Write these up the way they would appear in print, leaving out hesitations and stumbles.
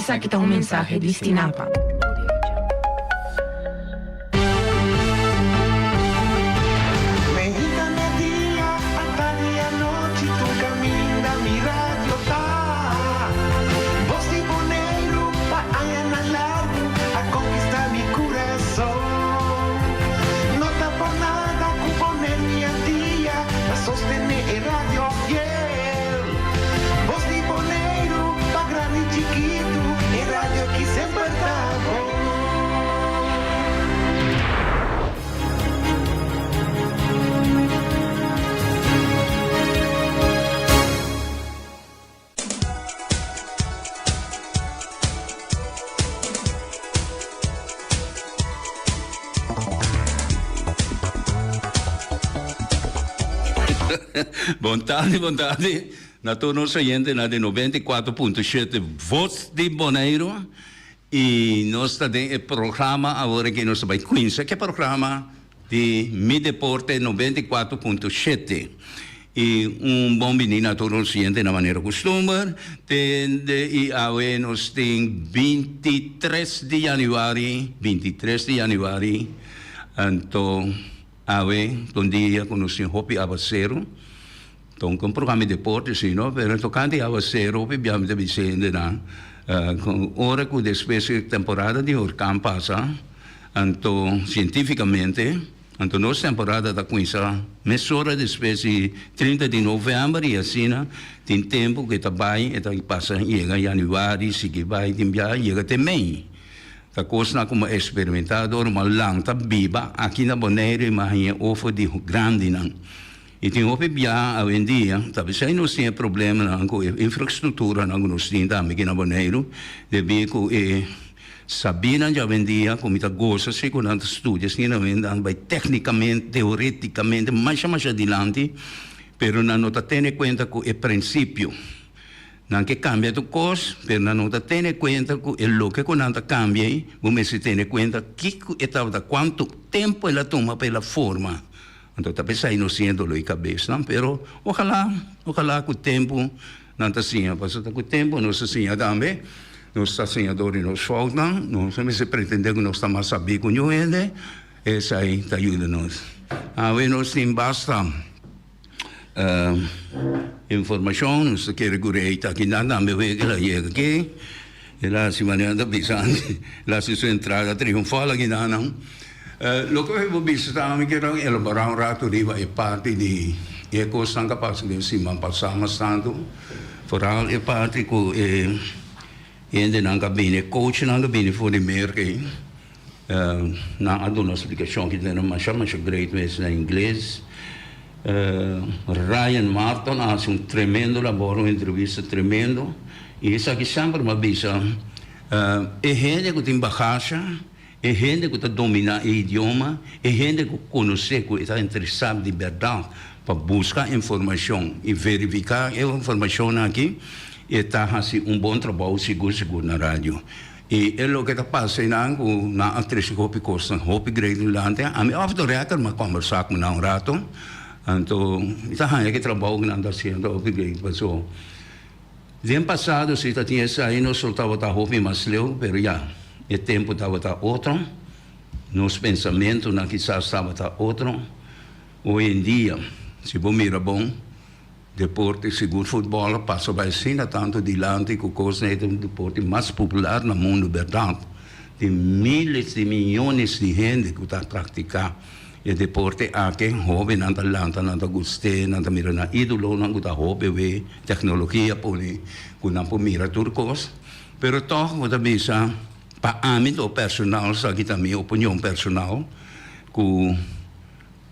Esaki ta un mensahe di Stinapa. Meinta media, atardi anochi, tur caminda mi radio ta. Bos di Boneiru pa añanan largu a conquista mi curason. No ta por nada cu Boneiru y Antia ta sostene e radio fiel. Bos di Boneiru pa grandi y chikitu, e radio aki semper ta bon. Bon tardi, bon tardi na tur nos oyentenan di 94.7 Voz di Boneiru. Y nos ta den e programa awor aki nos ta bay cuinsa ke programa di Mi Deporte 94.7 y un bon bini na tur nos oyente na manera custumber tende y awe nos tin 23 di januari 23 di januari anto awe ta un dia cu nos tin hopi awacero. Ta un programa di deporte si no, pero tocante awacero hopi bia mi ta bisa hendenan cu ora cu despues e temporada di hurcan pasa anto cientificamente anto nos temporada ta cuminsa mesora despues di 30 di november y asina tin tempo cu e ta bay e ta pasa yega januari sigui bay tin bia yega te mei. Ta cosnan cu mi a experimenta dor mi a lanta biba aki na Bonaire y mi a haña ofo di grandinan. I tin hopi bia awendia, ta p'esei nos tin e problemanan ku e infrastrukturanan ku nos tin tambe aki na Boneiru, debí ku e sabinan djawendia ku mi ta gosa si ku nan ta studia asina nan bai teknikamente, teoretikamente masha masha dilanti, pero nan no ta tene kuenta ku e prinsipio. Nan ke kambia tur kos, pero nan no ta tene kuenta ku e loke ku nan ta kambia ei, bo mester tene kuenta kiko e tabata, kuantu tempu el a tuma pa el a forma. Anto ta p'esei nos siña doló di kabesnan, pero ojalá, ojalá ku tempu nan ta siña, pasobra ta ku tempu nos ta siña tambe, nos ta siña dor di nos foutnan, nos no mester pretendé ku nos ta mas sabí ku niun hende, esei ta yuda nos. Awe nos tin basta informashon, nos ta kere ku rei ta akinan tambe wega el a yega aki, el a hasi manera ta bisa antes, el a hasi su entrada triunfal akinan. Loke mi por bisa ta mi kier elabora un rato riba e parti di e cosnan cu a pasa den siman pasa mas tanto, vooral e parti cu e hendenan cu a bini, e coachnan cu a bini for di Merca ey, nan a duna splicacion ki tene masha masha great mes na ingles. Ryan Marton a haci un tremendo labor, un entrevista tremendo y esaki semper mi a bisa e hende cu tin bagasha, E hende ku ta dominá e idioma, e hende ku konosé, ku e ta interesá di bèrdat pa buska informashon i verifiká e informashonnan aki, e ta hasi un bon trabou sigur sigur na radio. I e loke ta pasa einan ku nan a trese hopi kosnan hopi great dilanti. Ami off the record mi a kòmbersá ku nan un rato, anto mi ta haña ku e trabou ku nan ta hasiendo hopi great pasobra Den pasado si ta tin esai nos lo tabata hopi mas leu, pero ya, e tempu tabata otro, nos pensamentunan kisas tabata otro. Hoy en dia, si bo mira bon, deporte, sigur futbòl a pasa bai asina tantu dilanti ku kosnan e ta un deporte mas popular na mundu, bèrdat. Tin miles di miyones di hende ku ta praktiká E deporte aki, hobennan ta lanta, nan ta gust'é, nan ta mira nan ídolonan ku ta hopi wei teknologia pone ku nan por mira tur kos. Pero tòg bo ta bisa, pa ami lo personal, esaki ta mi opinion personal, ku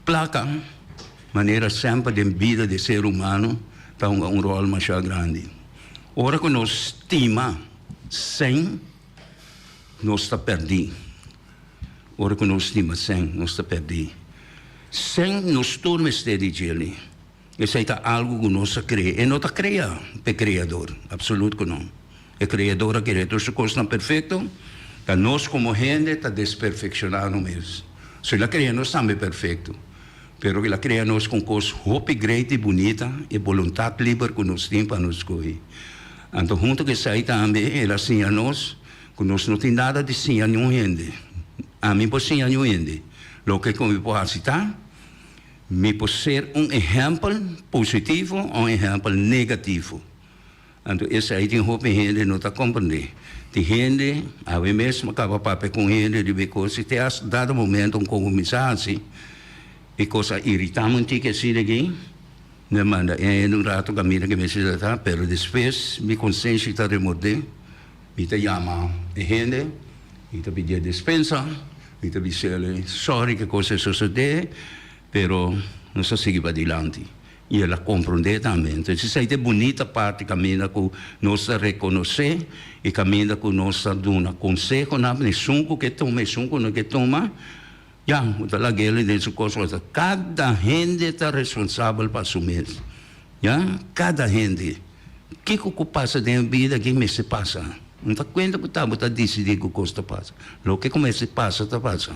plaka, manera semper den bida di ser humano, ta hunga un ròl masha grandi. Ora ku nos stima sèn, nos ta pèrdí. Ora ku nos stima sèn, nos ta pèrdí. Sèn nos tur mester di djeli. Esei ta algu ku nos a krea. E no ta krea p'e Kreador, apsolut ku no. E Kreador a krea tur su kosnan perfekto, ta nos komo hende ta desperfekshoná nos mes. So el a krea nos tambe perfekto, pero el a krea nos ku un kos hopi great i bunita, e boluntat liber ku nos tin pa nos skohe. Anto hunto ku esei tambe el a siña nos ku nos no tin nada di siña niun hende. Ami por siña niun hende. Loke ku mi por hasi ta, mi por ser un ehèmpel positivo o un ehèmpel negativo. Anto esei tin hopi hende no ta komprendé. Tin hende, awe mes mi a kaba papia ku un hende riba e kos i te hasta dado momento un kuminsá hasi e kos a iritá mi un tiki asina aki. Mi a manda e hende un rato kaminda ku mi mester ta, pero despues mi konsenshi ta remordé, mi ta yama e hende, mi ta pidié despensa, mi ta bis'el sòri ku e kos a sosodé, pero nos a sigui padilanti. I el a komprondé tambe. Entonces esei ta e bunita parti kaminda ku nos ta rekonosé i kaminda ku nos ta duna konsehonan pa esun ku ke tuma, esun ku no ke tuma, ya, bo ta lag'el den su kos. Kada hende ta responsabel pa su mes, ya, kada hende. Kiko ku pasa den e bida aki mester pasa. No ta kuenta ku ta bo ta disidí ku kos ta pasa. Loke ku mester pasa ta pasa.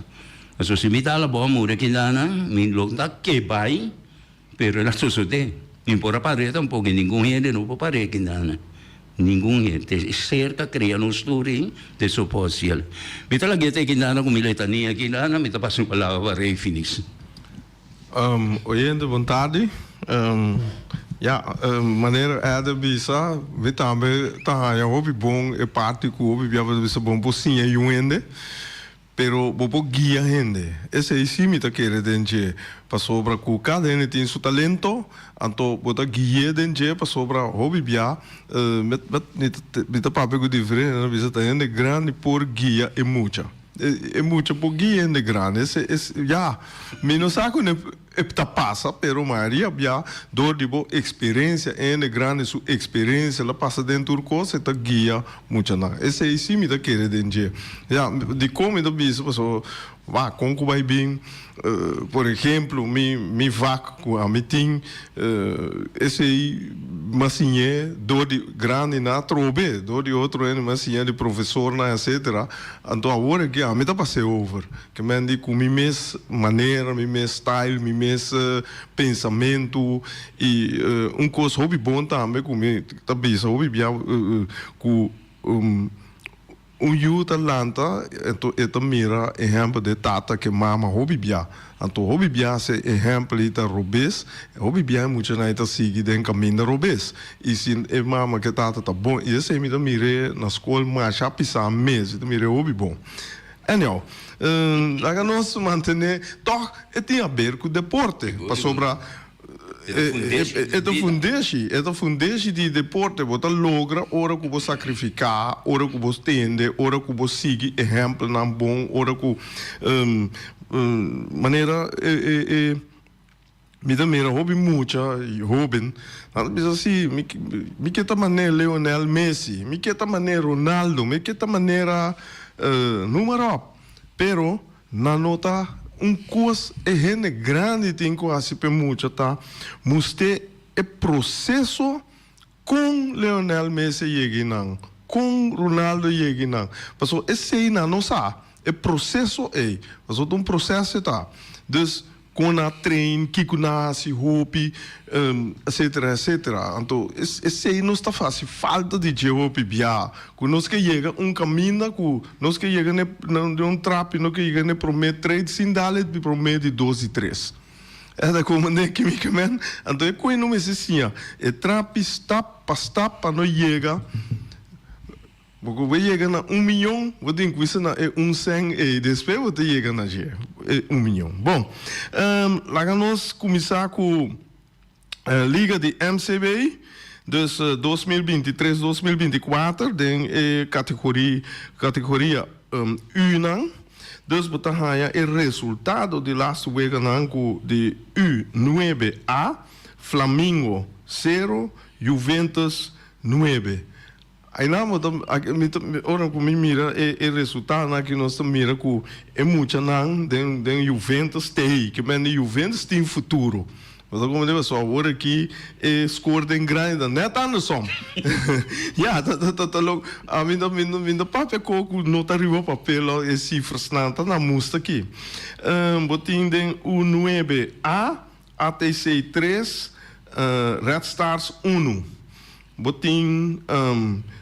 Pasobra si mi ta ala bo a muri akindana, mi lo ta ke bai. Pero el a sosodé. Mi por a par'é tampoco, y ningun hende no por par'é kindana. Ningun hende. Te cerca crea nos tur ei, te soporciel. Mi ta lag'é te kindana cu mi letania kindana, mi ta pasa un palabra pa Rey Finis. Oyente, bon tardi. Ya, manera Ed a bisa, mi tambe ta haña hopi bon e parti cu hopi bia bo ta bisa bon por siña yu hende. Pero bo por guia hende. Esei sí mi ta kere den dje, pasobra ku kada hende tin su talento, anto bo ta gui'é den dje pasobra hopi bia mi ta papia ku diferente hende, nan bisa ta hende grandi por guia e mucha. E mucha por guia hende grandi. Ese es ya, mi no sa ku E ta pasa, pero mayoria bia dor di bo experiencia, hende grandi su experiencia la pasa den tur cos, e ta guia muchanan. Esey si mi ta kere den dje. Ya, dicon mi ta bisa pasobra wak con cu bay bin, por ehemplo, mi mi vak cu ami tin, esey mi a siñ'e dor di grandinan atrobe, dor di otro hende mi a siña di profesornan etcetera, anto awor aki ami ta pas'e over. Ke men di ku mi mes manera, mi mes style, mi mes pensamentu i un kos hopi bon tambe ku mi ta bisa hopi bia ku un yu ta lanta anto e ta mira ehèmpel di e tata ku e mama hopi bia. Anto hopi bia si e ehèmpel ei ta robes, hopi bia e muchanan ei ta sigui den kaminda robes. I si e mama ku e tata ta bon, i esei mi ta mir'é na skol masha pisá mes, mi ta mir'é hopi bon. Anyhow, laga nos mantené, tòg e tin haber ku deporte, pasobra e ta fundeshi, e ta fundeshi di deporte. Bo ta logra ora ku bo sakrifiká, ora ku bo tende, ora ku bo sigui ehèmpelnan bon, ora ku manera e. Mi ta mira hopi mucha y hoben nan ta bisa si mi mi ke ta manera Lionel Messi, mi ke ta manera Ronaldo, mi ke ta manera noem maar op. Pero nan no ta un cos e hende grandi tin cu haci p'e mucha ta mustr'e e proceso Kon Lionel Messi a yega einan? Kon Ronaldo a yega einan? Pasobra esei nan no sa, e proseso ei. Pasobra ta un proseso e ta. Dus, kon nan a train, kiko nan a hasi hopi, etcetera, etcetera. Anto, esei nos ta fasi falta di dje hopi biaha. Ku nos ke yega un kaminda ku nos ke yega na un trapi, no ke yega na e promé trade sin dal e promé, di dos, di tres. E ta komo ne kimikamen, anto e koe no mester siña e trapi stap pa stap pa no yega, bo ku bo yega na un miyon, bo tin kuisa na e un sèn ei, despues bo ta yega na dje e un miyon. Bon, laga nos kuminsá ku liga di MCB, dus 2023, 2024 den e kategoria kategoria U nan. Dus bo ta haña e resultado di lastu weganan ku di U nuebe A, Flamingo sero, Juventus nuebe. Ainan bo ta mi ta ora ku mi mira e e resultadonan aki nos ta mira ku e muchanan den den Juventus t'ei, ke men di Juventus tin futuro. Bo ta komprende pasobra awor aki e score den grandi ta net andersom. Ya ta ta ta ta loko. Ami ta mi mi ta papia ko ku no ta riba papel lo e sifrasnan ta na musta aki. Bo tin den U nuebe A, ATC tres, Red Stars unu. Bo tin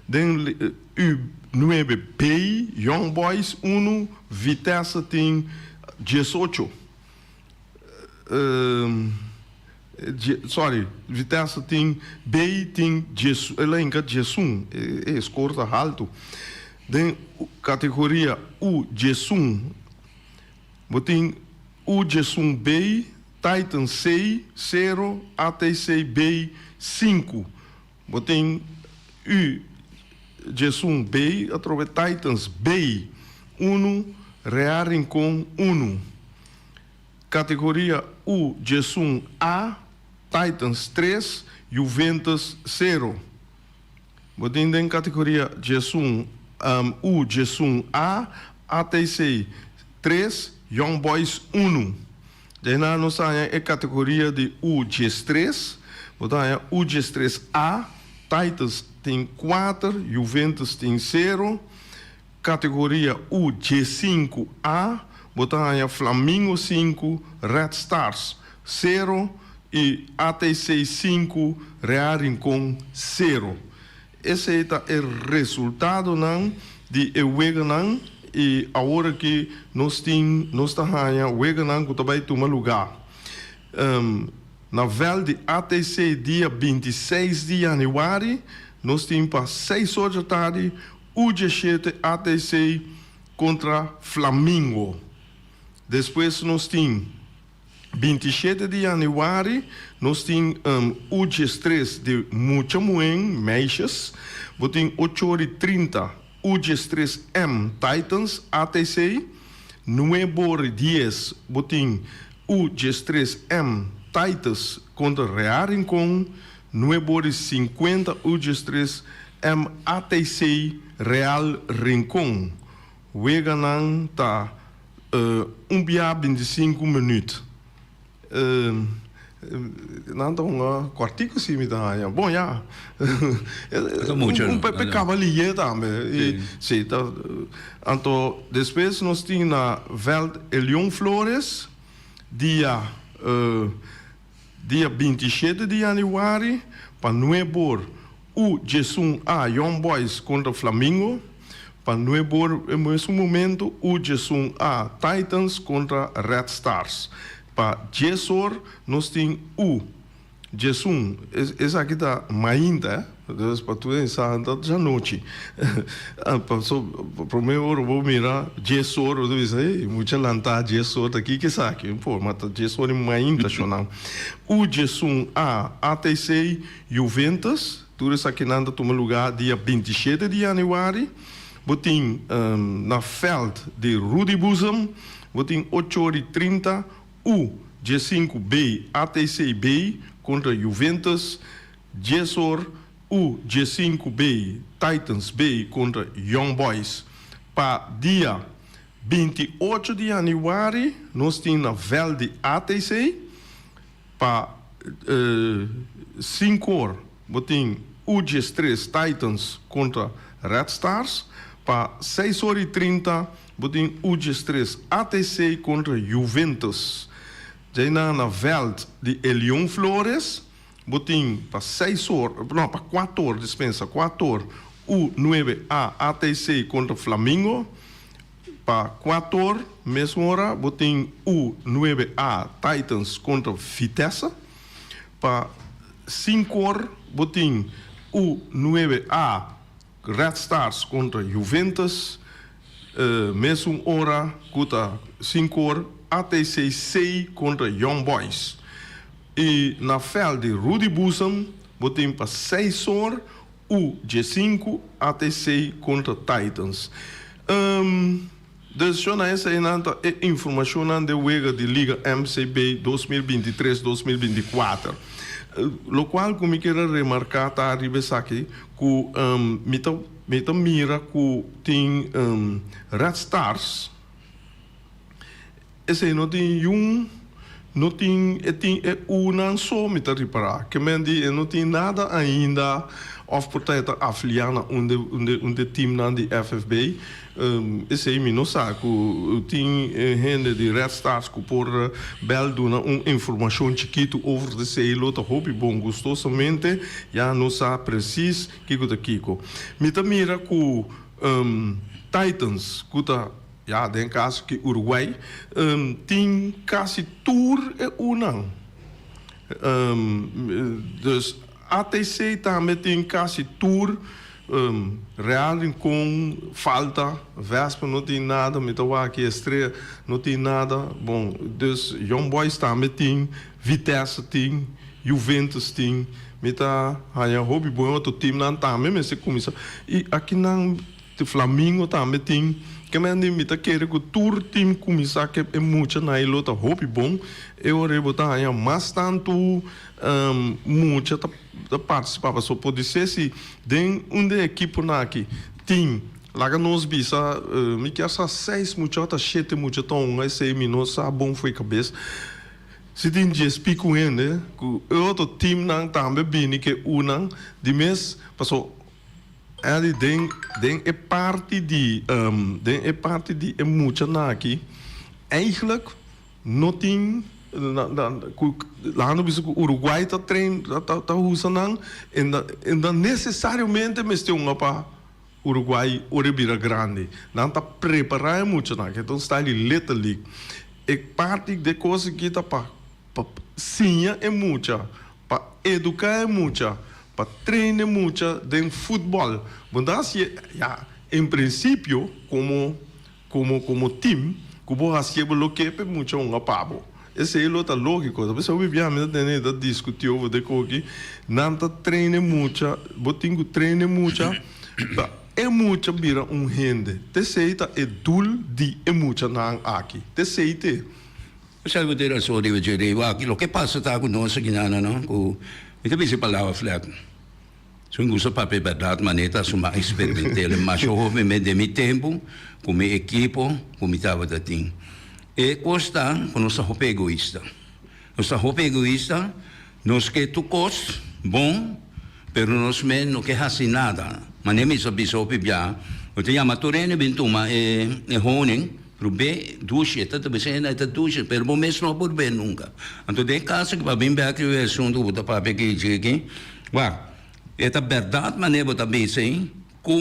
den U nuebe B, Young Boys unu, Vitesse tin diesocho. Sorry, Vitesse tin B tin dies, el a hinka diesun, e score ta haltu. Den kategoria U diesun, bo tin U diesun B, Titans C, sero, ATC B, sinku. Bo tin U diesun B, atrobe Titans B, unu, Real Rincon, unu. Kategoria U diesun A, Titans tres, Juventus sero. Bo tin den kategoria diesun U diesun A, ATC tres, Young Boys unu. Djainan nos ta haña e kategoria di U diestres. Bo ta haña U diestres A, Titans tin kuater, Juventus tin sero. Kategoria U diesinku A, bo ta haña Flamingo sinku, Red Stars sero i ATC sinku, Real Rincon sero. Esei ta e resultadonan di e weganan i awor aki nos tin nos ta haña weganan ku ta bai tuma lugá na vèlt di ATC dia 26 di yanüari. Nos tin pa seis or dja tardi U diesshete ATC kontra Flamingo. Despues nos tin 27 di yanüari nos tin U diestres di mucha muhén, meisjes. Bo tin ocho or i trinta U diestres M Titans ATC. Nuebe or i dies bo tin U diestres M Titus kontra Real Rincon. Nuebe or i sinkuenta U diestres M ATC Real Rincon. Weganan ta un bia bintisinku minüt. Nan ta hunga kòrtiku si mi ta haña. Bon ya. Ta mucho no. Un pepe kaba liye tambe. Si ta. Anto despues nos tin na vèlt Elion Flores dia Dia 27 di yanüari pa nuebor U diesun A Young Boys kontra Flamingo, pa nuebor e mesun momento U diesun A Titans kontra Red Stars. Pa dies or nos tin U diesun, esaki ta mainta eh. Dus pa tur hende sa ta djanochi. Paso prome ora bo mira dies or bo ta bisa ey mucha lanta dies or ta kiko esaki? Por ma ta dies or di mainta shonnan. U diesun A ATC Juventus tur esakinan ta tuma luga dia 27 di januari. Bo tin na veld di Rudy Boezem bo tin ocho or i trinta U diesinku B ATC B kontra Juventus. Dies or, U diesinku B, Titans B kontra Young Boys. Pa dia 28 di yanüari nos tin na vèlt di ATC. Pa sinku or bo tin U diestres Titans kontra Red Stars. Pa seis or i trinta bo tin U diestres ATC kontra Juventus. Djainan na vèlt di Elion Flores. Bo tin pa seis or, no, pa kuater or, dispensa, kuater or, U nuebe A ATC kontra Flamingo. Pa kuater or, mesun ora, bo tin U nuebe A Titans kontra Vitesse. Pa sinku or, bo tin U nuebe A Red Stars kontra Juventus. Mesun ora ku ta sinku or, ATC C kontra Young Boys. I na vèlt di Rudy Boezem bo tin pa seis or U diesinku ATC kontra Titans. Dus shona eseinan ta e informashonnan den wega di Liga MCB 2023, 2024. Lokual ku mi kier a remarká ta riba esaki ku mi ta mi ta mira ku tin Red Stars. Esei no tin yun, no tin, e tin e unan so mi ta ripará. Ke men di e no tin nada ainda. Òf por ta e ta afiliá na un de un de un de teamnan di FFB. Esei mi no sa ku tin hende di Red Stars ku por bèl duna un informashon chikitu over di esei lo ta hopi bon. Gustosamente ya nos sa presis kiko ta kiko. Mi ta mira ku Titans ku ta ya den kaso ki Uruguay tin kasi tur e unan. Dus ATC tambe tin kasi tur Real Rincon falta, Vespa no tin nada, mi ta wak aki Estrella no tin nada, bon dus Young Boys tambe tin, Vitesse tin, Juventus tin, mi ta haña hopi bon otro teamnan tambe mester kuminsá i akinan Flamingo tambe tin. Kemen di mi ta kere ku tur team kuminsá ke e muchanan ei lo ta hopi bon, e ora ei bo ta haña mas tantu mucha ta ta partisipá pasobra podisé si den un den ekiponan aki tin laga nos bisa mi kier sa seis mucha ota shete mucha ta hunga esei mi no sa bon fo'i kabes si tin dies piku hende ku e otro teamnan tambe bini ke unan di mes pasobra Andy den den e parti di den e parti di e muchanan aki eigenlijk No tin ku laga no bisa ku Uruguay ta train ta usa nan e no nesesariamente mester hunga pa Uruguay ora e bira grandi. Nan ta prepara e muchanan ke ta un style di Little League. E parti di e kos aki ta pa siña e mucha, pa eduka e mucha, pa train e mucha den futbòl. Bo ta hasi ya en prinsipio komo Como como team cu bo hacié bo lo ke p'e mucha hunga pa bo. Esey lo ta logico. Ta p'esey hopi bia mi ta tende ta discuti over de koki. Nan ta train e mucha, bo tin cu train e mucha pa e mucha bira un hende. T'esey ta e doel di e muchanan aki. T'esey t'e. Esey bo tin razon riba dje riba aki. Loke pasa ta cu nos aki nan no cu mi ta bisa e palabra flat. Si mi gusta papia e bèrdat manera ta suma eksperiment'el masha hopi mi den mi tempu ku mi ekipo ku mi tabata tin. E kos ta ku nos ta hopi egoista. Nos ta hopi egoista, nos ke tur kos bon, pero nos mes no ke hasi nada. Manera mi sa bisa hopi bia, bo ta yama tur hende bin tuma e honing, Rubé dushi, e ta ta bisa e ta dushi, pero bo mes no a por be nunca. Anto den e caso ki pa bin bek riba e asunto ku bo ta papia aki dje aki, wak, e ta berdad manera bo ta bisa ei, ku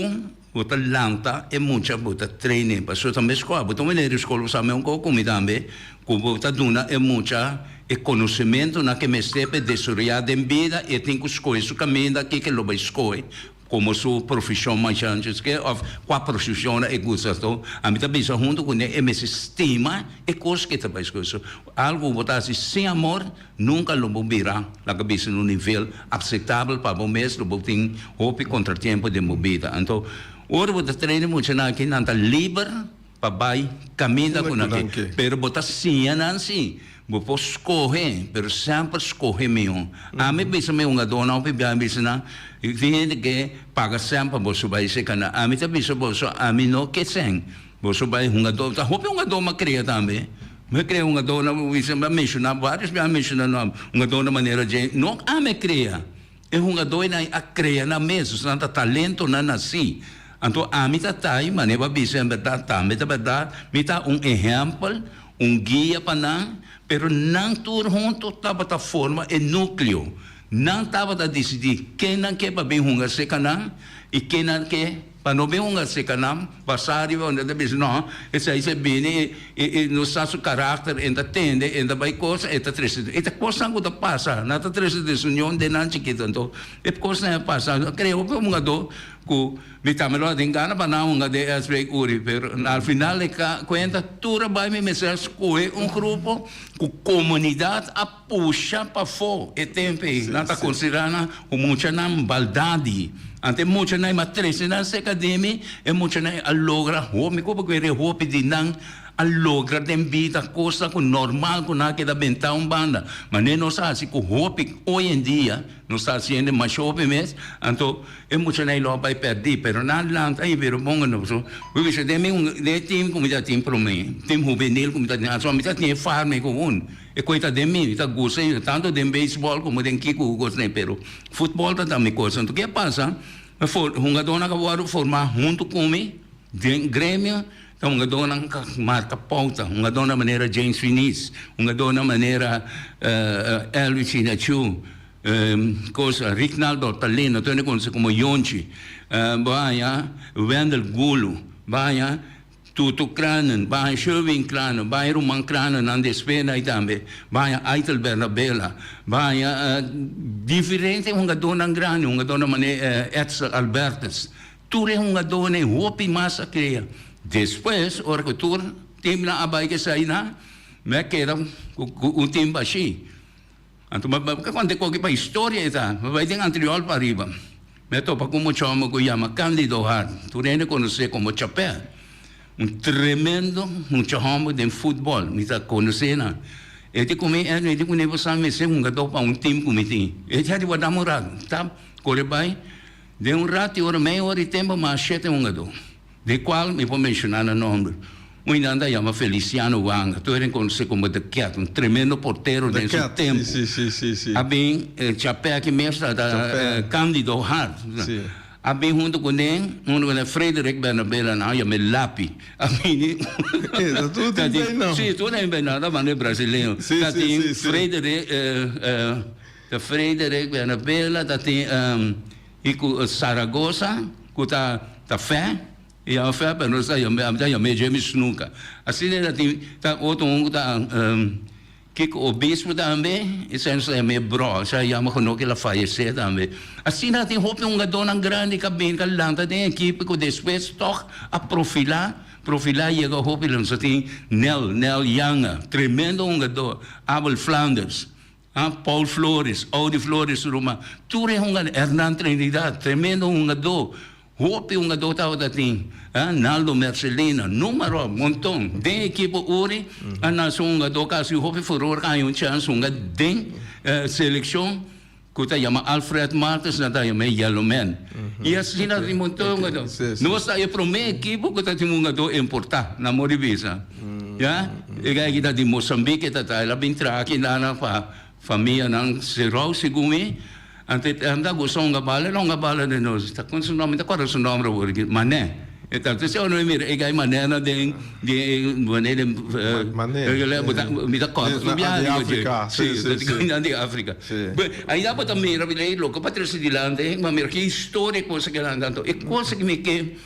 bo ta lanta e mucha bo ta train e, pasobra ta mes kos, bo ta wende riba skol bo sa mes un kos ku mi tambe, ku bo ta duna e mucha e konosementonan ke mester pa e desaroyá den bida, e tin ku skohe su kaminda, kiko e lo bai skohe. Como su profesion masha antes ke of cua profesion e gusta to ami ta bisa hunto cune e mester stima e cos ke ta bay scoge so algo bo ta haci sin amor nunca lo bo bira laga bisa na un nivel aceptabel pa bo mes lo bo tin hopi contratiempo den bo bida anto ora bo ta train e muchanan aki nan ta liber pa bai caminda cu nan ke. Pero bo ta siña nan si. Bo por scoge, pero semper scoge miho. Ami bisa mi hungadornan hopi bia, mi bisa nan, tin hende ke paga cen pa boso bai seca nan. Ami ta bisa boso, ami no ke cen. Boso bai hungador, ta hopi hungador mi a crea tambe. Mi a crea hungadornan, mi bisa, mi a menciona, varios bia mi a menciona nan, hungadornan manera dje, no ami a crea. E hungadóinan a krea nan mes, nos nan ta talentonan nasí. Anto ami ta tai, manera bo a bisa en bèrdat tambe ta bèrdat, mi ta un ehèmpel, un guia pa nan, pero nan tur huntu tabata forma e núkleo. Nan tabata disidí ken nan ke pa bin hunga serka nan i ken nan ke pa no bin hunga serka nan, basá riba unda ta bisa no, esei si e bini e no sa su karakter, e ta tende, e ta bai cosa, e ta trese. E ta kosnan ku ta pasa, nan ta trese desunion den nan chikito. Anto e kosnan a pasa. A krea hopi hungadó ku mi tambe lo a tin gana pa nan hunga den SV Uri, pero al final de kuenta tur a bai mi mester a skohe un grupo ku komunidat a Pusha pafó e tempu ei, nan ta konsiderá nan ku muchanan baldadi. Anto e muchanan ei, mi a trese nan serka di mi, e muchanan ei a logra hopi, mi koba ku e hopi di nan. a logra den bida kosnan ku normal ku nan a keda bentá un banda. Manera nos a hasi ku hopi oy en dia, nos ta hasiendo masha hopi mes, anto e muchanan ei lo a bai pèrdí, pero nan a lanta i bira bon anos. Bo bisa den mi den e tim ku mi ta tin promé, tim hubenil ku mi ta tin, anto mi ta tin e farme ku un, e koi ta den mi, mi ta gusta tantu den beisbòl komo den kiko ku kos nei, pero futbòl ta ta mi kos. Anto ke a pasa? Hungadónan a wòrdu formá huntu ku mi den gremio, ta hungadónan ku marka pouta, hungadónan manera James Finis, hungadónan manera Elvis Chinachu, kosa, Rignaldo Ortaleno, tur hende konosé komo Yonchi, bo haña Wendel Gulu, bo haña Tutu Kranen, bo haña Sherwin Kranen, bo haña ruman Kranennan despues na ei tambe, bo haña Aitel Bernabela, bo haña diferente hungadónan grandi, hungadónan manera Edsel Albertus. Tur e hungadónan ei hopi mas a krea. Despues, ora ku tur timnan a bai kesei nan, mi a keda ku un tim bashí. Anto mi a konta e koki pa historia e ta. Mi bai den Antriol pa ariba. Mi a topa ku un mucha-homber ku yama Candido Hart. Tur hende konosé komo Chapè. Un tremendo mucha-homber den futbòl. Mi ta konosé nan. E di ku mi, Edwin, e di ku mi bo sa mester hungadó pa un tim ku mi tin. E di, Wardá mi un rato. Ta kore bai. Den un rato i ora, mei ora di tempu, mas shete hungadó. Di cual mi por menciona nan nomber. Un di nan ta yama Feliciano Wanga, tur hende conoce como The Cat, un tremendo portero The den su Cat, tempo. si, si, si, si. A bin Chapé aki mes ta ta Chapé. Candido Hart. Si. A bin hunto cu ne, hunto cu ne Frederick Bernabela, nan a yam'e Lapi. A bini Eh, ta tur ta tin tin bij nan. Si, tur tin bij nan, ta manda e brasileño. Si, Ta si, tin si, si. Frederick ta Frederick Bernabela, ta tin I ku Saragoza ku ta ta fè, e yama fè pero nos ta yama ami ta yam'é James Snuka. Asina e ta tin ta otro un ku ta Kiko Obispo tambe, esei nos ta yam'é Bro, esei a yama ku no ke el a fayesé tambe. Asina tin hopi hungadónan grandi ku a bini ku a lanta den ekipo ku despues tòg a profilá, profilá yega hopi. Nos ta tin Nel, Nel Yanga, tremendo hungadó, Abel Flanders. Ah, Paul Flores, Audi Flores su ruman, tur e hungadó, Hernan Trinidad, tremendo hungadó, hopi hungadó tabata tin, ah, Naldo Mercelina, numero, monton. Den ekipo Uri a nace un hungadó ku a hasi hopi furor, ku a haña un chans hunga den selekshon ku ta yama Alfred Martens, nan ta yam'é Yellow Man. I asina tin monton hungadó. Nos ta e promé ekipo ku ta tin hungadó importá, na modo di bisa. Ya, e guy aki ta di Mozambique ta ta, el a bin traha aki nana pa famianan Serou segun mi, anto e ta gusta hunga bala, el a hunga bala den nos, ta kon su nomber, mi ta korda su nomber awor aki, Mané, e ta, entonces ora mi mira e guy Mané na den, den Mané den, Mané, mi ta korda su biaha di riba dje, Afrika, si, ta di Afrika, ainda bo ta mira, mi ta hey loke pa trese dilanti, ma mira ki historia ku a keda anto, e cosa ku mi ke.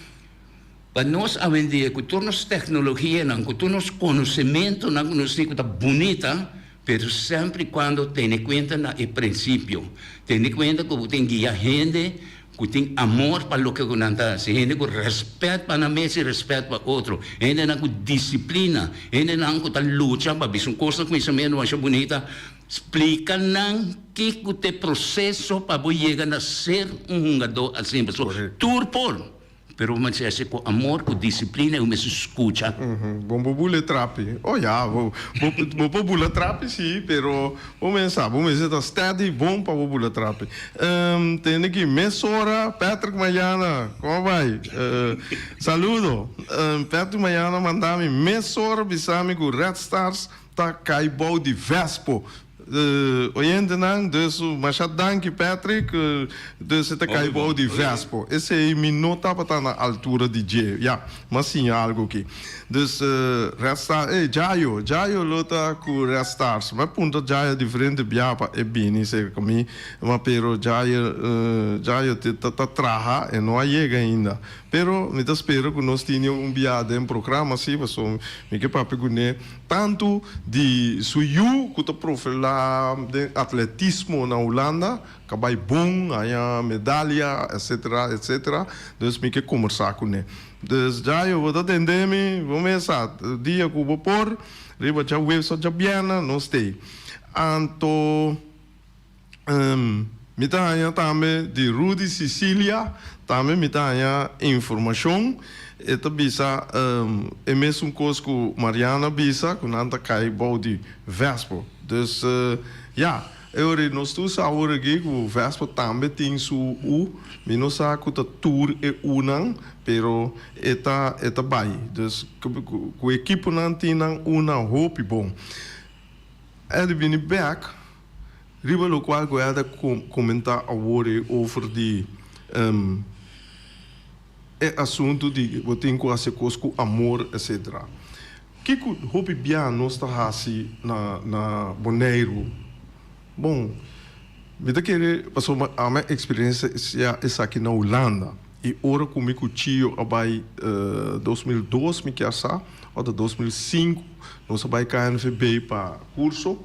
Pa nos awendia ku tur nos teknologianan, ku tur nos konosementunan ku nos tin ku ta bunita, pero semper i kuando tene kuenta na e prinsipio. Tene kuenta ku bo tin guia hende ku tin amor pa loke ku nan ta hasi, hende ku rèspèt pa nan mes i rèspèt pa otro, hendenan ku disiplina, hendenan ku ta lucha pa bisa un kos na kuminsamentu masha bunita, splika nan kiko ta e proseso pa bo yega na ser un hungadó asina, pasobra tur por. Pero bo mester hasi ku amor, ku disiplina i bo mester skucha. Bon bo bula e trapi. Oh ya, bo bo por bula trapi si, pero bo mester sa, bo mester ta steady bon pa bo bula trapi. Tende ki mesora Patrick Mayana, komo bai? Saludo. Patrick Mayana manda mi mesora bisa mi ku Red Stars ta kai bou di Vespo. Oyentenan, dus masha danki Patrick, dus e ta kai bou di Vespo. Esei mi no tabata na altura di dje, ya, m'a siña algu aki. Dus Red Star, ey Jayo, Jayo lo ta ku Red Stars. M'a puntra Jayo diferente bia pa e bini serka mi, ma pero Jayo, Jayo ta ta traha, e no a yega ainda. Pero mi ta spera ku nos tini un bia den programa si, pasobra mi ke papia kuné. Tantu di su yu ku ta profilá den atletismo na Hulanda, ka bai bon, haña medalia, etcetera, etcetera. Dus mi ke kombersá kuné. Dus Jayo, bo ta tende mi? Bo mesa, dia ku bo por, riba djaweps òf djabièrnè, nos t'ei. Anto. Mi ta haña tambe di Rudy Cicilia, tambe mi ta haña informashon. E ta bisa e mesun kos ku Mariana a bisa, ku nan ta kai bou di Vespo. Dus ya, e ora ei nos tur sa awor aki ku Vespo tambe tin su U. Mi no sa ku ta tur e Unan, pero e ta e ta bai. Dus ku ekiponan tin nan Unan hopi bon. Eddie bini bek. Riba lokual ku Elder komentá awor ei over di e asuntu di bo tin ku hasi kos ku amor etcetera. Kiko hopi bia nos ta hasi na na Boneiru? Bon, mi ta kere pasobra ami a eksperensia esaki na Hulanda i ora ku mi ku Chio a bai 2002 mi kier sa òf ta 2005 nos a bai KNVB pa kurso.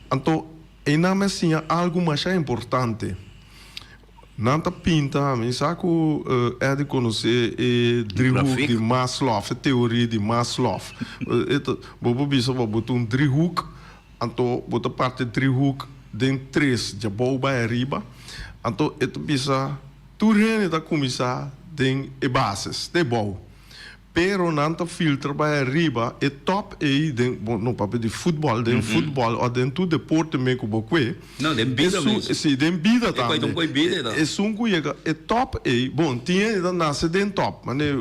Anto, einan mi a siña algu masha importante. Nan ta pinta, mi sa ku Eddie konosé e driehoek di Maslow, e teoria di Maslow. E ta, bo por bisa bo bo ta un driehoek, anto bo ta parti e driehoek den tres, djabou bai ariba. Anto e ta bisa tur hende ta kuminsá den e bases, te bou. Pero nan ta filtra bai ariba e top ei den, bo no papia di futbol, den futbol o den tur deporte me ku bo kue. No, den bida Esun, mes. si, den bida E tambe. koi koi bida e ta. Esun ku yega e top ei, bon, tin hende ta nase den top, mane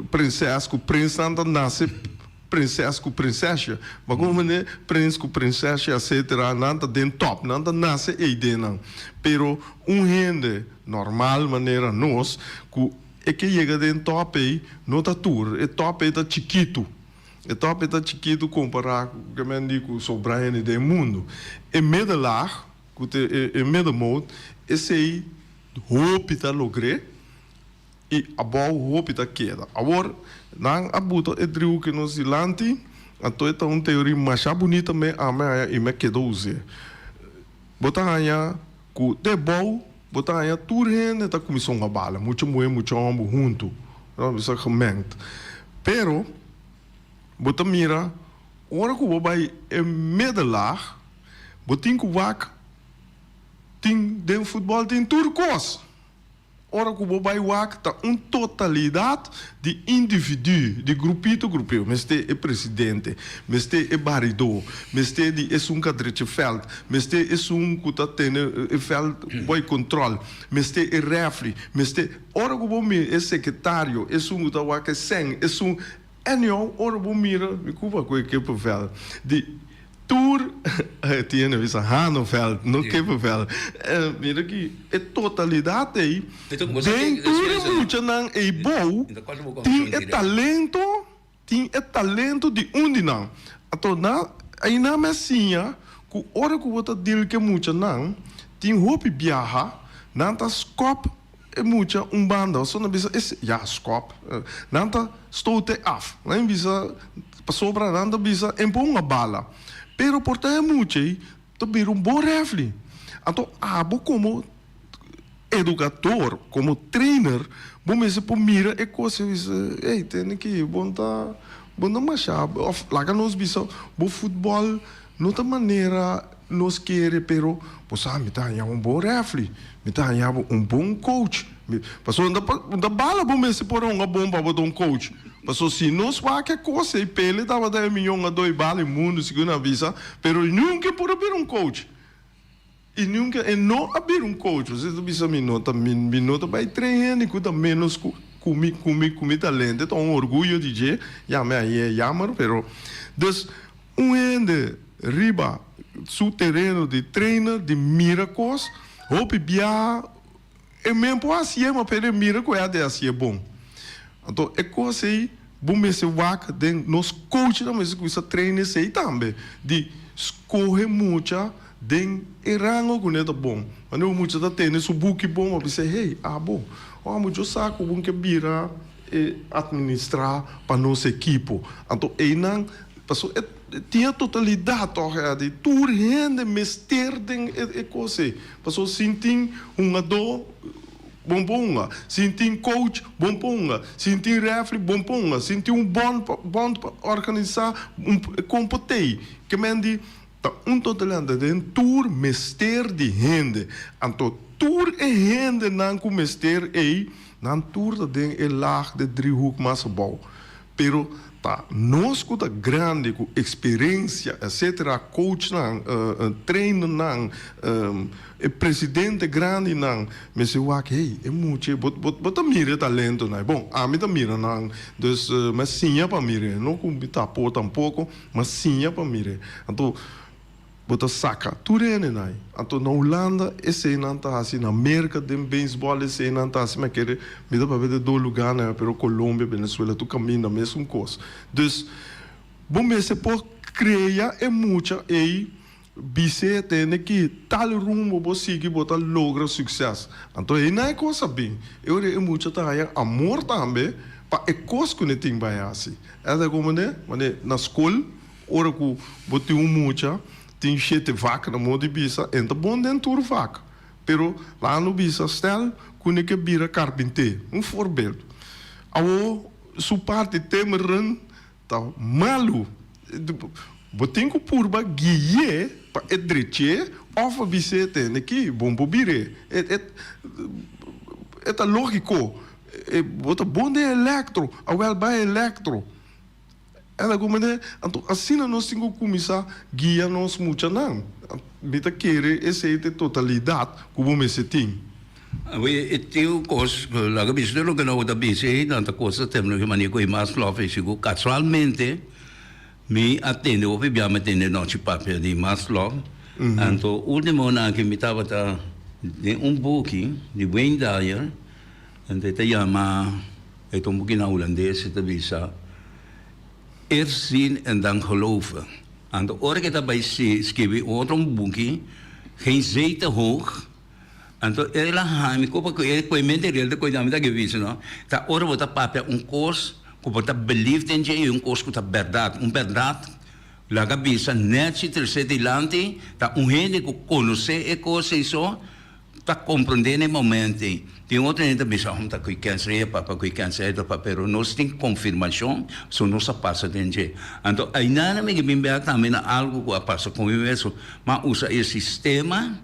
prinses ku prinsnan ta nase prinses ku prinsesje, ma komo mane prins ku prinsesje etcetera, nan ta den top, nan ta nase ei den nan. Pero un hende normal manera nos ku E ke yega den top ei no ta tur, e top ei ta chikitu. E top ei ta chikitu kompará ku ke men di ku sobra hende den mundu. E middenlaag, ku ta e middenmoot, esei hopi ta logr'é i abou hopi ta keda. Awor, nan a buta e driehoek nos dilanti, anto e ta un teoria masha bunita me ami haña i mi a keda us'é. Bo ta haña ku te bou bo ta haña tur hende ta kuminsá hunga bala, mucha muhé, mucha hòmber huntu, no bisa gemengd. Pero bo ta mira ora ku bo bai e middenlaag, bo tin ku wak tin den futbòl tin tur kos. Ora ku bo bai wak ta un totalidat di individu, di grupito grupeo. Mester e presidente, mester e baridó, mester di esun ku a drecha e vèlt, mester esun ku ta tene e vèlt boi kontròl, mester e rèfri, mester. Ora ku bo mira e sekretario, esun ku ta wak e sèn, esun. Anyhow, ora bo mira mi kuba ku e kippenvel di. Tur tiene bisa Haneveld, no Kippenvel. Mira ki e totalidat ei, den tur e muchanan ei bou tin e talento, tin e talento di un di nan. Anto nan, einan mi a siña ku ora ku bo ta deal ku e muchanan, tin hopi biaha, nan ta skòp E mucha un banda pasobra nan bisa es ya skòp nan ta stote af nan bisa pasobra nan ta bisa en por hunga bala pero por ta e mucha ei ta bira un bon rèfli anto abo komo edukador komo trainer bo mester por mira e kos i bisa ey tene ki bo no ta bo no ta masha òf laga nos bisa bo futbòl no ta manera nos kere pero bo sa mi ta haña un bon rèfli, mi ta haña bo un bon coach, mi pasobra no ta no ta bala bo mester por hunga bon pa bo ta un coach, pasobra si nos wak e kos ei Pele tabata e miyon hungadó di bala e mundu segun nan a bisa, pero nunca e por a bira un coach i nunca e no a bira un coach, pasobra e ta bisa mi no ta mi mi no ta bai train hende ku ta menos ku ku mi ku mi ku mi talento, e ta un orguyo di dje, ya mi a hañ'é jammer pero dus. Un hende riba su tereno di trainer di mira kos, hopi biaha e men por hasié ma pero e mira ku e a de hasié bon. Anto e kos ei bo mester wak den nos coachnan mester kuminsa train esei tambe di skohe mucha den e rango ku ne ta bon. Wanneer un mucha ta tene su buki bon bo a bisa hey abo ora mucho sa ku bo ke bira e administra pa nos ekipo. Anto einan Paso e tin e totalidat tòg e di tur hende mester den e kos ei. Paso sin tin hungadó bon por hunga, sin tin coach bon por hunga, sin tin refri bon por hunga, sin tin un bònt pa bònt pa organisá un kon por tei. Ke men di. Ta un totalidad den tur mester di hende. Anto tur e hendenan ku mester ei, nan tur ta den e laag de driehoek mas abou. Pero ta nos ku ta grandi, ku eksperensia etcetera, coachnan, trainernan, e presidente grandinan mester wak, hey, e mucha ei, bo bo ta mira e talentonan ei. Bon, ami ta mira nan, dus mi a siña pa mir'é, no ku mi ta por tampoko, mi a siña pa mir'é. Anto Bo ta saka tur hendenan ei. Anto na Hulanda eseinan ta hasi, na Merka den beisbòl eseinan ta hasi, mi a kere mi ta papia den dos lugánan pero Colombia, Venezuela tur kaminda mesun kos. Dus bo mester por krea e mucha ei bis'é tende ki tal rumbo bo sigui bo ta logra sukses. Anto einan e kos a bin. E ora e mucha ta haña amor tambe pa e kos ku ne tin bai hasi. Esa komo ne? Manera na skol. Ora ku bo tin un mucha, tin shete vak na modo di bisa, en ta bon den tur vak. Pero laga no bisa stel ku ne ke bira karpinté, un voorbeeld. Awo su parti timmerren ta malu. Bo tin ku purba gui'é pa e drech'é òf a bis'é tende ki bon por bir'é. E ta lógiko. Bo ta bon den elektro, awèl bai elektro. El a komprendé? Anto asina nos tin ku kuminsá guia nos muchanan. Mi ta kere esei ta e totalidat ku bo mester tin. Awe e tin un kos ku laga bisa tur loke no ta bisa ei, nan ta kosa tèmino ki manera ku e mas lòf ei sigur. Kasualmente mi a tende hopi bia mi a tende nochi papia di mas lòf. Anto últimonan aki mi tabata den un buki di Wayne Dyer, anto e ta yama. E ta un buki na hulandes, e ta bisa, Eerst zien en dan geloven. Anto ora ku e ta bai skibi un otro buki, Geen zee te hoog, anto el a haña mi kopa ku e koe mente riel ta koe mi ta bisa no, ta ora bo ta papia un kos ku bo ta belief den dje i un kos ku ta bèrdat, un bèrdat laga bisa nèchi tresé dilanti ta un hende ku konosé e kos ei so. Ta comprende na e momento ei. Tin otro hende ta bisa, oh, ta cu cancer ei papa, cu cancer ei papa, pero nos tin confirmacion, so nos a pasa den dje. Anto ainda mi ke bin bek tambe na algo cu a pasa cu mi mes, m'a usa e sistema,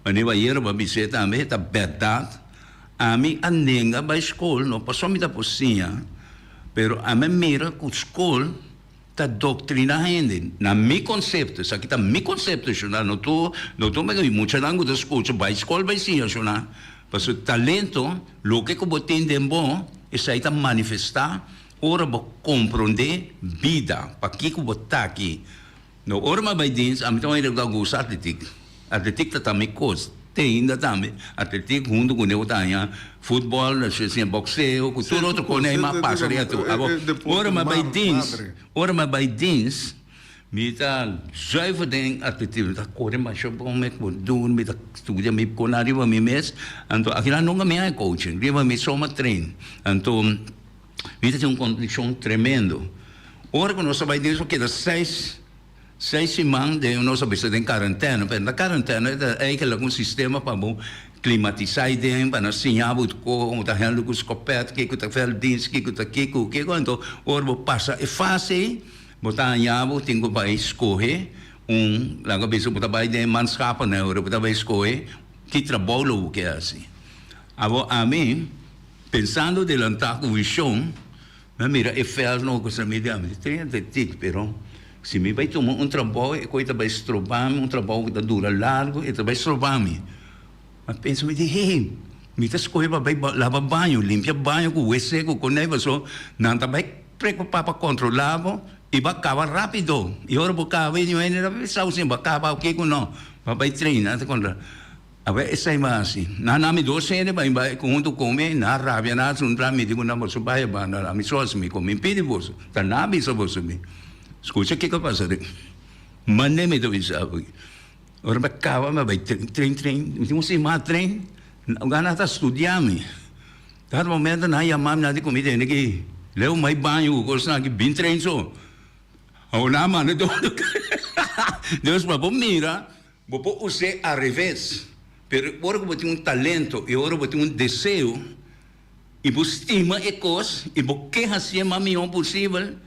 manera ayera bo a bis'é tambe, ta berdad, ami a nenga bay scol, no pasobra mi ta por siña, pero ami a mira cu scol, Ta doctrina hende. Na mi concepto, esaki ta mi concepto shona, no tur, no tur mi muchanan cu ta scucha bay scol bay siña shona, pasobra talento, loke cu bo tin den bo, esai ta manifesta ora bo compronde bida, pakico bo ta aki. No, ora mi a bay dins, ami ta wende cu ta gusta atletiek. Atletiek ta ta mi cos, te ainda tambe. Atletiek hunto cu ne ta haña futbol, asina boxeo, cu tur otro cos mi a pasa riba tur. Abo, ora mi a bay dins, ora mi a bay dins, mi ta zuiver den atletiek. Mi ta core masha bon, mi por duro, mi ta studia, mi pone riba mi mes. Anto, akinan nunca mi haña coaching, riba mi so mi a train. Anto, mi ta tin un condicion tremendo. Ora cu nos a bay dins, bo keda seis. Seis siman den nos a bisa den karentena, pero na karentena e ta eigenlijk un sistema pa bo klimatisá ei den, pa nan siña bo kon ta hèndel ku skopèt, kiko ta vèldins, kiko ta kiko, kiko. Anto ora bo pasa e fase ei, bo ta haña bo tin ku bai skohe un, laga bisa bo ta bai den manschappen ora bo ta bai skohe ki trabou lo bo ke hasi. Abo ami pensando delantá ku vishon. Mi a mira e veld no ku sa mi di ami 30 e tik pero si mi bai tuma un trabou e koi ta bai stroba mi un trabou ku ta dura largu e ta bai stroba mi. Mi a pensa mi di hey mi ta skohe pa bai laba baño limpia baño ku wc ku konei paso nan ta bai preokupa pa kontrola bo i bo a kaba rapido i ora bo kaba i niun hende ta bisa bo si bo a kaba o kiko no bo a bai train nan ta kontra. Awe esei bo a hasi. Nan a mi dos hende bai bai huntu ku mi, nan a rabia, nan a zundra mi, di ku nan boso bai abandona mi so hasi mi ku mi pidi boso, ta nan a bisa boso mi. Skucha kiko a pasa den. Mande mi ta bisa bo. Ora mi a kaba mi a bai tren, tren, tren, mi tin un siman tren, nan a ta studia mi. Dado momento nan a yama mi, nan a di ku mi tende ki leu mai baño ku kosnan aki bin tren so. Awor nan a manda todo. Dios pa bo mira. Bo por us'é al revés, pero ora ku bo tin un talento i ora bo tin un deseo i bo stima e kos i bo ke hasié mas mihó posibel,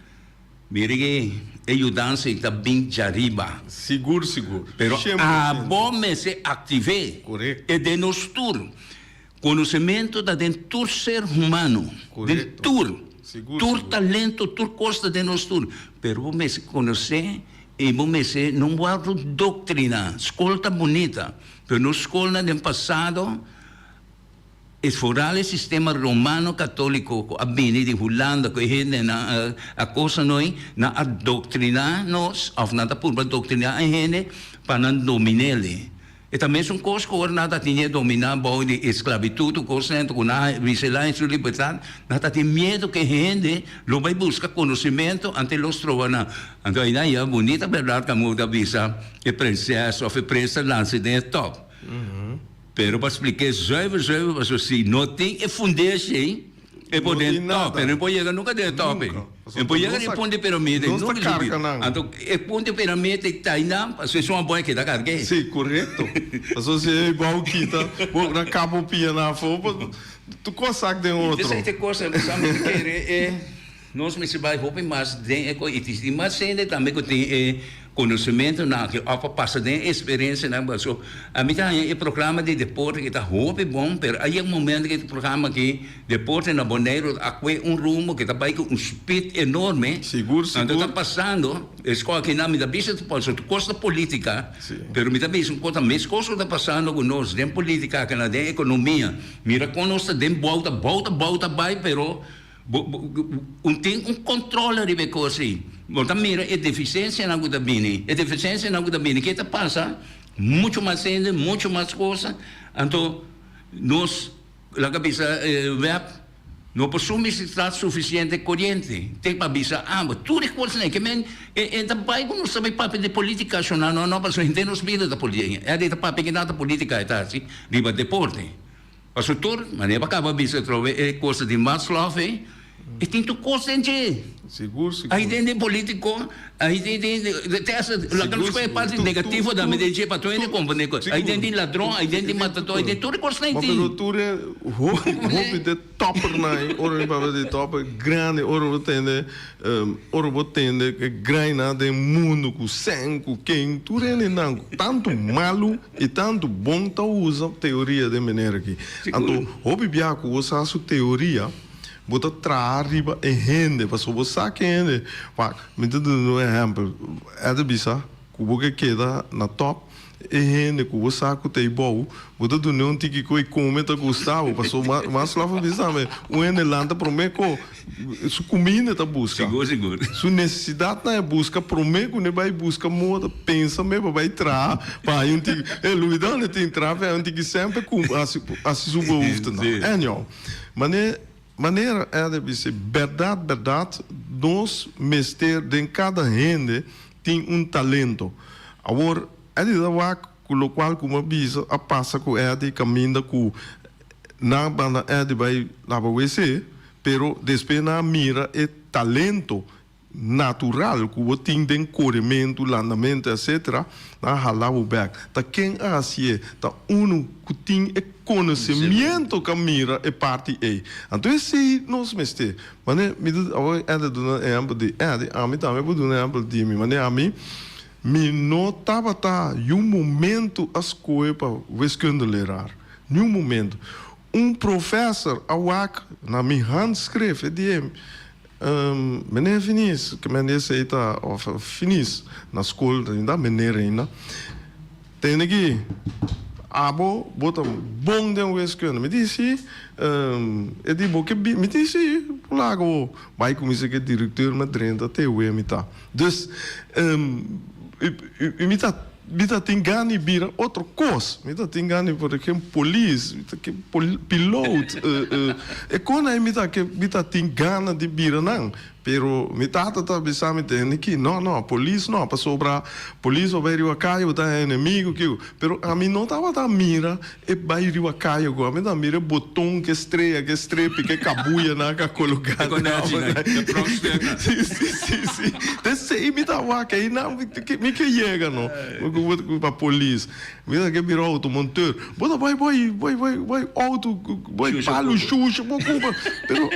mira ke E yudansa ei ta bin djariba. Sigur sigur. Pero Shen por shento. abo mester aktiv'é. Korekto. E den nos tur. Konosementu ta den tur ser humano. Den Korekto. tur. Sigur Tur sigur. talento, tur kos ta den nos tur. Pero bo mester konosé i bo mester no wòrdu doktriná. Skol ta bunita, pero nos skolnan den pasado E foral e sistema romano católico cu a bini di Hulanda cu e hendenan a cosa noi, nan a doctrina nos of nan ta purba doctrina e hende pa nan dominele. E ta mesun cos cu ora nan ta tin e domina bao di esclavitud cu cosnan cu nan a risela en su libertad, nan ta tin miedo cu e hende lo bay busca conocimento ante los troba nan. Anto aynan ya bunita berdad como ta bisa e prinses of e prins ta lansa den e top. Pero pa splik'é zuiver zuiver pasobra si no tin e fundeshi ei, e por den top, pero e no por yega nunka den e top ei. E por yega den e punta di piramide ei, nunka subi. Anto e punta di piramide ei ta einan pasobra esun a boi keda karg'é. Sí, korekto. Pasobra si e bou kita, bo na kap bo pia na afó, bo tur kos sak den otro. Esei ta e kos ku sa mi ta kere e. Nos mester bai hopi mas den e kos i tin mas hende tambe ku tin e konosementunan aki òf a pasa den e eksperensianan paso ami ta haña e programa di deporte ki ta hopi bon pero a yega un momento ku e programa aki deporte na Boneiru a kue un rumbo ku ta bai ku un spit enorme Sigur anto sigur. ta pasando e skol aki nan mi ta bisa paso tur kos ta politica pero mi ta bisa un kos ta mes kos ku ta pasando ku nos den politica aki nan den ekonomia mira kon nos ta den bouta bouta bouta bai pero Bo, bo, un tin un control riba e cos ei. Bo ta mira e deficiencianan cu ta bini. E deficiencianan cu ta bini, ke ta pasa? Mucho mas hende, mucho mas cosa. Anto, nos, laga bisa web, no por suministra suficiente coriente. Te pa bisa abo. Tur e cosnan ei, ke men, e, e ta bai cu nos ta bai papia di politica, shona. No, no, pasobra henter nos bida ta politica. E ta papia ki nan ta politica, e ta haci riba deporte. Paso tur manera pa kaba bisa atrobe e cosa di Maslow ei, e tin tur cos den dje. Sigur, sigur. Ahi den den politico, ahi den den, te hasta laga nos coge e parti negativo tambe den dje pa tur hende comprende cu ahi den tin ladron, ahi den tin matador, ahi den tur e cosnan Ma tin. pero tur e hopi, hopi de toppernan ei, ora mi papia di topper, grandi, ora bo tende, ora bo tende e grainan den mundo cu sèn, cu ken, tur hendenan tanto malu. I tantu bon ta usa teoria den manera aki. Anto hopi bia ku bo sa su teoria, bo ta traha riba e hende, pasobra bo sa ke hende. Wak, mi ta duna un ehèmpel. E ta bisa ku bo ke keda na tòp, e hende ku bo sa ku ta ei bou, bo ta dun'é un tiki ku e kome ta gusta bo, pasobra mas lòf a bisa tambe, un hende lanta promé ku. Su kuminda ta buska. Sigur, sigur. Su nesesidatnan e buska promé ku ne bai buska moda, pensa me pa bai traha pa haña un tiki. E Louis ne tin traha pa haña un tiki semper ku hasi hasi su behoeftenan. Sí. Anyhow, mane manera Eder bisa, bèrdat bèrdat nos mester den kada hende tin un talento. Awor Eder ta wak ku lokual ku mi a bisa a pasa ku Eder kaminda ku Nan banda Eddie bai laba wc, pero despues nan a mira e talento natural ku bo tin den korementu, landamentu etc. Nan a hala bo bek. Ta ken a hasié? Ta unu ku tin e konosemiento ku a mira e parti ei. Anto esei nos mester. Mane mi ta awor Eddie a duna ehèmpel di Eddie, ami tambe por duna ehèmpel di mi. Mane ami mi no tabata yu momento a skohe pa wiskundeleraar. Niun momento. Un professor a wak na mi handschrift e di e, Meneer Finis, ke men di esei ta, of Finis, na skol ta ainda meneer ainda, tende ki abo bo ta bon den wiskunde. Mi di si, e di bo ke bi, mi di si, por laga bo bai kuminsa ke directeur mi a drenta te wea mi ta. Dus, mi ta. Mi ta tin gana di bira otro kos. Mi ta tin gana di por ehempel polis, mi ta ke piloot. E kosnan ei mi ta ke mi ta tin gana di bira nan. Pero mi tata ta bisa mi tende ki no no polis no pasobra polis bo bai riba kaya bo ta haña enemigo kiko. Pero ami no tabata mira e bai riba kaya ku ami ta mira e boton ke strea ke strepi ke kabuya nan ka kologa E konechi nan, e bròkstuk nan. Si si si si. Esei mi ta wak einan mi ke yega no pa polis. Mi ta ke bira outomonteur. Bo ta bai bai bai bai bai outo bai palu shusha bo kuba. Pero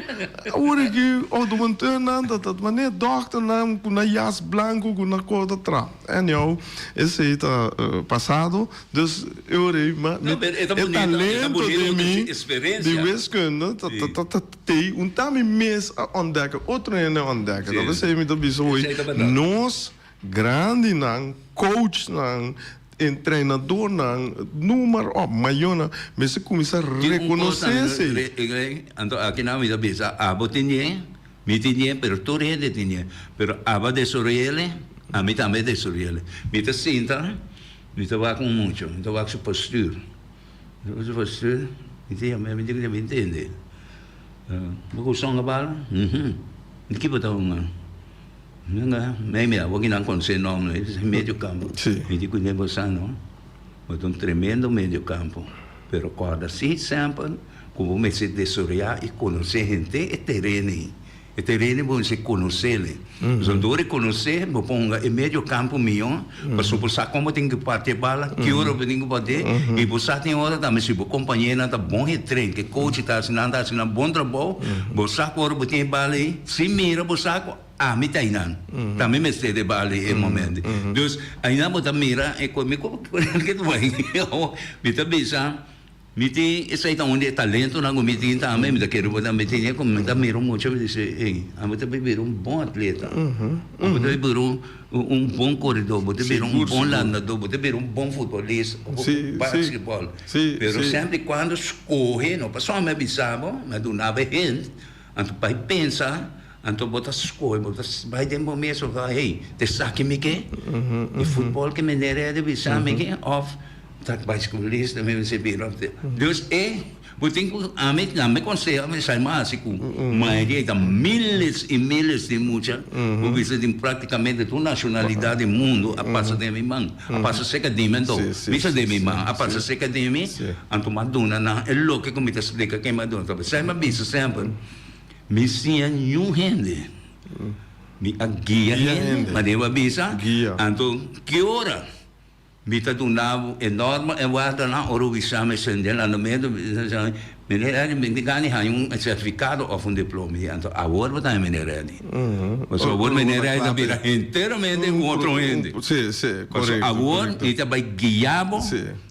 awor aki outomonteurnan. nan ta ta manera dòkternan ku nan jas blanku ku nan kos ta traha. Anyhow, esei ta pasado. Dus e ora ei ma No, pero e ta e bunita, e ta talento bunita den ku mi su di eksperensia. wiskunde ta Sí. ta ta tei un ta mi mes a ontdèkke, otro hende a ontdèkke. Sí. Ta p'esei mi ta bisa hoy, Esei ta bèrdat. nos grandinan, coachnan, entrenadornan, noem maar op, mayornan mester kuminsá Tin un kos rekonosé tambe, esei. re, re, anto aki nan mi ta bisa, abo tin dje, mi tin dje, pero tur hende tin dje. Pero abo a desaroy'el, ami tambe a desaroy'el. Mi ta sinta, mi ta wak un mucha, mi ta wak su postuur. Mi ta wak su postuur, mi ta yam'é, mi di ku mi ntende. Bo gusta hunga bal? Uhum. Di ki bo ta hunga? Hunga mei mei awor ki nan konosé nòmber no e medio kampo. Mi di kuné bo sa no, bo ta un tremendo medio kampo, pero kòrda si semper ku bo mester desaroyá i konosé henter e tereno ei. E tereno ei bo mester konosé le. Pasobra dor di konosé bo por hunga e medio kampo mihó, pasobra bo sa kon bo tin ku parti e bala, ki ora bo tin ku partié, i bo sa tin ora tambe si bo kompañeronan ta bon getren, ku e coach ta hasi nan ta hasi nan bon trabou, bo sa ku ora bo tin e bala ei, sin mira bo sa ku. Ami ta einan. Ta mi mester de bali e momento. Dus einan bo ta mira e ko mi ko ke ta bai mi ta bisa mi tin esei ta un di e talentonan ku mi tin tambe mi ta kere bo tambe tin e ku mi ta mira un mucha mi di ey abo ta bira un bon atleta abo ta bira un bon koredor bo ta bira un bon landador bo ta bira un bon futbolista basketball pero semper y cuando skohe no pasobra mi a bisa bo mi a duna bo e hint anto bai pensa. Anto bo ta scohe, bo ta bai den bo mes, bo ta hey, ta esaki mi ke? E futbol ke meneer Eddy bisa mi ke? Of ta baskebolista mi mester bira? Dus e, bo tin ku, ami, na mi conseho, ami sa mi hasi ku mayoria ta miles y miles di mucha, bo bisa tin practicamente tur nacionalidad di mundo a pasa den mi man, a pasa cerca di mi anto, bisa den mi man, a pasa cerca di mi, anto mi a duna nan e loke ku mi ta splica ke mi a duna. Sa mi a bisa semper. Mi siña niun hende. Mi a guia hende, manera bo a bisa. Anto ki ora mi ta duna bo e norma e wardanan ora bo bisa mi sende landamentu, meneer Eddy mi tin gana di haña un sertifikado òf un diploma. Anto awor bo ta haña meneer Eddy. Pasobra awor meneer Eddy ta bira henteramente un otro hende. Pasobra awor mi ta bai guia bo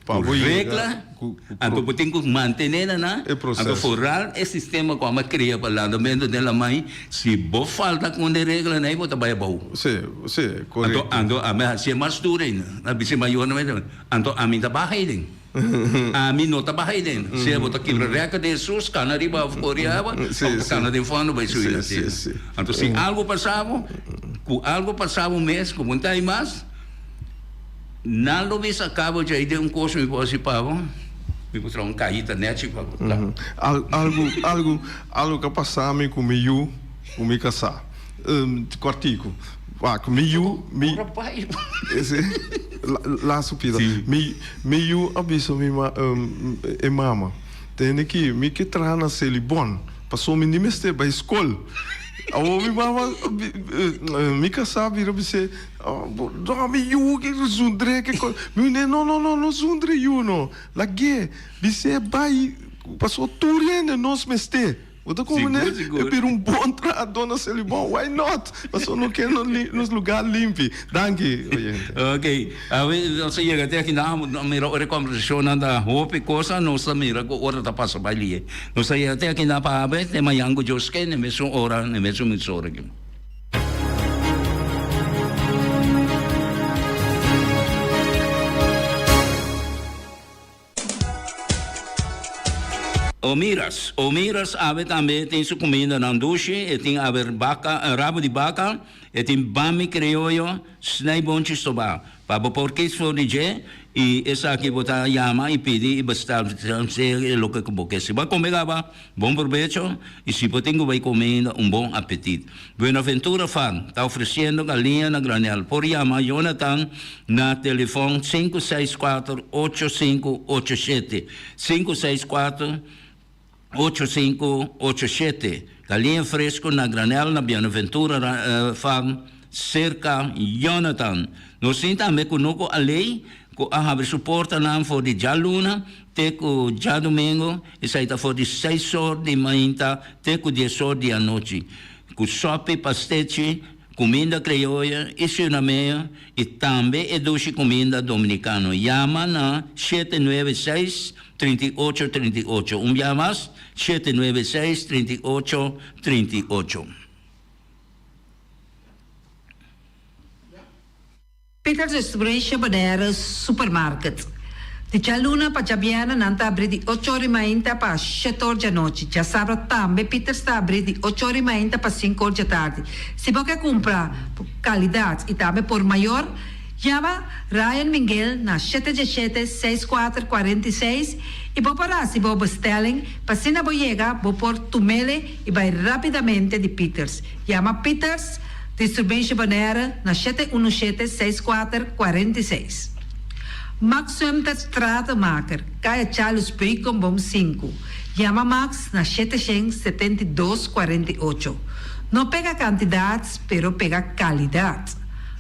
ku regla. Anto bo tin ku mantené nan nan, anto foral e sistema ku amo a krea pa landamentu den lamai, si bo falta ku un di e reglanan ei bo ta bai abou. Anto anto ami a hasié mas duru ainda, a bisa e mayornan mi, anto ami ta baha ei den, ami no ta baha ei den, sea bo ta kibra rèkòrt di Hesus, kana riba òf kore awa, òf ta kana den fondo bai subi na tera. Anto si algu pasa bo, ku algu pasa bo mes ku bo no ta ei mas, Nan lo bisa cabo djei den un cos mi por haci pa bo, mi por traha un cajita nechi pa bo. Kla. Algu, algu, algu ka pasa mi ku mi yu, ku mi kasá. Kòrtiku. Wak, mi yu, mi. Ora bai. Ese, laatste pida. Mi, mi yu a bisa mi ma, e mama, tende ki mi ke traha na Selibon, pasobra mi ni mester bai skol. Awor mi mama, mi kasá bira bis'é. No mi yu ke zundr'é ke kos. Mi wende no no no no zundr'é yu no. Lag'é bis'é bai pasobra tur hende nos mester. Bo ta komprendé? E bira un bon trahadó na Selibon why not? Pasobra no ke nos lugar limpi. Danki oyente. Ok, awe nos a yega te aki nan a mira ora e kombersashonnan ta hopi kosa nos ta mira ku ora ta pasa bai lihe. Nos a yega te aki nan pa awe te mañan ku Dios ke na e mesun ora na e mesun emisora aki. Omiras, Omiras awe tambe tin su kumindanan dushi, e tin awe baka, rabo di baka, e tin bami krioyo, snijboontjes stobá. Pa bo por kis for di dje i esaki bo ta yama i pidi i bestel e loke ku bo ke. Si bo a kome kaba, Bon probecho y si bo tin cu bay come un bon apetit. Buenaventura Farm ta ofreciendo galiña na granel. Por yama Jonathan na telefon sinku seis kuater ocho sinku ocho shete, sinku seis kuater ocho sinku ocho shete. Galiña fresco na granel na Buenaventura Farm cerca Jonathan. Nos tin tambe Cunuco Aley cu a habri su portanan for di djaluna te ku djadumingu, esei ta for di seis or di mainta te ku dies or di anochi. Ku sòpi, pastechi, kuminda krioyo i surinameño i tambe e dushi kuminda dominikano. Yama na 796 38 38. Un bia mas, 796 38 38. Peters Distribution Bonaire Supermarket. Di djaluna pa djabièrnè nan ta abrí di ocho or i mainta pa shete or djanochi. Djasabra tambe Peters ta abrí di ocho or i mainta pa sinku or djatardi. Si bo ke kumpra kalidat i tambe por mayor, yama Ryan Minguel na shete djeshete seis kuater 46 i bo por hasi bo bestelling pa asina bo yega bo por tumele i bai rápidamente di Peters. Yama Peters Distribution Bonaire na shete unu shete seis kuater 46. Max Sumter Stratenmaker, Kaya Charles Beukenboom sinku. Yama Max na 772 48. No pega kantidat, pero pega kalidat.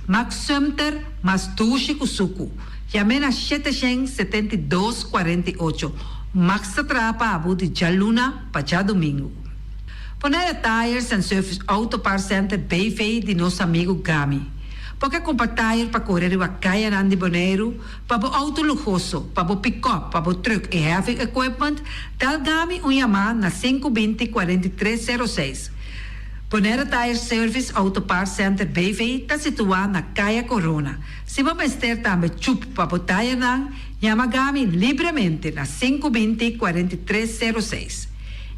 Max Sumter mas dushi ku suku. Yam'é na 772 48. Max ta traha pa bo di djaluna pa djadumingu. Bonaire Tires and Service Auto Parts Center BV di nos amigu Gami. Bo ke kumpra tayer pa kore riba kayanan di Boneiru, pa bo outo luhoso, pa bo pikòp, pa bo trùk i heavy equipment, dal Gami un yamá na sinku binti 43 06. Bonaire Tire Service Auto Parts Center BV ta situá na Kaya Korona. Si bo mester tambe chup pa bo tayernan, yama Gami libremente na sinku binti 43 06.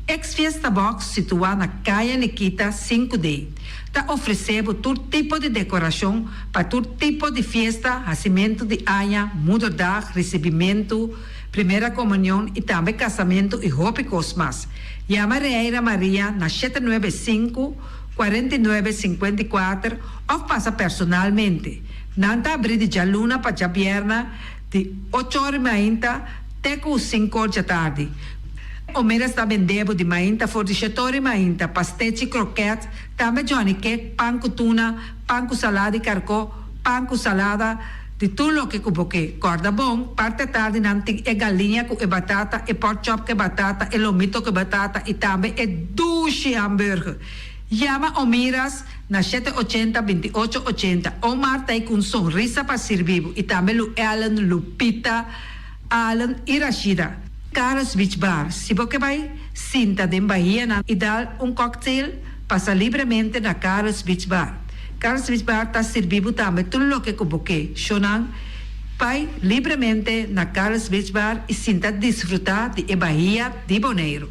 Ex Fiesta Box situá na Kaya Nikita sinku D. Ta ofresé bo tur tipo di dekorashon pa tur tipo di fiesta, hasimentu di aña, moederdag, risibimentu, primera komunion i tambe kasamentu i hopi kos mas. Yama Reira Maria na shete nuebe sinku, 49 54 òf pasa personalmente. Nan ta abrí di djaluna pa djabièrnè di ocho or mainta te ku sinku or djatardi. Omeras ta bende bo di mainta for di shetor i mainta, pastechi, kroket, tambe johnny cake, pan ku tuna, pan ku salada di karkó, pan ku salada, di tur loke ku bo ke. Kòrda bon, parti atardi nan tin e galiña ku e batata, e pork chop ku e batata, e lomito ku e batata i tambe e dushi hamburger. Yama Omiras na shete ochenta, 28 ochenta. Omar ta ei ku un sonrisa pa sirbi bo i tambe Lu Ellen, Lupita, Allen i Rashida. Carlos Beach Bar, Si bo ke bai sinta den bahianan i dal un cocktail, pasa libremente na Carlos Beach Bar. Carlos Beach Bar ta sirbi bo tambe tur loke ku bo ke. Shownan, bai libremente na Carlos Beach Bar i sinta disfrutá di e bahia di Boneiru.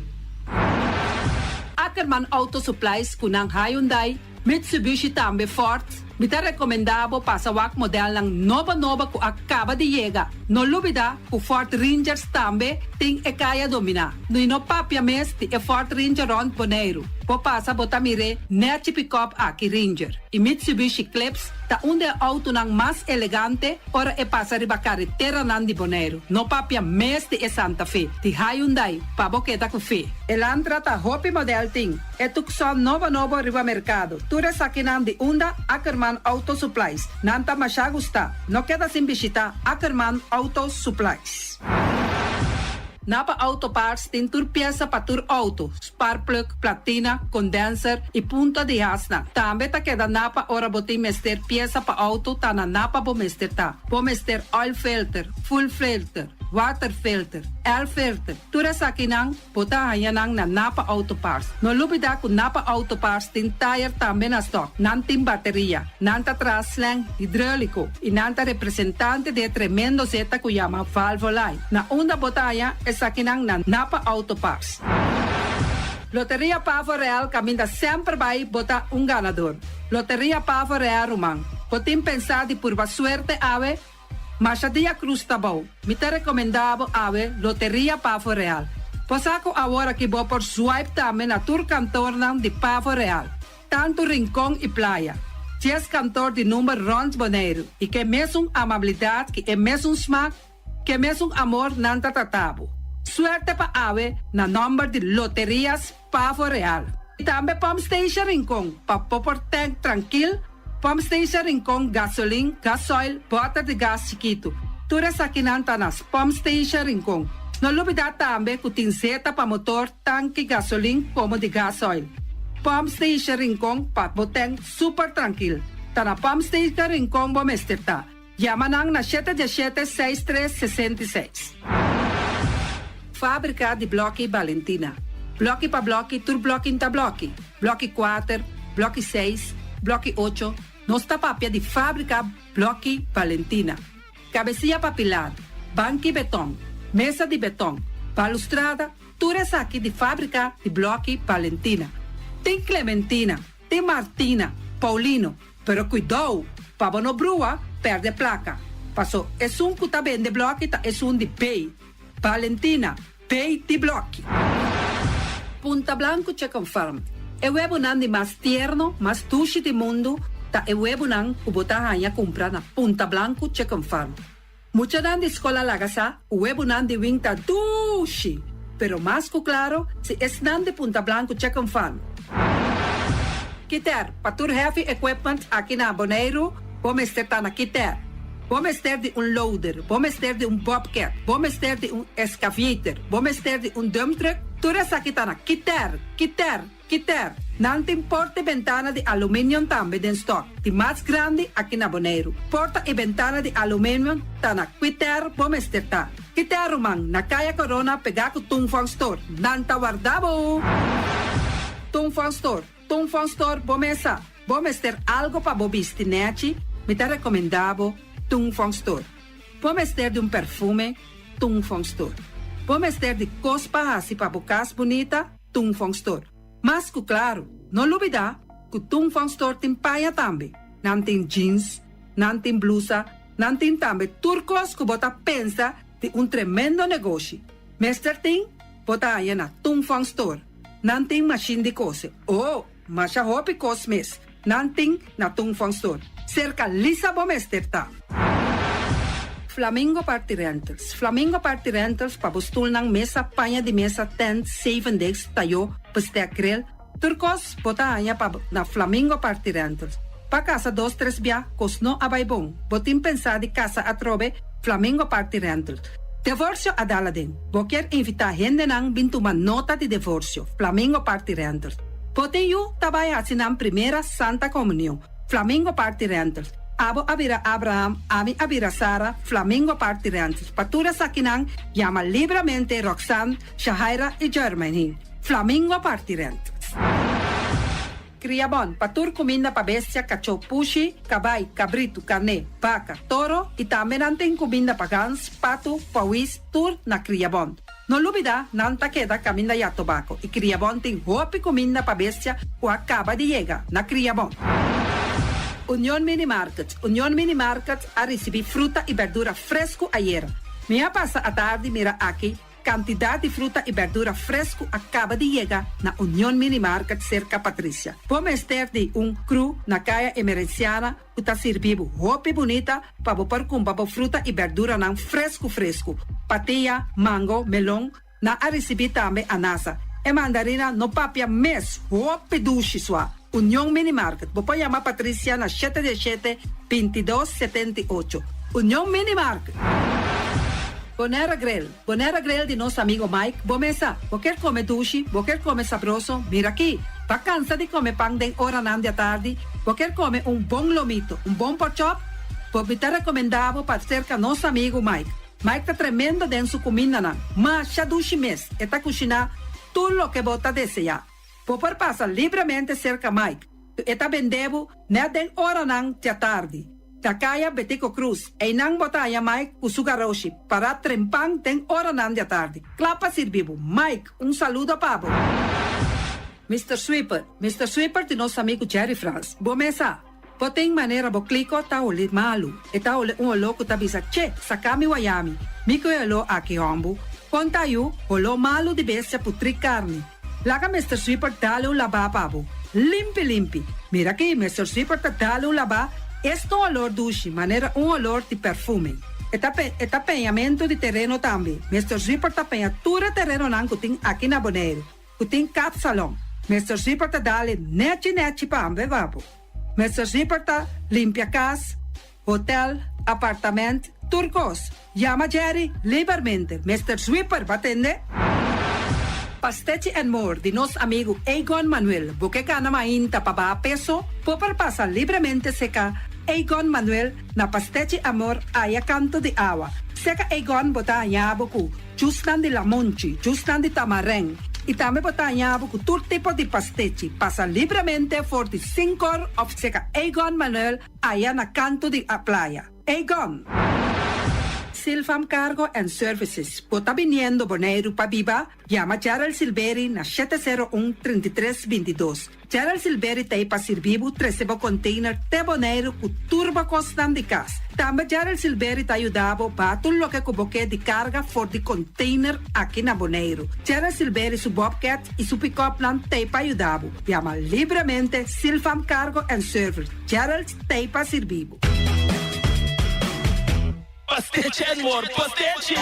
Ackerman Auto Supplies ku nan Hyundai, Mitsubishi tambe Ford. Mi ta rekomendá bo pasa wak modelnan nobo nobo ku a kaba di yega. No lubidá ku Ford Rangers tambe tin e kaya dominá. I no papia mes di e Ford Ranger rònt Boneiru. Bo pasa bo ta mir'é nèchi pikòp aki Ranger. I Mitsubishi Eclipse ta un di e outonan mas elegante ora e pasa riba kareteranan di Boneiru. No papia mes di e Santa Fe di Hyundai pa bo keda ku fe. Elantra ta hopi modèl tin. E Tucson nobo nobo riba merkado. Tur esakinan di unda Ackerman Auto Supplies. Nan ta masha gusta. No keda sin bishita Ackerman Auto Supplies. Napa Auto Parts tin tur piesa pa tur auto, sparkplug, platina, condenser y punta di hasnan. Tambe ta keda Napa ora bo tin mester piesa pa auto ta na Napa bo mester ta. Bo mester oil filter, fuel filter, water filter, air filter, tur esakinan Bo ta haña nan na Napa Auto Parts. No lubidá ku Napa Auto Parts tin tayer tambe na stòk. Nan tin bateria, nan ta traha slèng hidróliko i nan ta representante di e tremendo zeta ku yama Valvoline. Na unda bo ta haña esakinan na Napa Auto Parts. Loteria Pavo Real kaminda semper bai bo ta un ganador. Loteria Pavo Real ruman, bo tin pensá di purba suerte awe? Masha dia cruz ta bou. Mi ta recomenda bo awe Loteria Pavo Real. Bo sa cu awor aki bo por swipe tambe na tur kantornan di Pavo Real, tanto Rincon y Playa. Dies kantor di number rond Boneiru y ke mesun amabilidad ki e mesun smaak, ke mesun amor nan ta trata bo. Suerte pa awe na nomber di Loterias Pavo Real. Y tambe Pump Station Rincon pa bo por tank trankil. Pump Station Rincon, gasolin, gasoil, bòter di gas chikitu. Tur esakinan ta na Pump Station Rincon. No lubidá tambe ku tin zeta pa motor, tanki, gasolin komo di gasoil. Pump Station Rincon pa bo tank super trankil. Ta na Pump Station Rincon bo mester ta. Yama nan na shete diesshete seis tres 66. Fábrika di Blòki Balentina. Blòki pa blòki tur blòki n'ta blòki. Blòki kuater, blòki seis, blòki ocho, nos ta papia di Fábrika Blòki Balentina. Kabesia pa pilar, banki beton, mesa di beton, balustrada, tur esaki di Fábrika di Blòki Balentina. Tin Clementina, tin Martina, Paulino, pero kuidou pa bo no brua pèrdè plaka, paso esun ku ta bende blòki ta esun di B. Valentina, B di blòki. Punta Blanco Chicken Farm, E webonan di mas tierno, mas dushi di mundu ta e webonan ku bo ta haña kumpra na Punta Blanco Chicken Farm. Muchanan di skol a laga sa ku webonan di wing ta dushi, pero mas ku klaro si esnan di Punta Blanco Chicken Farm. Kiter, pa tur heavy equipment aki na Boneiru, bo mester ta na Kiter. Bo mester di un loader, bo mester di un bobcat, bo mester di un excavator, bo mester di un dump truck, tur esaki ta na Kiter, Kiter, Kiter. Nan tin porta i bentana di aluminium tambe den stock, di mas grandi aki na Boneiru. Porta i bentana di aluminium ta na Kiter bo mester ta. Kiter ruman, na Kaya Corona pegá ku Tung Fong Store. Nan ta warda bo! Tung Fong Store, Tung Fong Store bo mesa. Bo mester algo pa bo bisti nechi, mi ta recomenda bo Tung Fong Store. Bo mester di un perfume, Tung Fong Store. Bo mester di cos pa haci pa bo cas bunita, Tung Fong Store. Mas cu claro, no lubida cu Tung Fong Store tin paña tambe. Nan tin jeans, nan tin blusa, nan tin tambe tur cos cu bo ta pensa di un tremendo negoshi. Mester tin, bo ta haña na Tung Fong Store. Nan tin mashin di cose. Oh! Masha hopi kos mes nan tin na Tung Fong Store. Serka Lisa bo mester ta. Flamingo Party Rentals Flamingo Party Rentals pa bo stulnan, mesa, paña di mesa, tent, zeven desk, tayó, bestek, grill, tur kos bo ta haña pa na Flamingo Party Rentals. Pa kasa dos tres bia kos no a bai bon, bo tin pensá di kasa atrobe, Flamingo Party Rentals. Devorsio a dal aden. Bo kier invitá hendenan bin tuma nota di devorsio, Flamingo Party Rentals. Bo tin yu ta bai haci nan primera Santa Comunion, Flamingo Party Rentals. Abo a bira Abraham, ami a bira Sara, Flamingo Party Rentals. Pa tur esakinan, yama libramente Roxanne, Shahaira y Jermaine, Flamingo Party Rentals. Kriabon, pa tur kuminda pa bestia, kachó, pushi, kabai, kabritu, karné, baka, toro i tambe nan tin kuminda pa gans, patu, pawis, tur na Kriabon. No lubidá, nan ta keda kaminda ya tobako i Kriabon tin hopi kuminda pa bestia ku a kaba di yega na Kriabon. Union Mini Market, Union Mini Market a risibí fruta i bèrdura fresku ayera. Mi a pasa atardi mira aki Kantidat di fruta i bèrdura fresku a kaba di yega na Union Mini Market serka Patricia. Bo mester di un kru na Kaya Emerenciana ku ta sirbi bo hopi bunita pa bo por kumpra bo fruta i bèrduranan fresku fresku. Patia, mango, melon, nan a risibí tambe anasa. E mandarina no papia mes, hopi dushi sua. Union Mini Market, bo por yama Patricia na shete dieshete, bintidos, 78. Union Mini Market! Bonaire Grill, Bonaire Grill di nos amigo Mike, bo mesa, bo kier come dushi, bo kier come sabroso, mira aki! Ba cansa di come pan den oranan di atardi, bo kier come un bon lomito, un bon porkchop? Bo mi ta recomenda bo pa cerca nos amigo Mike. Mike ta tremendo den su cumindanan, masha dushi mes, e ta cushina tur loke bo ta desea. Bo por pasa libremente serka Mike, ku e ta bende bo nèt den oranan djatardi. Na kaya Betico Cruz, einan bo ta haña Mike ku su garoshi pará trempan den oranan djatardi, kla pa sirbi bo. Mike, un saludo pa bo! Mister Sweeper, Mister Sweeper di nos amigu Jerry Frans. Bo mes sa, bo tin manera bo kliko ta holi malu. E ta holi un oló ku ta bisa, Che, saka mi wayami. Mi ku e oló aki hòmbu. Kon ta yu, holó malu di bestia putrí karni. Laga Mister Sweeper dale un labá pa bo. Limpi limpi. Mira aki, Mister Sweeper ta dale un labá, esta un olor dushi, manera un olor di perfume. E ta pe, e ta peñamentu di tereno tambe. Mister Sweeper ta peña tur e terenonan ku tin aki na Boneiru, ku tin kapsalon. Mister Sweeper ta dale nechi nechi pa ambe pa bo. Mister Sweeper ta limpia kas, hotel, apartament, tur kos. Yama Jerry libermente. Mister Sweeper, bo a tende? Pastechi and More di nos amigu Egon Manuel Bo ke gana mainta pa baha peso? Bo por pasa libremente seka Egon Manuel na Pastechi Amor aya kanto di awa. Seka Egon bo ta haña bo ku jusnan di lamonchi, jusnan di tamarèn i tambe bo ta haña bo ku tur tipo di pastechi. Pasa libremente for di sinkor òf seka Egon Manuel aya na kanto di playa. Egon! Silvam Cargo and Services, Bo ta biniendo Boneiru pa biba? Yama Gerald Silberi na 701 33 22. Gerald Silberi ta ei pa sirbi bo trese bo container te Boneiru ku tur bo kosnan di kas. Tambe Gerald Silberi ta yuda bo baha tur loke ku bo ke di karga for di container aki na Boneiru. Gerald Silberi su bobcat i su pick-upnan ta ei pa yuda bo. Yama libremente Silvam Cargo and Service. Gerald ta ei pa sirbi bo. Pastechi and more pastechi!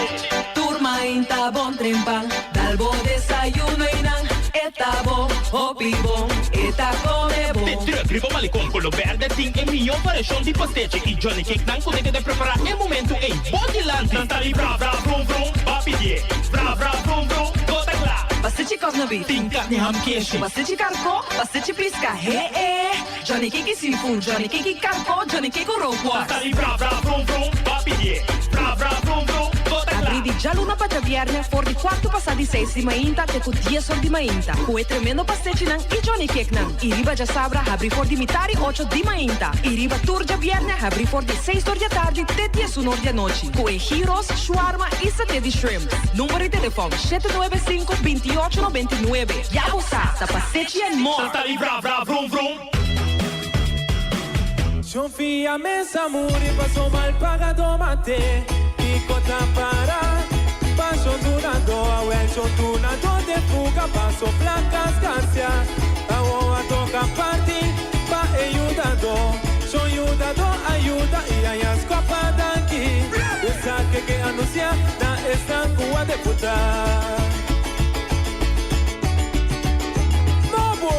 Tur mainta bon trempan, dal bo desayuno y nan e ta bo, hopi bon, e ta come bon. De truck riba Malecon Colo Berde tin e mihó variashon di pastechi y Johnny Cake nan cu ta keda prepara e momento ey bo dilanti. Nan ta di bra bra vrum vrum, ba pidié bra bra vrum vrum, bo ta cla. Pastechi cosna beef. Tin carni ham keshi. Pastechi carco, pastechi pisca, he e. Johnny Cake seafood, Johnny Cake karko, Johnny Cake rookworst. Ta di bra bra vrum vrum, ba pidié bra bra vrum vrum, bo ta kla. Abrí di djaluna pa djabièrnè for di kuartu pasá di seis di mainta te ku dies or di mainta ku e tremendo pastechinan i Johnny Cakenan. I riba djasabra habrí for di mitar i ocho di mainta i riba tur djabièrnè habrí for di seis or di atardi te diesun or di anochi ku e gyros, shawarma i saté di shrimp. Number di telefòn, shete nuebe sinku, binti ocho 99. Ya bo sa, ta Pastechi and More! Ta di bra bra vrum vrum. Sofia mesa muri paso mal pagado mate Kiko ta para Paso dunado awel so dunado de fuga paso placas garcia Awo a toca parti pa e yudado So yudado ayuda y aya scopa danki Esaki ke anuncia na esnan cu a deputa. Nobo.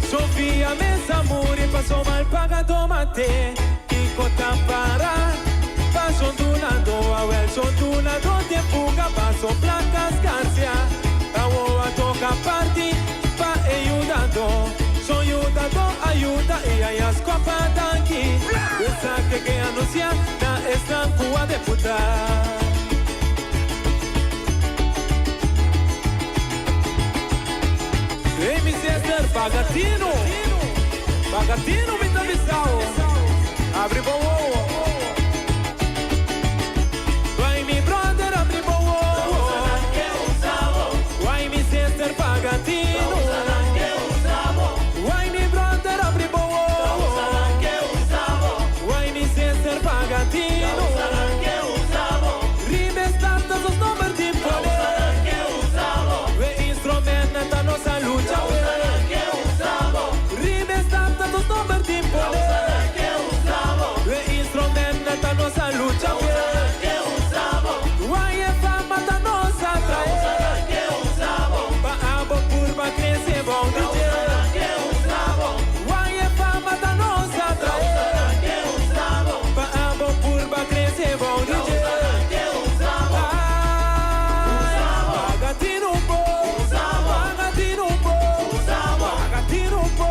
Sofia mesa muri paso mal pagado mate Kiko ta para Paso dunado awel so dunado den fuga paso placa scarcia Awo a toca parti pa e yudado So yudado a yuda y aya scopa danki Esaki ke anuncia na esnan cu a deputa. Hey mi sister, paga tino. Paga tino mi ta bisao. Abri bo wowo. Wai mi brother abri bo wowo. Wai mi sister paga tino. Wai mi brother abri bo wowo. Wai mi sister paga tino. Riba e status nos nomber tin poder. E instrumentnan ta nos a lucha p'e. Riba e status nos nomber tin poder. E instrumentnan ta nos a lucha p'e. Wai e fama ta nos atrae. Pa abo purba crece bou di dje. Wai e fama ta nos atrae. Pa abo purba crece bou di dje. Ai, paga tinu bo, paga tinu bo, paga tinu bo,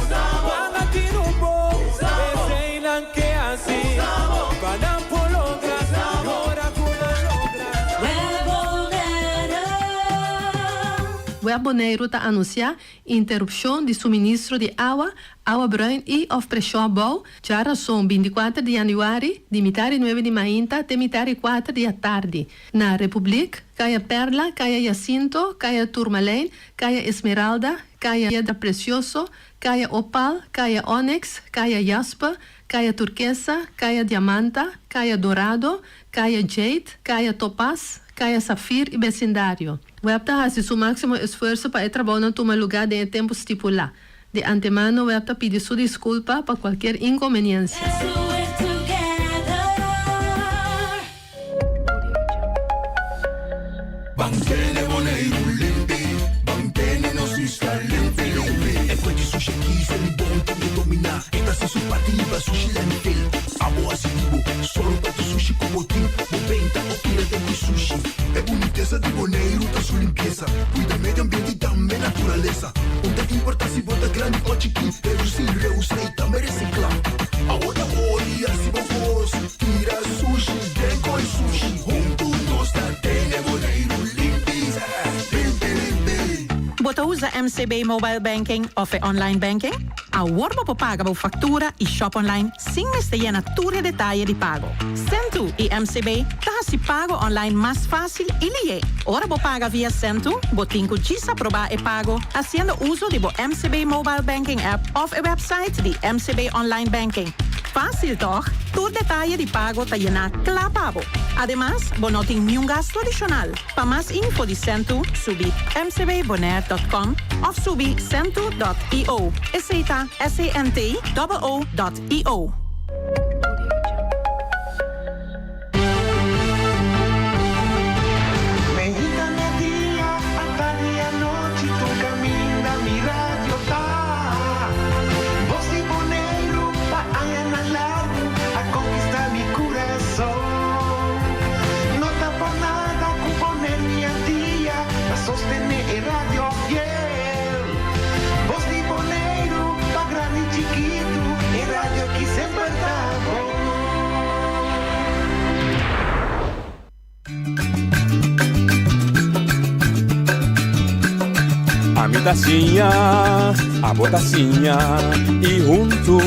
paga tinu bo. Eseinan ke hasi pa nan por logra, ora ku nan logra. Web Boneiru ta anunsiá interupshon di suministro di awa, awa bruin i òf preshon abou, djarason 24 di yanüari, di mitar i nuebe di mainta te mitar i kuater di atardi, na Republiek, Kaya Perla, Kaya Jacinto, Kaya Turmalijn, Kaya Esmeralda, Kaya Piedra Precioso, Kaya Opal, Kaya Onyx, Kaya Jasper, Kaya Turkesa, Kaya Diamanta, Kaya Dorado, Kaya Jade, Kaya Topaz, Kaya Safir i besindario. Web ta hasi su máksimo esfuerso pa e trabounan tuma lugá den e tempu stipulá. Di antemano web ta pidi su diskulpa pa kualkier inkonbeniensia. Ban tene Boneiru limpi, ban tene nos isla limpi limpi. E fuente sushi aki Selibon tin ke dominá. E ta hasi su parti libra sushi landfill. Abo hasi di bo, sòru pa tur sushi ku bo tin. Bo benta o tira den ku sushi. E bunita. Grandi o chikí, redusí, reusá i tambe resiklá. Awor ta ora di hasi bo kos, tira sushi den koi sushi. Huntu nos ta tene Boneiru limpi, limpi limpi. Bo ta usa MCB Mobile Banking òf e Online Banking? Awor bo por paga bo faktura i shop online sin mester yena tur e detaye di pago. Sentoo i MCB ta hasi pago online mas fásil i lié. Ora bo paga via Sentoo, bo tin ku djis aprobá e pago hasiendo uso di bo MCB Mobile Banking app òf e website di MCB Online Banking. Fásil tòg? Tur detaye di pago ta yená kla pa bo. Ademas, bo no tin niun gastu adishonal. Pa mas info di Sentoo, subi mcbbonaire dot com òf subi sentoo dot io. Esei ta S-E-N-T-O-O dot io. Meinta, media, atardi i anochi tur kaminda mi radio ta. Bos di Boneiru pa añanan largu a konkistá mi kurason. No ta por nada ku poner mi al dia pa sostené e radio fiel. Bos di Boneiru pa grandi i chikitu, e radio ki semper ta bon. Ami ta siña, abo ta siña i huntu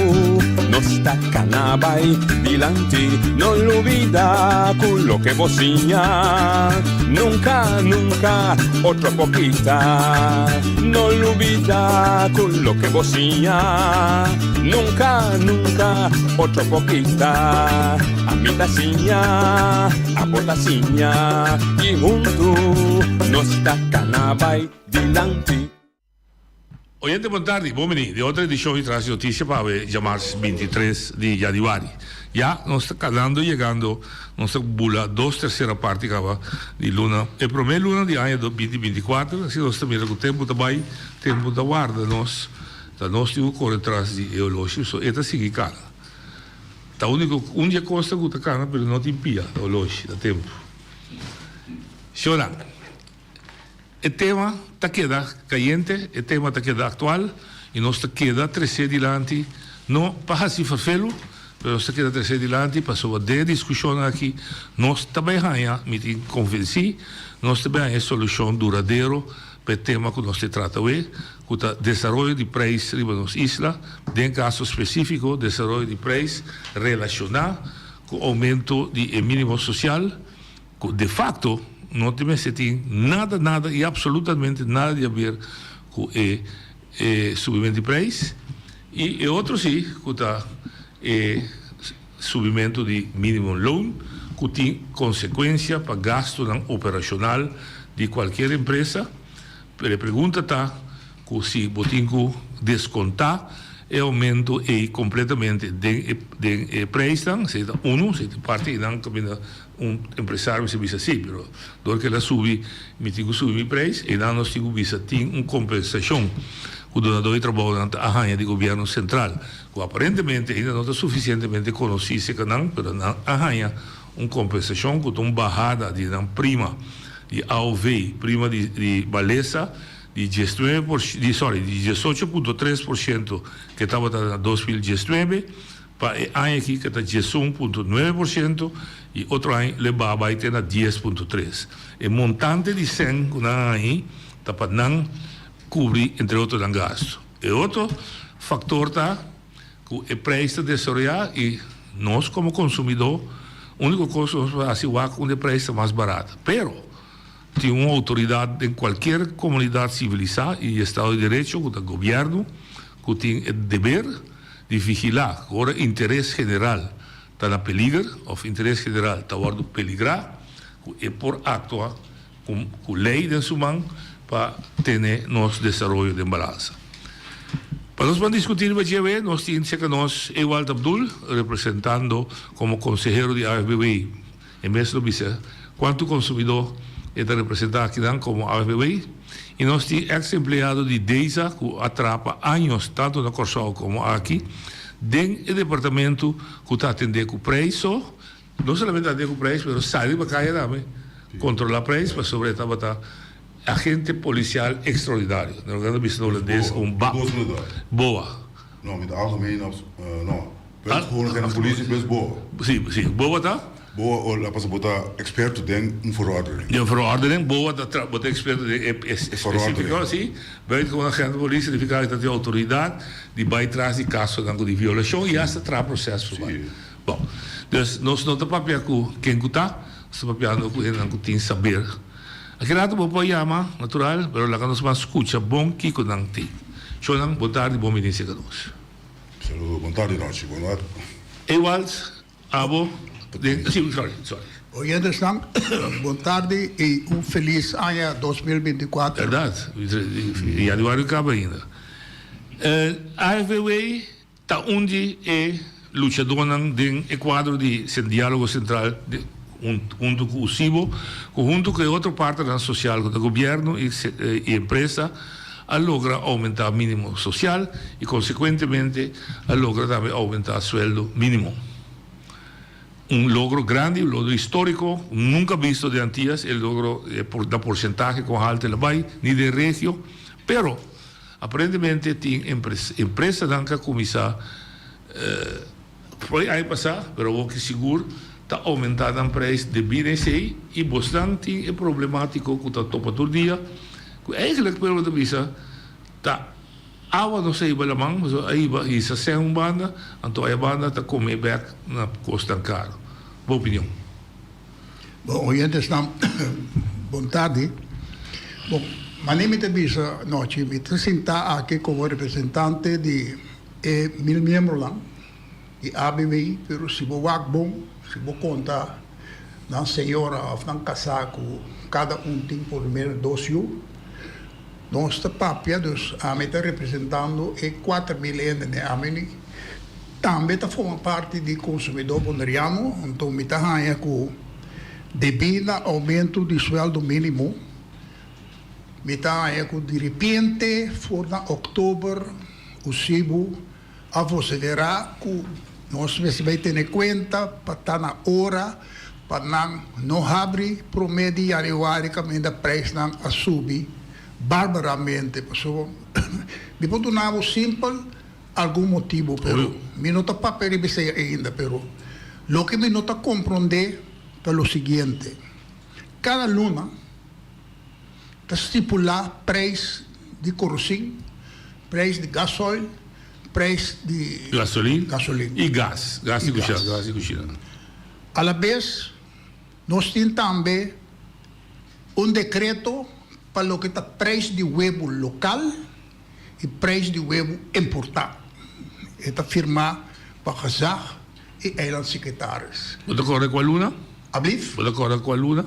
nos ta kana bai dilanti. No lubida ku loke bo siña nunka, nunka otro por kita. No lubida ku loke bo siña nunka, nunka otro por kita. Ami ta siña, abo ta siña i huntu nos ta kana bai dilanti. Oyente bon tardi, bon bini den otro edicion di Tras di Noticia pa awe djamars 23 di januari. Ya nos ta canando yegando, nos ta bula dos tercera parti caba di luna, e prome luna di aña 2024, asina nos ta mira cu tempo ta bay, tempo ta warda nos, ta nos tin cu core tras di e oloshi, so e ta sigui cana. Ta unico un di e cosnan cu ta cana pero no tin pia, ta oloshi, ta tempo. Shona. E tema ta keda kayente, e tema ta keda aktual i nos ta keda tresé dilanti, no pa hasi ferfelu, pero nos ta keda tresé dilanti pasobra den e diskushon aki nos ta bai haña, mi tin konvensí, nos ta bai haña e solushon duradero pa e tema ku nos ta trata awe, ku ta desaroyo di preis riba nos isla, den kaso spesífiko desaroyo di preis relashoná ku oumento di e mínimo sosial. Ku de facto no tin mester tin nada nada y absolutamente nada di haber ku e e subimento di prijs y e otro si ku ta e subimento di minimum loon ku tin consecuencia pa gastonan operacional di cualkier empresa. Pero e pregunta ta ku si bo tin ku deskonta e oumento ei completamente den e den e prijsnan, esei ta unu, esei ta parti einan kaminda Un empresario mester bisa sí, pero dor ku el a subi, mi tin ku subi mi preis. Einan nos tin ku bisa tin un kompensashon ku dunadó di trabounan ta a haña di gobièrnu sentral, ku aparentemente ainda no ta sufisientemente konosí serka nan, pero nan a haña un kompensashon ku ta un bahada di nan prima di AOV, prima di di balesa, di diesnuebe por di sorry di diesocho punto tres por shento ke tabata na 2019. Pa e aña aki ke ta 11.9% i otro aña lo e baha bai te na 10.3. E montante di sèn ku nan a hañi ta pa nan kubri entre otro nan gastu. E otro faktor ta ku e preis ta desaroyá i nos komo konsumidó úniko kos ku nos por hasi wak unda e preis ta mas barata. Pero tin un outoridat den kualkier komunidat sivilisá i estado di derecho ku ta gobièrnu ku tin e deber di vigilá ku ora interes general ta na peliger òf interes general ta wòrdu peligrá, ku e por aktua ku ku lei den su man pa tene nos desaroyo den balansa. Pa nos ban diskutí riba dje awe, nos tin serka nos Ewald Abdul, representando komo konsehero di AFBW. E mes lo bisa cuanto consumidor e ta representa akinan como AFBW. Y nos tin ex empleado di DEZA cu a traha pa años tanto na Corsou como aki den e departamento cu ta atende cu prijs so, no solamente atende cu prijs pero sali riba caya tambe controla prijs pasobra e tabata. Agente policial extraordinario. Na loke nan ta bisa na Holandes un bap. Boa. No, mi ta algemeen op, no. Buitengewoon agente politie plus boa. Si, si. Boa ta? Boa o la pasobra bo ta experto den un verordening. Den un verordening. Boa ta tra, bo ta experto den e específico, si. Buitengewoon agente politie significa cu ta tin autoridad di bay tras di casonan cu di violacion y hasta traha proces por bay. Bon, dus nos no ta papia cu ken cu ta, nos ta papiando cu hendenan cu tin saber. Aki rato bo por yama, natural, pero laga nos mas scucha bon kico nan tin. Shownan, bon tardi, bon bini cerca nos. Saludo, bon tardi nochi, bon tardi. Ewald, abo den, si, sorry, sorry. Oyentesnan, bon tardi y un feliz aña 2024. Berdad, januario caba ainda. AFBW Ta un di e luchadónan den e kuadro di Diálogo Sentral huntu ku USIBO, ku huntu ku e otro partnernan sosial ku ta gobièrnu i empresa a logra oumentá mínimo sosial i konsekuentemente a logra tambe oumentá sueldo mínimo. Un logro grandi, un logro históriko, nunka bisto den Antias e logro na porsentahe kon haltu el a bai, ni den regio, pero Aparentemente tin empresanan ku a kuminsá for e aña pasá, pero awor ki sigur ta oumentá nan preis debí na esei i bosnan tin e problemátiko ku ta topa tur dia ku eigentlik pueblo ta bisa ta awa nos a hiba laman, pasobra a hiba hisa sèn un banda anto aya banda ta kome bèk na kosnan karu. Bo opinion? Bon oyentesnan, bon tardi. Bon, mane mi ta bisa nochi, mi ta sintá aki komo representante di e mil miembronan di ABW, pero si bo wak bon, si bo konta nan señora òf nan kasá ku kada un tin por lo menos dos yu, nos ta papia, dus ami ta representando e 4000 hende den ABW. Tambe ta forma parti di konsumidó boneriano, anto mi ta haña ku debí na oumento di suèldo mínimo, mi ta haña ku diripiente for na òktober USIBU a voseverá ku nos mester bai tene kuenta pa ta na ora pa nan no habri promé di yanüari kaminda preisnan a subi barbaramente. Pasobra mi por duna bo simpel. Algun motibu, pero mi no ta papia riba esei ainda, pero loke mi no ta komprondé ta lo siguiente, kada luna ta stipulá preis di korosin, preis di gasoil, preis di Gasolin gasolin i gas, gas di kushina, gas di kushina. Alabes nos tin tambe un dekreto pa loke ta preis di webu lokal. E prijs di webu importá. E ta firmá pa Gezag i Eilandsecretaris. Bo ta kòrda kua luna? Ablief? Bo ta kòrda kua luna?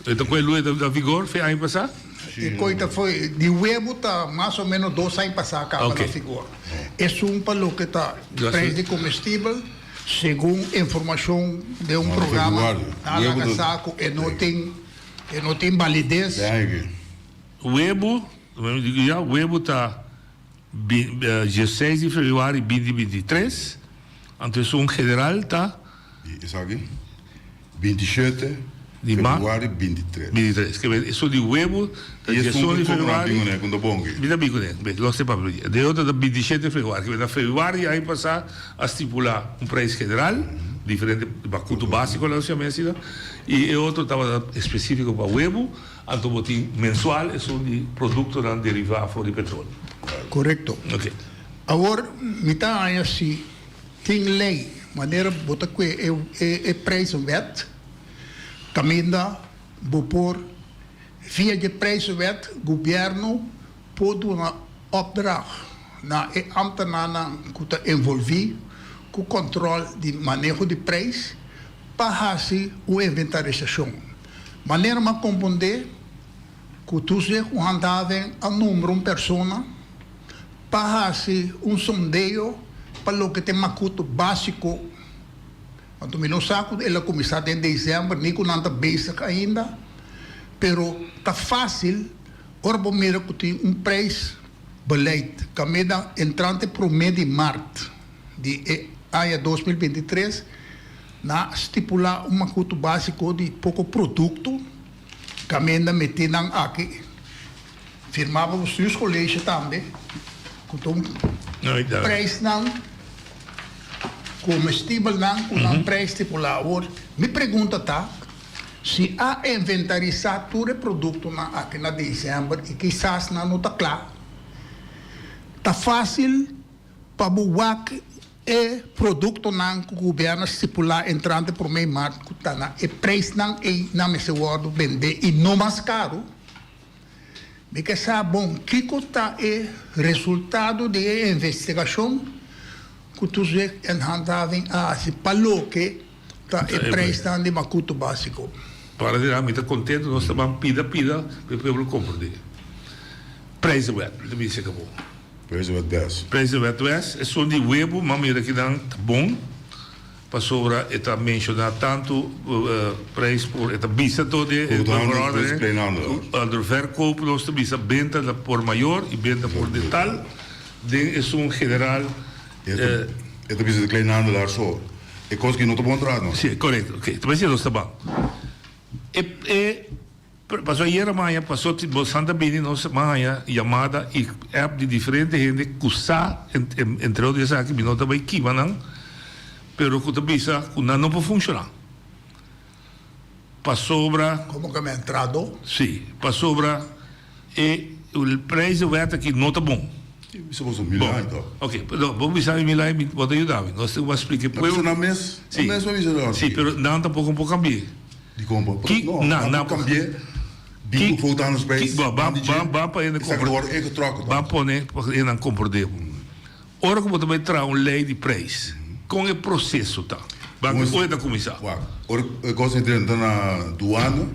E ta kua luna e ta na vigor? Fe aña pasá? E koi ta foi di webu ta mas o menos dos aña pasá kaba na vigor. Esun pa loke ta prijs di komestibel segun informashon den un programa nan a laga sa ku e no tin e no tin balides. Webu Ya webu ta dieseis di februari binti 23, anto esun general ta. Di esaki 27 februari 23. 23, ke men esun di webu ta diesun di februari. Mi ta bin kuné, los te papia di. De otro ta 27 februari, ke men na februari aña pasá a stipulá un preis general, diferente bakutu básiko nan yama asina, i e otro tabata espesífiko pa webu. Anto bo tin mensual esun di produktonan derivá for di petroleo. Korekto. Oke. Awor mi ta haña si tin lei manera bo ta kue e e prijzenwet kaminda bo por via dje prijzenwet gobièrnu por duna opdracht na e ambtenarnan ku ta envolví ku kòntròl di maneho di prijs pa hasi un inventarisashon. Manera m'a kompondé ku Toezicht ku Handhaving a nombra un persona pa hasi un sondeo pa loke ta e makutu básiko. Anto mi no sa ku el a kuminsá den desèmber ni ku nan ta bezig ainda, pero ta fásil ora bo mira ku tin un preis beleid kaminda entrante promé di mart di e aña 2023 Na stipulá un makutu básiko di poko produkto kaminda metinan aki. Firmá pa Bestuurscollege tambe ku ta un prijsnan komestibelnan ku nan prijs stipulá. Awor mi pregunta ta si a inventarisá tur e produktonan aki na desèmber i kisas nan no ta kla, ta fásil pa bo wak E produktonan ku gobièrnu a stipulá entrante promé mart ku ta na e preisnan ei nan mester wòrdu bendé i no mas karu. Mi ke sa bon kiko ta e resultado di e investigashon ku Toezicht en Handhaving a hasi pa loke ta e preisnan di makutu básiko. Para di nan mi ta kontentu nos ta ban pida pida pa e pueblo komprendé. Prijzenwet, mi ta bisa e kabo. Prijzenwet bes. Prijzenwet wes, esun di webu m'a mira kinan ta bon, pasobra e ta menciona tantu prijs por, e ta bisa tot e verordening, cu verkoop nos ta bisa benta na por mayor y benta por detal, den esun general. E ta bisa di kleinhandelaar so, e cos ki no ta bon traha no. Si, corecto, ok, ta bisa nos ta ban. E. Pasobra ayera maña paso bo santa bini nos a haña yamada y app di diferente hende cu sa entre otro esaki mi no ta bay kima nan pero cu ta bisa cu nan no por funciona pasobra Como que mi a entrado? Si, pasobra e prijzenwet aki no ta bon. Bisa boso mil aña to. Ok, no, bo bisa mi mil aña, bo ta yuda mi. Nos tin ku splika e pueblo. Bisa nan mes, nan mes bo bisa nan. Si, pero nan tampoko por kambi'é. Dikon bo? Ki, No, nan, nan nan por kambi'é, bin ku groothandelsprijs, Ki, bo, nan di dje, ban, ban pa hende esaki ta wòrdu ingetrokken Ban pone pa hende komprondé bo. Ora ku bo ta bai traha un lei di prijs, kon e proseso ta? Ban Kon ora ta kuminsá? Wak, ora e kos a drenta na duana,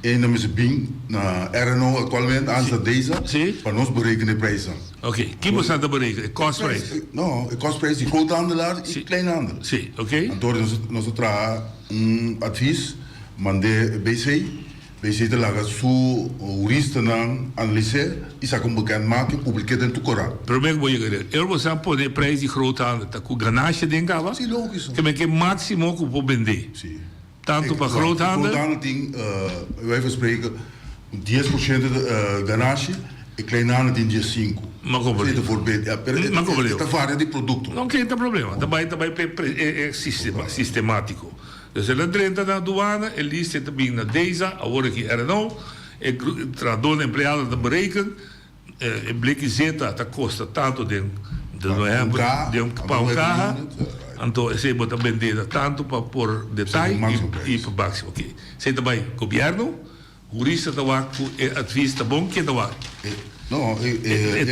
e nan mester bin na RNO aktualmente, antes ta DEZA, pa nos berekenen e prijsnan. Oké, ki bo sa ta bereken? E kostprijs? No, e kostprijs di groothandelaar i kleinhandel. Si, oké. Anto nos a traha un advies, mand'é BC. BC ta laga su huristanan analis'é i saka un bekend make, publik'é den tur korant. Promé ku bo yega den, ora bo sa pone e prijs di groothandel ta ku ganasha den kaba? Si, logisch. Ke men ke máksimo ku bo por bendé. Si. Tantu pa groothandel. Groothandel tin, bij wijze van spreken, un 10% ganashi, e kleinhandel tin 15. Ma komprendé. Esei ta voorbeeld. Ja, pero Ma komprendé. e ta varia di produkto. No ke ta problema. Ta bai ta bai p'e e sistema, sistemátiko. Dus el a drenta na aduana, e lista e ta bin na DEZA, awor aki RNO, e trahadornan, empleadonan ta bereken, e bleki zeta ta kosta tantu den, den ehempel, den pa un kaha, anto esei bo ta bende na tantu pa por detaye i pa máksimo. Oke, esei ta bai gobièrnu. Hurista ta wak ku e advis ta bon, ke ta wak? No, e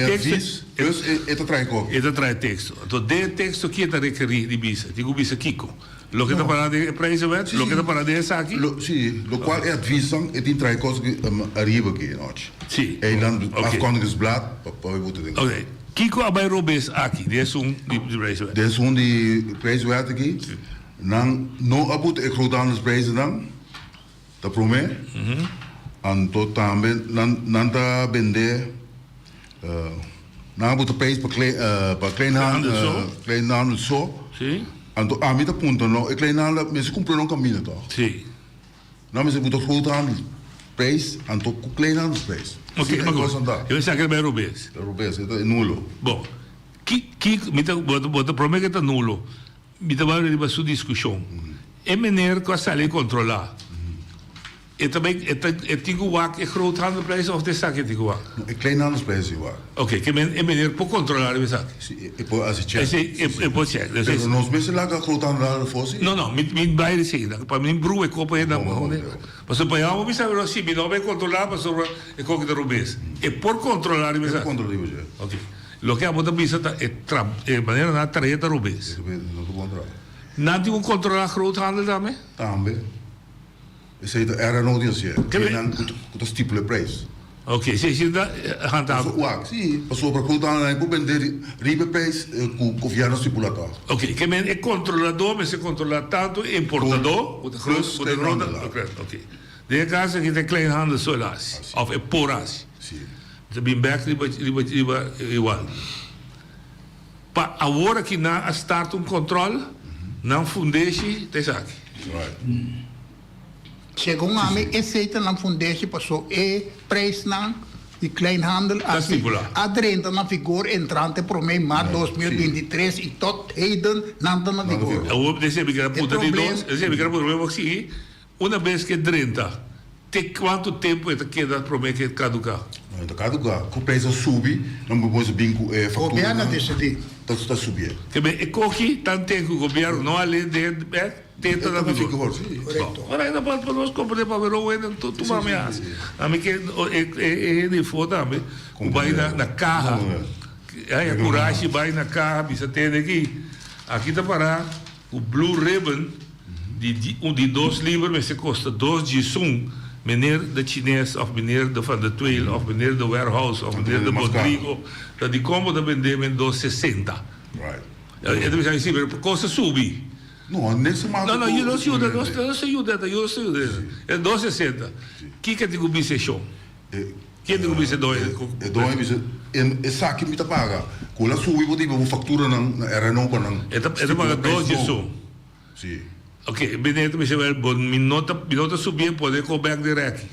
advis, dus e ta trae kopia. E ta trae teksto. Anto den e teksto ki e ta rekerí di bisa? Tin ku bisa kiko? Loke ta pará den e prijzenwet? Loke ta pará den esaki? Si, lokual e advisnan e tin trae kos ariba aki anochi. Si. Eiland afkondigingsblad pa e buta den. Oké. Kiko a bai robes aki den esun di prijzenwet? Den esun di prijzenwet aki, nan no a buta e groothandelsprijzennan. Ta promé, anto tambe nan nan ta bende nan a buta prijs pa pa kleinhandel kleinhandel so. Anto ami ta puntra no e kleinhandel mester kumpra nan kaminda tòg? Nan mester buta groothandel prijs anto ku kleinhandel prijs. Oké, maar goed. Yo esaki ta bai robes. Ta robes, e ta nulo. Bon, ki ki mi ta bo ta promé ke ta nulo. Mi ta bai riba su diskushon. E meneer ku a sali kontrolá, e ta bai, e ta, e tin ku wak e groothandelprijs òf ta esaki e tin ku wak? No, e kleinhandelsprijs tin wak. Oké, ke men e meneer por kontrolá riba esaki? Si, e por hasi chèk. Esei, e, e por chèk. Dus Pero nos mester laga groothandelaar afó si? No, no, mi, mi bai di esei. Pa mi brua e kopo henda. Bon, bon, bon. Pasobra pa yama mi sa pero si mi no bai kontrolá pasobra e koki ta robes. E por kontrolá riba esaki? E por kontrolá riba esaki. Oké. Loke abo ta bisa ta e tra e manera nan a trae ta robes. No ta bon trae. Nan tin ku kontrolá groothandel tambe? Tambe. Esei ta era no tin hasié. Nan ku ta stipula e prijs. Oké, si si ta handhaaf. Wak, si, pasobra groothandel nan por bende riba e prijs ku gobièrnu stipula tòg. Oké, ke men e kontroladó mester kontrolá tantu e importadó ku ta Plus kleinhandelaar. Oké. Den e kaso aki ta e kleinhandel so el hasi òf e por hasi. Si. Mi ta bin bek riba riba riba igual. Pa awor aki nan a start un control, nan fundeshi ta esaki. Segun ami esey ta nan fundeshi paso e prijsnan. di kleinhandel aki a drenta na vigor entrante promé mart 2023 i tot heden nan ta na vigor. Awor esei mi kere puntra di nos, esei mi kere puntra bo sigui, una bes ke drenta te kuantu tempu e ta keda promé ke kaduká? No e ta kaduká, ku preis a subi nan bo mester bin ku e faktura Gobièrnu a desidí. Ta subié. Ke men e koki tanten ku gobièrnu no a lei den bèk. Tenta na vigor. Correcto. Ora ainda pa pa nos comprende pa wero wende tu tu mami haci. Ami ke e e hende ifo tambe ku bai na na kaha. Haya kurashi bai na kaha bisa tende aki. Aki ta para ku blue ribbon di di un di dos liber mester kosta dos djisun meneer de chines of meneer de van de tweel of meneer de warehouse of meneer de bodrigo ta dikon bo ta bende men dos sesenta. E ta bisa si pero kos a subi. No, nese mas No, no, yo no yuda, no, no se yuda, yo no se yuda. E 260. Kiko tin ku bisa e shon? Ken tin ku bisa e doño? E doño bisa, esaki mi ta paga. Ku el a subi bo tin bo fakturanan na RNO pa nan. E ta e ta paga dos djesun. Si. Ok, meneer ta bisa wel, bo mi no ta mi no ta subi e pone ko bek den reki.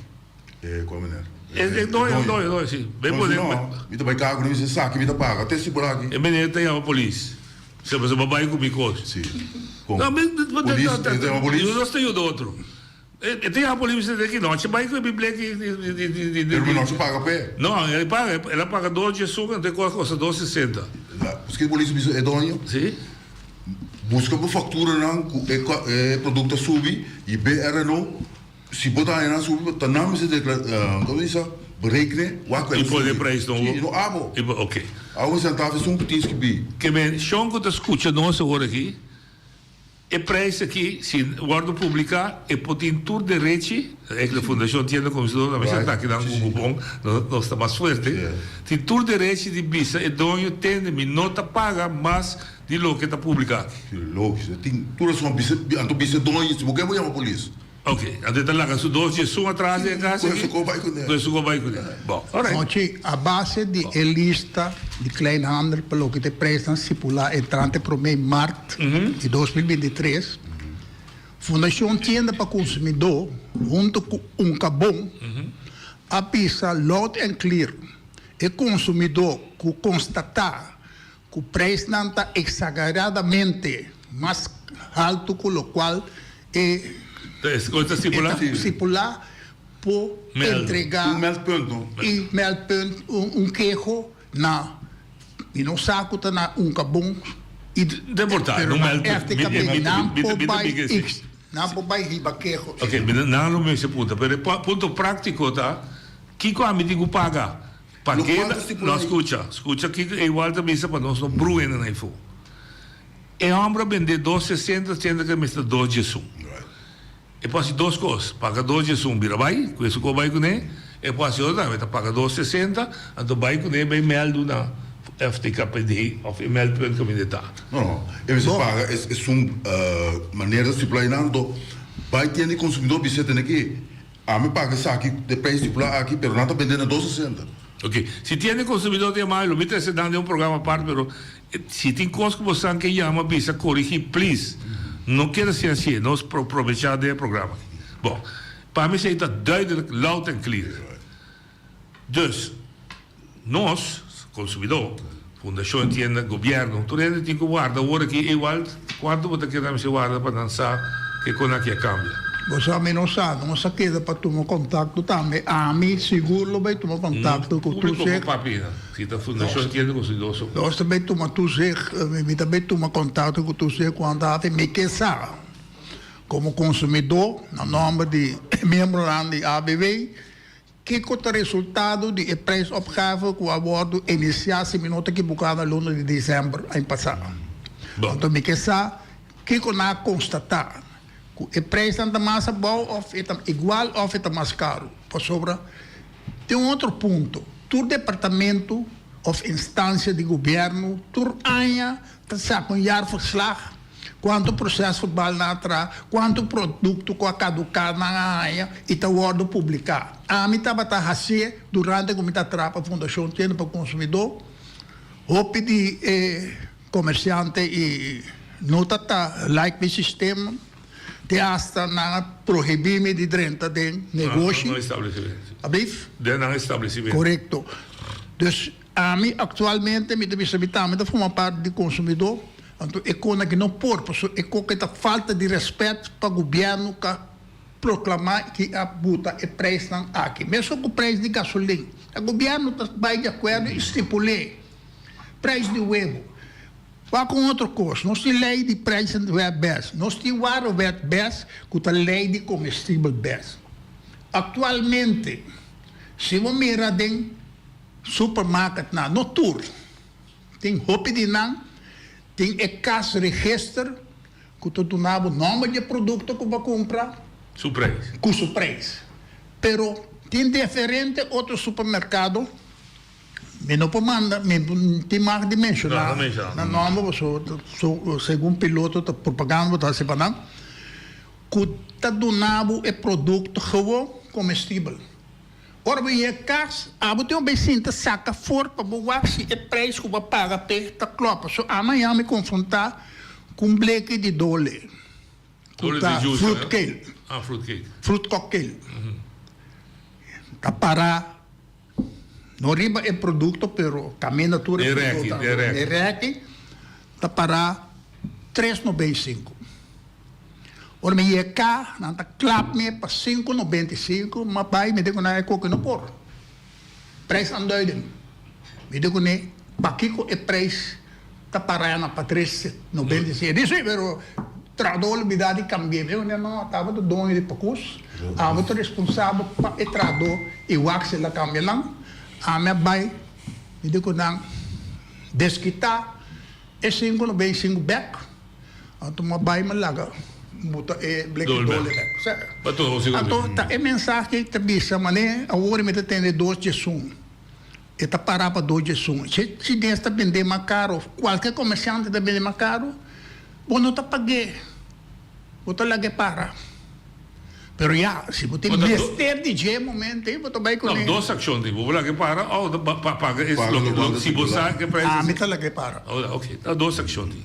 E kua meneer? E doño, e doño, e doño, si. No, no, mi ta bai kaga ku nan mi bisa esaki mi ta paga. Te si por aki. E meneer ta yama polis. Se pasobra bo bai ku mi kos. Si. Kon? No, mi, Polis, e ta yama polis? Nos ta yuda otro. E ta yama polis, mi sa ki nochi bai ku e biblia ki di di di di di. Pero mi nochi paga p'e. No, el paga, el a paga dos djesun, anto e kos kosta dos sesenta. Paske polis a bisa e doño? Si. Buska bo fakturanan ku e e produkto a subi i BRNO. Si bo ta haña nan subi, ta nan mester dekla, komo bisa, berekene wak ku e pone prijs nobo. Si, no abo. I po, oke. Abo mester antaf esun ku tin skibí. Ke men shon ku ta skucha nos awor aki, e prijs aki si wòrdu publiká e por tin tur derechi, e Fundashon Tienda Consumidor nan mester ta akinan ku kupon, nos ta mas fuerte, tin tur derechi di bisa e doño tende mi no ta paga mas di loke ta publiká aki. Si, logis, e tin tur rason bisa, anto bisa e doño si bo ke bo yama polis. Ok, anto e ta laga su dos djesun atras den e kas aki? Ku esun ko bai kuné. Ku esun ko bai kuné. Bon, alright. Mochi, a base di e lista di kleinhandel pa loke ta e prijsnan stipulá entrante promé mart di 2023, Fundashon Tienda pa Konsumidó hunto ku Unkabon a bisa loud and clear e konsumidó ku konstatá ku prijsnan ta eksageradamente mas haltu ku lokual e ta stipulá por entregá un meldpunt, un keho na, mi no sa ku ta na Unkabon, pero na FTKB nan por bai nan por bai hiba keho. Ok, nan lo mester punta, pero e punto práktiko ta kiko ami tin ku paga? Pa keda, no skucha, skucha kiko Ewald ta bisa pa nos no bruena na efo. E homber a bende dos sesenta siendo ke mester dos djesun. E por hasi dos kos, paga dos djesun bira bai, ku esun ku bai kuné, e por hasi otro tambe, ta paga dos sesenta, anto bai kuné bai mèldu na FTKPD òf e mèldpunt kaminda e ta. No, no, e mester paga esun manera ta stipulá einan, anto bai tienda di konsumidó bisa tene ke Ami paga esaki de prijs stipulá aki, pero nan ta bende na dos sesenta. Ok, si tiene consumidor ta yama, lo mi trece nan den un programa apart, pero si tin cos cu bosan ke yama bisa corigi please, no keda sin hacié, nos por probecha den e programa aki. Bon, pa mi esey ta duidelijk, loud and clear. Dus, nos, consumidor, Fundacion Tienda, Gobierno, tur hende tin cu warda awor aki, Ewald, cuanto bo ta keda mester warda pa nan sa ke con aki a cambia? Bo sa mi no sa, nos a keda pa tuma contacto tambe, ami sigur lo bay tuma contacto cu Publico toezicht. bo papi nan, si ta Fundacion Tienda Consumidor so. Nos ta bay tuma toezicht, mi ta bay tuma contacto cu toezicht cuanto hafi, mi ke sa como consumidor na nomber di miembronan di ABV, Kiko ta resultado di e prijsopgave ku a wòrdu inisiá, si mi no ta ekiboká, na luna di desèmber aña pasá? Anto mi ke sa kiko nan a konstatá, ku e prijsnan ta mas abou òf e ta igual òf e ta mas karu? Pasobra tin un otro punto, tur departamento òf instansia di gobièrnu tur aña ta saka un jaarverslag. Kuantu proces verbal nan a traha, kuantu produkto ku a kaduká nan a haña i ta wòrdu publiká. Ami tabata hasié durante ku mi ta traha pa Fundashon Tienda pa Konsumidó. Hopi di e komersiante i no ta ta like mi sistema. Te hasta nan a prohibí mi di drenta den negoshi. Nan establecimento. Ablief? Den nan establecimento. Korekto. Dus ami aktualmente mi ta bisa mi tambe ta forma parti di konsumidó, anto e kon aki no por, pasobra e kon ke ta falta di rèspèt pa gobièrnu ka proklamá ki a buta e preisnan aki. Mesun ku preis di gasolin, e gobièrnu ta bai di akuerdo i stipul'é preis di webu. Wak un otro kos, nos tin lei di prijzenwet bes, nos tin warenwet bes ku ta lei di komestibel bes. Aktualmente, si bo mira den supermarketnan, no tur, tin hopi di nan tin e kasregister ku ta duna bo nòmber di e produkto ku bo a kumpra Su preis. ku su preis. Pero tin diferente otro supermerkado. Mi no por manda, mi tin mag di menshoná nan nòmber pasobra segun piloto ta propaganda bo ta hasi pa nan, ku ta duna bo e produkto gewoon komestibel. Ora bo yega kas, abo tin un bes sinta saka for pa bo wak si e preis ku bo a paga p'e ta klòp. Pasobra amaña mi konfrontá ku un bleki di dole ku ta fruit cake, fruit cocktail, ta pará. No riba e produkto pero kaminda tur e produkto ta. E rèki ta pará tres nobenta i sinku. Ora mi yeka nan ta klap mi pa sinku nobenta i sinku ma bai mi di ku nan e koki no por. Prijsaanduiding. Mi di kuné pakiko e prijs ta pará na pa 3,95. E di si, pero trahadó olbidá di kambi'é. Mi di, no, tabata doño di pakus, abo ta responsabel pa e trahadó i wak si el a kambia nan. Ami a bai, mi di ku nan, deskitá e 5,95 bèk. Anto mi a bai mi laga buta e bleki dole bèk. Anto ta e mensahe ta bisa manera awor mi ta tende dos djesun. E ta pará pa dos djesun. Si chines ta bendé mas karo of kualke komersiante ta bendé mas karo, bo no ta pag'é. Bo ta lag'é para. Pero ya, si bo tin mester di dje momento ei, bo ta bai kuné. No, dos akshon tin. Bo por lag'é para òf bo ta paga e loke si bo sa ke preis. Ami ta lag'é para. Oke, ta dos akshon tin.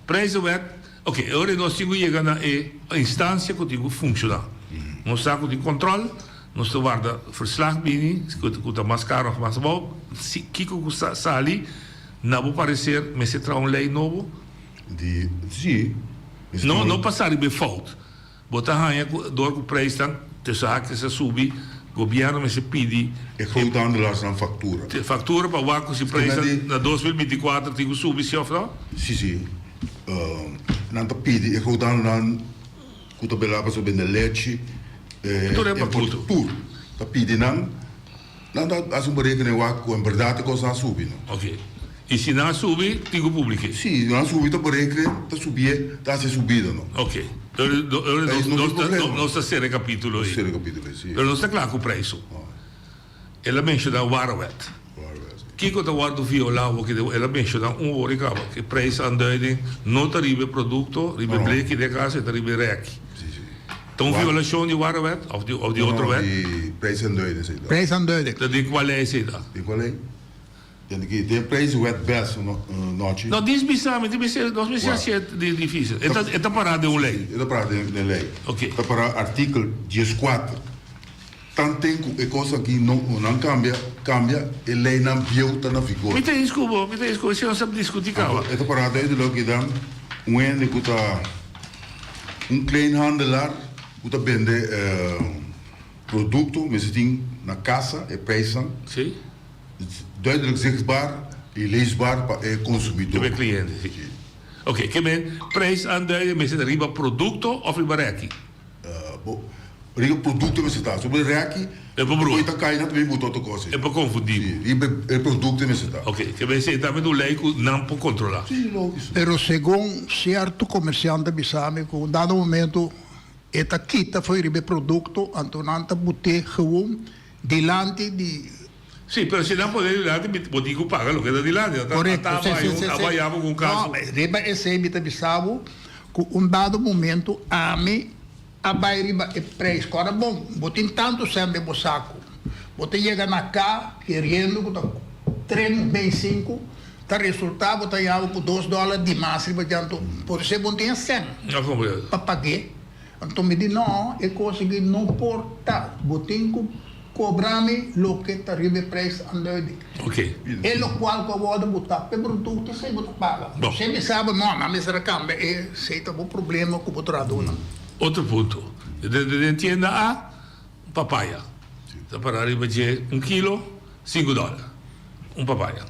Prijzenwet, oke, e ora ei nos tin ku yega na e instansia ku tin ku funshoná. Nos sa ku tin kòntròl. Nos ta warda verslag bini ku ta mas karo of mas abou. Si kiko ku sa sali, na bo pareser mester traha un lei nobo? Di si. No, no pasa riba e fout. Bo ta haña ku dor ku preisnan tussen haakjes a subi, gobièrnu mester pidi. E groothandelaarsnan faktura. Faktura pa wak ku si preisnan na 2024 tin ku subi si of no? Si, si. Nan ta pidi e groothandelnan. Ku ta bela pasobra bende lechi. Tur e pakutu. Tur. Ta pidi nan. Nan ta hasi un berekening wak ku en berdat e kosnan a subi no. Ok. I si nan a subi, tin ku publik'é. Si, nan a subi ta berekenen, ta subié, ta hasi e subida no. Ok. Nos ta sera e kapitulo ei. Nos ta sera e kapitulo ei, si. Pero nos ta kla ku preisu. El a menshoná Warwet. Kiko ta wòrdu violá awor ki el a menshoná un ora i kaba ku e prijsaanduiding no ta riba e produkto, riba e bleki den kaso e ta riba e rèki. Ta un violashon di Warwet òf di òf di otro wet? No, di prijsaanduiding esei ta. Prijsaanduiding. Ta di kua lei esei ta? Di kua lei? Den ki den prijswet bes nochi. No, dis bisa mi, nos mester hasié difísil. E ta e ta pará den un lei. E ta pará den lei. Oké. Ta pará artikel dieskuater. Tanten ku e kos aki no nan kambia, kambia, e leinan bieu ta na vigor. Mi ta eens ku bo, mi ta eens ku bo, esei nos a diskutí kaba. E ta pará duidelijk i dan un hende ku ta un kleinhandelaar ku ta bende produkto mester tin na kasa e prijsnan Sí. duidelijk zichtbaar i leesbaar pa e konsumidó. Pa e kliente, sí. Oké, ke men prijs aanduiden mester ta riba produkto òf riba rèki? Bo riba produkto mester ta. Sobre rèki, E por brua. bo ta kai nan ta bin buta otro kos ei. E por konfundí bo. Sí, riba e produkto mester ta. Oké, ke mester ta met un lei ku nan por kontrolá. Sí, lógico. Pero segun sierto komersiante a bisa mi ku un dado momento e ta kita fo'i riba e produkto, anto nan ta but'é gewoon dilanti di. Sí, pero si nan pone dilanti mi bo tin ku paga loke ta dilanti. Nan ta Korekto, ata sí, bai sí, un sí, a sí. bai abo ku un kaso. No, riba esei mi ta bisa bo ku un dado momento ami a bai riba e prijs. Kòrda bon, bo tin tantu sèn den bo saku. Bo ta yega na ka keriendo ku ta tren bei sinku, ta resultá bo ta yaba ku dos dòler di mas riba dje. Anto por esei bo no tin e sèn No komprendo. pa pag'é. Anto mi di, No, e kos aki no por ta. Bo tin ku kobra mi loke ta riba e prijsaanduiding. E lokual ku a wòrdu botá p'e produkto, esei bo ta paga. Bon. Si mi sa bo, no, nan mester a kambia e, esei ta bo problema ku bo trahadónan. Otro punto. Den tienda a, un papaya ta pará riba dje un kilo, sinku dòler. Un papaya.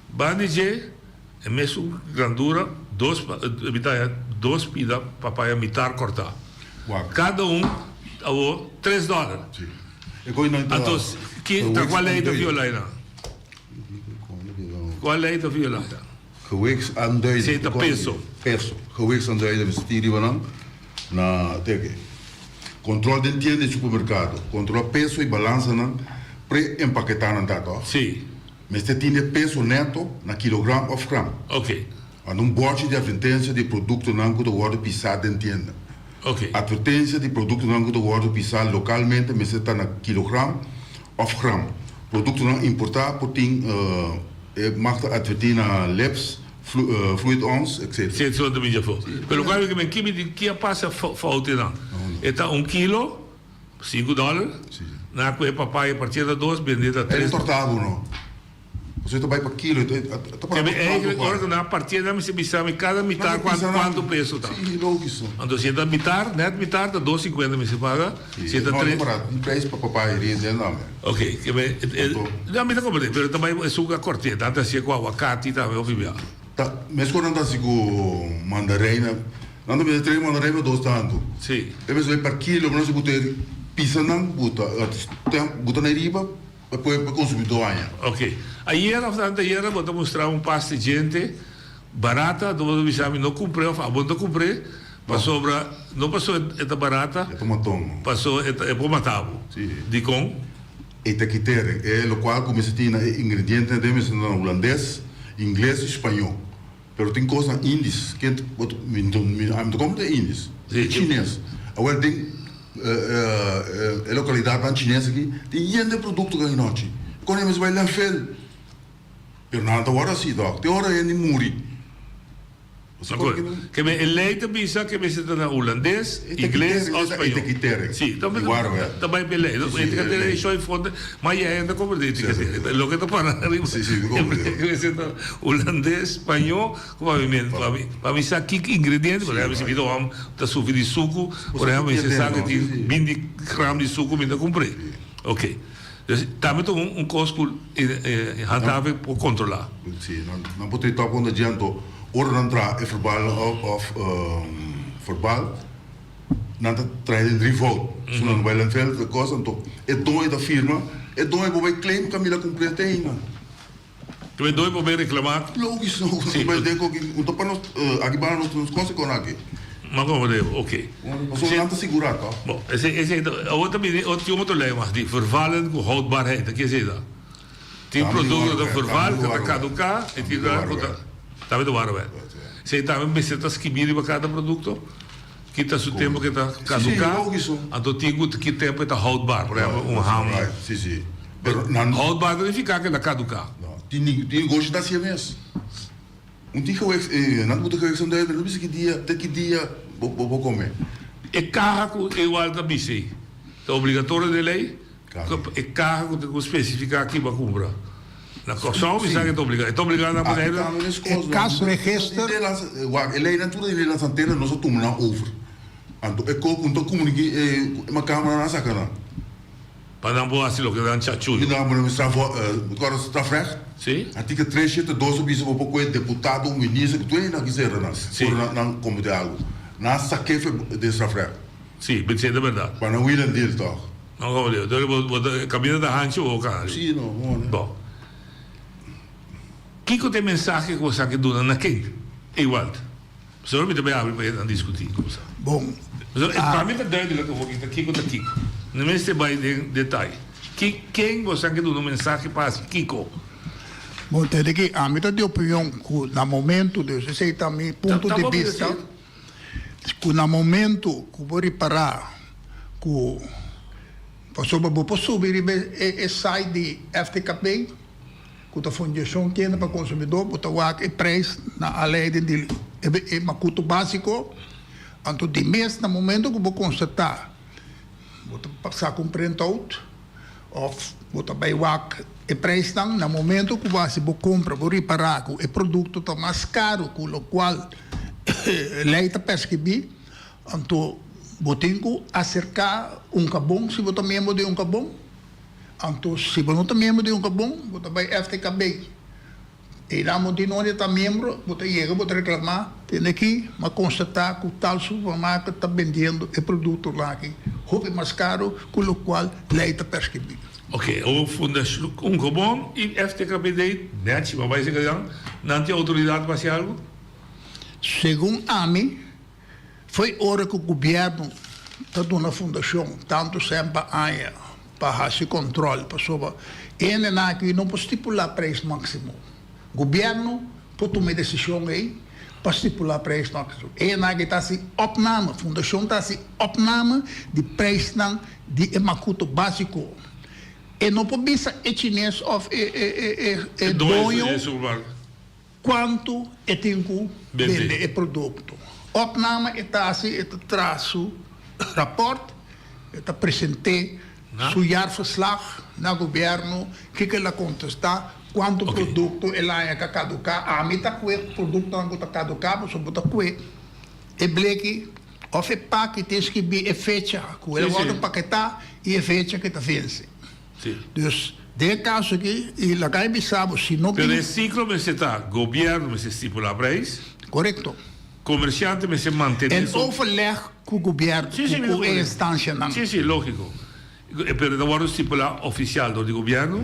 Banda di dje. E mesun grandura, dos mi ta haña dos pida papaya mitar kòrtá. Kada un awor tres dòler. Anto ki ta kua lei ta violá einan? Kua lei ta violá? Gewichtsaanduiding. Si ta peso. Peso. Gewichtsaanduiding mester tin riba nan na teke. Kontrol den tienda i supermerkado. Kontrolá peso i balansanan pre-empaketá nan ta tòg? Si. Mester tin e peso neto na kilogram of gram. Ok. Anda un bòchi di advertensia di produktonan ku ta wòrdu pisá den tienda. Ok. Advertensia di produktonan ku ta wòrdu pisá lokalmente mester ta na kilogram of gram. Produktonan importá por tin e mag ta advertí na leps, fluid ons, etc. Si, esei ta bin djafó. Pero lokual mi ke men kibi di ki a pasa fout einan. E ta un kilo. Sinku dòler, na ku e papaya partié ta dos, bendé ta tres. E torta bo no. Pasobra e ta bai pa kilo, e ta para Kebe eigenlijk ora ku nan a partié nan mester bisa mi kada mitar kuantu peso ta. Si, logiso. Anto si e ta mitar, nèt mitar ta dos sinkuenta mester paga, si e ta tres. No, no para, tin prijs pa papaya ri den tambe. Ok, kebe e, mi ta komprendé, pero ta bai esun ku a korté, nan ta hasié ku awakati tambe hopi bia. Ta, meskos nan ta hasi ku mandareina. Nan ta mester trei manda riba dos tantu. Sí. E mester bai pa kilo, pero nan si buta e pisa nan buta buta na riba pa pue pa consumidor haña. Ok. Ayer of anteayer bo ta mustra un pasta djente barata, anto bo ta bisa mi no cumpr'e of abo no ta cumpr'e pasobra no paso e ta barata, E ta maton. paso e ta e por mata bo. Sí. Dicon? E ta kiteren e locual cu mester tin na e ingredientenan den mester na hulandes, ingles y spañol. Pero tin kosnan indis ke mi no ta kompra den indis, den chines. Awor den e lokalidatnan chines aki tin yen den produkto ku anochi. Kon e mester bai landfill? Pero nan ta wòrdu hasi tòg. Te ora hende muri. Ke men e lei ta bisa ke mester ta na hulandes, ingles òf spañó. Si, ta bai pa e lei. Etiketering e show e fonte, ma ya hende ta komprendé etiketering. Loke ta para riba e mester ta hulandes, spañó ku papiamentu. Pa mi sa kiko ingrediente, por ehèmpel si mi ta wou ta sufri di suku, por ehèmpel mi mester sa ku tin binti gram di suku mi ta kumpr'é. Oke. Dus tambe ta un kos ku handhaving por kontrolá. Si, nan por trita ku un djento ora nan traha e verbal òf verbal nan ta traha den drievoud. So nan bai landfill e kos anto e doño ta firma, e doño por bai claim kaminda kumpr'é te ainda. Ku e doño por bai reklamá. Logis no, ku bai den ku un ta pa nos aki banda nos nos kos e kon aki. Ma komo de oké. Pasobra nan ta sigurá tòg. Bon, esei esei ta awor ta bini tin otro lei mas di vervallen ku houdbaarheid ta kier esei ta? Tin produkto ta verval ku ta kaduká i tin ku ta tambe ta wara wet. Esei tambe mester ta skibí riba kada produkto ki ta su tempu ke ta kaduká anto tin ku ki tempu e ta houdbaar por ehèmpel un ham. Houdbaar ta nifiká ke ta kaduká. Tin negoshi ta hasié mes. Un tin geweest, nan ta geweest en duidelijk, no bisa ki dia, te ki dia bo bo come. E kaha ku igual ta bisa ei, ta obligatorio den lei? E kaha ku tin ku spesifiká ki bo a kumpra. Na Kòrsou mi sa ke ta obligá. E ta obligá na Boneiru? E kasregister. Wak, e leinan tur di Nederlandse Antillen nos a tuma nan over. Anto e kok un ta komuniká e makamba nan a saka nan. Pa nan por hasi loke nan chachudo. Mi nan pone straf, bo ta kòrda strafrecht? Si. Artikel tres shete dos a bisa bo por kohe deputado, un minister, ku tur hende nan kiser nan, ora nan komete algu. Nan a sak'é fe den strafrecht. Si, esei ta bèrdat. Pa nan wheel and deal tòg. No komo dios, entonces bo bo ta kaminda ta hanchi bo kana riba. Si, no, bon. Bon. Kiko ta e mensahe ku bo sa ke duna na ken? Ewald. Pasobra mi ta bai habri pa e nan diskutí kusa. Bon. Pasobra pa mi ta duidelijk awor ki ta kiko ta kiko. No mester bai den detaye. Ki ken bo sa ke duna un mensahe pa hasi kiko? Bon, tende ki ami ta di opinion ku na momento, dus esei ta mi punto di bista, ku na momento ku bo ripará ku pasobra bo por subi riba e site di FTKB, Ku ta Fundashon Tienda pa Konsumidó bo ta wak e preis na alei di e makutu básiko. Anto di mes na momento ku bo konstatá bo ta saka un printout òf bo ta bai wak e preisnan na momento ku bo hasi bo kompra bo ripará ku e produkto ta mas karu ku lokual lei ta perskribí anto bo tin ku aserká Unkabon si bo ta miembro di Unkabon anto si bo no ta miembro di Unkabon bo ta bai FTKB. Einan bo tin ora ta miembro, bo ta yega bo ta reclama, tende aki m'a constata cu tal supermarket ta bendiendo e productonan aki hopi mas caro cu locual ley ta perscribi. Ok, awor Fundacion Unkobon y FTKBD, nechi, bo a bay seca nan, nan tin autoridad pa haci algo? Segun ami, Fo'i ora ku gobièrnu ta duna fundashon tantu sèn pa aña pa hasi kòntròl pasobra e hendenan aki no por stipulá preis máksimo. Gobièrnu por tuma e desishon ei pa stipulá preis máksimo. E hendenan aki ta hasi opname, fundashon ta hasi opname di preisnan di e makuto básiko. E no por bisa e chines òf e doño. Kuantu e tin ku bende e produkto. Opname e ta hasi, e ta traha su rapòrt, e ta present'é su jaarverslag na gobièrnu, kiko el a kontestá, kuantu produkto el a haña ka kaduká. Ami ta kue produktonan ku ta kaduká pasobra bo ta kue e bleki òf e paki tin skibí e fecha ku el a wòrdu paketá i e fecha ku e ta vense. Dus, den e kaso aki, i laga e bisa bo, si no Pero bin. e siklo mester ta, gobièrnu mester stipulá preis. Korekto. Komersiante mester mantené En su. overleg ku gobièrnu, Sí, sí, mi ta ku e komprendé. instansianan. Sí, sí, lógiko. Pero e ta wòrdu stipulá ofisial dor di gobièrnu.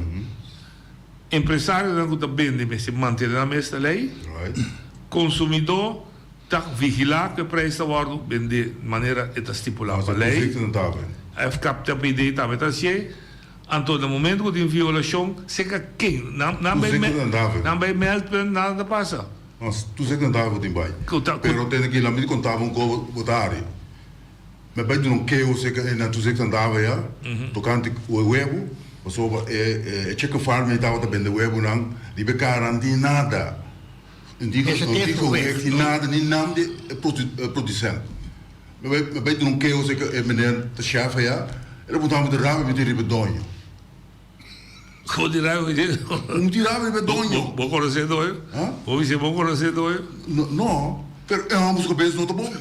Empresarionan ku ta bende mester mantené nan mes na lei. Konsumidó Ta vigilá ku e preis ta wòrdu bendé manera e ta stipulá pa lei. FKPD tambe ta hasié. Anto na momento ku tin violashon, serka ken? Nan nan bai nan bai meldpunt nada ta pasa. Tur sek nan tafel tin bai. Pero tene ki lamin kontaba un ko bo ta hari. Mi a bai duna un keho serka e na tur sek nan tafel ya tokante e webu pasobra e chicken farm ei tabata bende webunan riba e kara nan tin nada. Ese te Dico su ni nada ni nam di e producent. Mi bai mi bai duna un keho sey e meneer ta chef aya, el a puntra mi ta rabia mi tin riba e doño. Como tin rabia mi tin? Como tin rabia riba e doño? Bo conoce e doño? Bo bisa bo conoce e doño? No, pero e homber su cabes no ta bon.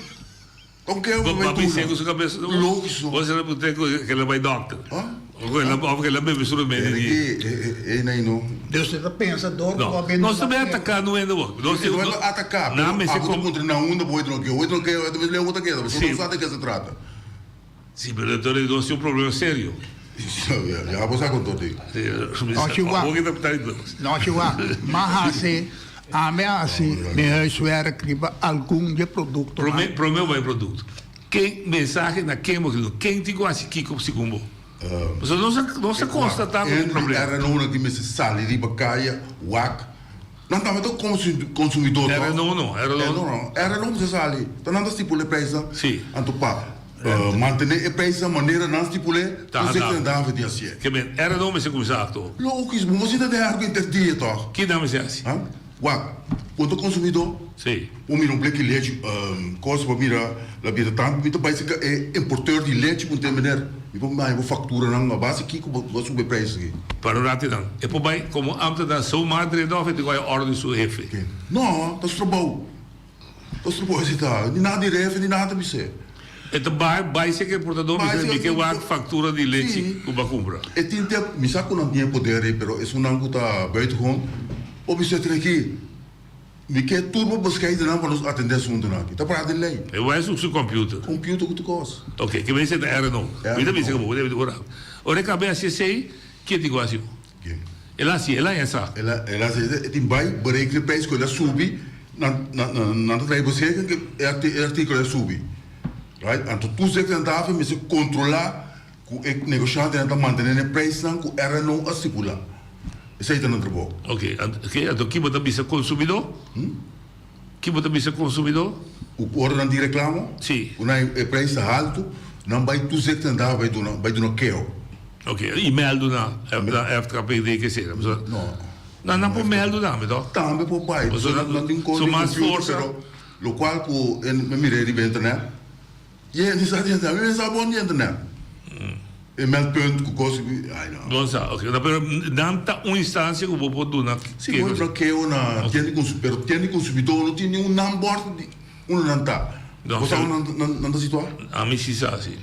Con ke Bo a bisa cu su cabeza no bon? Logico. Bo a puntra cu el a bay dokter? Of cu el a bebe su remedio di. Ey nay no. Dus e ta pensa door cu bo a bende Nos ta bay ataca no hende bo. Nos ta bay ataca. Nan mester Abo ta puntra na unda bo e tronkeo. Bo e tronkeo e ta mester leu bo ta keda. Pasobra no sa de ke se trata. Si, pero entonces nos tin un problema serio. Ya bo sa con todo di. No chihuahua. No chihuahua. Ma hasi, ami a hasi mi huiswerk riba algun di e productonan. Prome, prome bo e producto. Ken, mensahe na ken bo kier. Ken tin cu hasi kico segun bo? Pasobra nos a, nos a constata cu tin problema. RNO nan tin mester sali riba caya, wak. Nan tambe ta consumidor toch? RNO no, RNO no. RNO mester sali. Ta nan ta stipula e prijsnan. Si. Anto pa mantene e prijsnan manera nan stipul'e, Ta tur handá. sektor nan di hasié. Ke men, RNO mester kuminsá aktua. Logis, bo no sinta den arko inter dia toch? Ki nan mester hasi? Ha? Wak, bo ta consumidor? Si. Bo mira un bleki lechi, kos bo mira la bira tantu, mi ta bai serka e importeur di lechi ku tin meneer, mi por manda bo fakturanan a base kiko bo a subi e prijs aki. Para un rati nan, e por bai komo ambtenaar zomaar drenta of e tin ku bai ordu di su hefe? No, ta su trabou. Ta su trabou esi ta. Ni nada di refe ni nada ta bis'é. E ta bai bai serka e importador Bai bisa serka mi ke e wak faktura di lechi ku bo a kumpra. E tin te, mi sa ku nan tin e poder ei, pero esunnan ku ta buitengewoon, bo bisa treki. Mi ke tur bo bescheidennan pa nos atende asuntunan aki. Ta para den lei. E wens su su computer. Computer ku tur kos. Ok, ke mester ta RNO. Mi ta bisa ku bo debe di ora. Ora e kab'é hasi esei, ke tin ku hasi bo? Ken? El a hasi, el a haña sa. El a el a hasi esei, e tin bai berekenen prijs ku el a subi, nan nan nan ta trae beschikking ku e e artíkulo a subi. Right? Anto tur sektor nan ta hafi mester kontrolá Ku e negoshantenan ta mantené n'e preisnan ku RNO a stipulá. Esei ta nan trabou. Oke, oke, anto ki bo ta bisa konsumidó? Ki bo ta bisa konsumidó? Ku ora nan tin reklamo? Si. Ku nan e preis ta haltu, nan bai tur sektor nan ta bai duna, bai duna keho. Oke, i mèldu na FKPD ke sera? No. Nan nan por mèldu tambe to? Tambe por bai. Pasobra nan tin kos di computer, pero lokual ku mi mir'é riba internet. Yen di sa di internet, mi sa bon di internet. E meldpunt ku kos, ai no. Bon sa, ok. No, pero nan ta un instancia ku bo por duna Si, bo por keho na tienda di consumidor, pero tienda di consumidor no tin ningun naambord di unda nan ta. Bo sa unda nan ta situa? Ami si sa, si.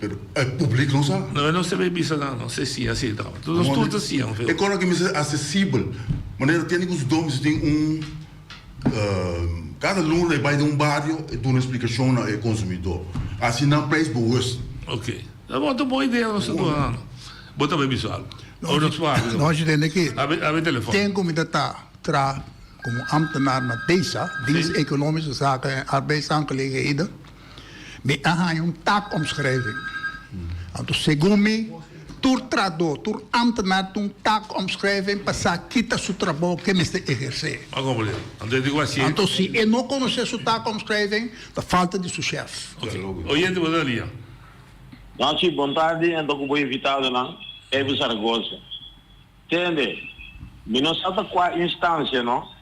Pero e publiek no sa. No, no se bay bisa nan, no se siña así ta. Nos tur ta siña un E kos aki mester asesibel. Manera tienda di consumidor mester tin un Kada luna e bai den un bario e duna splikashon na e konsumidó. Asina nan prijs bewust. Ok. Ta bon, ta bon idea nos ta duna nan. Bo ta bai bisa algu? O nos por habla? Nos tende ki Habla telefon. Ten ku mi ta ta traha komo ambtenaar na DEZA, Dienst Economische Zaken en Arbeidsaangelegenheden, mi a haña un taakomschrijving. Anto segun mi, tur trahadó, tur ambtenaar tin un taakomschrijving pa sa ki ta su trabou ke mester ehersé. A komprendé. Anto e di ku hasié. Anto si e no konosé su taakomschrijving, ta falta di su shèf. Ok. Oyente bo ta lia. Nochi, bon tardi anto ku bo invitadonan, Evi Zaragoza. Tende, mi no sa ta kua instansia no,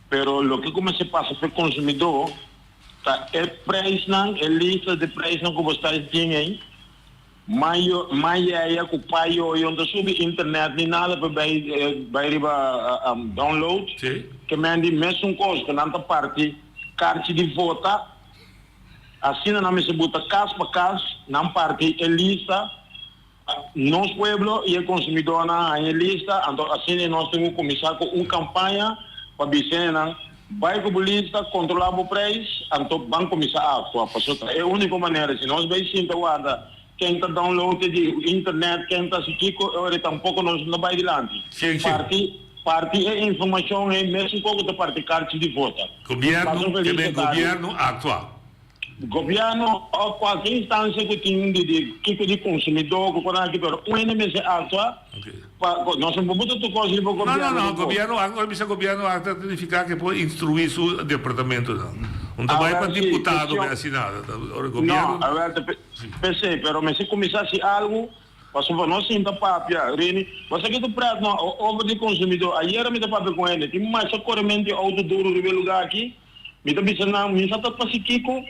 pero loke ku mester pasa p'e konsumidó Ta e prijsnan, e lista di prijsnan ku bo sta tin ei, mayo mayaya ku payoyo no ta subi internet ni nada pa bai bai riba download. Ke men di mesun kos ku nan ta parti karchi di vota, asina nan mester buta kas pa kas, nan parti e lista. Nos pueblo y e consumidornan a haña e lista, anto asina nos tin cu cuminsa cu un campaña pa bisenan bay cu bo lista, controla bo prijs, anto ban cuminsa actua, pasobra ta e unico manera. Si nos bay sinta warda ken ta download di internet, ken ta haci kico, e ora tampoco nos no ta bay dilanti. Parti parti e informacion ey mesun cu ta parti carchi di vota. Gobierno, ke ben gobierno actua. Gobièrnu òf kualke instansia ku tin di di kiko di konsumidó ku por aki pero un hende mester aktua pa nos no por buta tur kos riba No, no, gobièrnu no, tampoco. gobièrnu aktua, ora bisa gobièrnu aktua ta nifiká ku e por instruí su departamentonan. Un ta bai pa Awèl si, diputado keshon bai hasi nada. Ta ora No, gobièrnu awèl ta p'esei, pero mester kuminsá hasi algu pasobra nos sinta papia, Reni, bo sa ke ta pret no over di konsumidó. Ayera mi ta papia ku hende, tin masha korementu di outo duru riba e lugá aki. Mi ta bisa nan, Mi sa ta pasi kiko?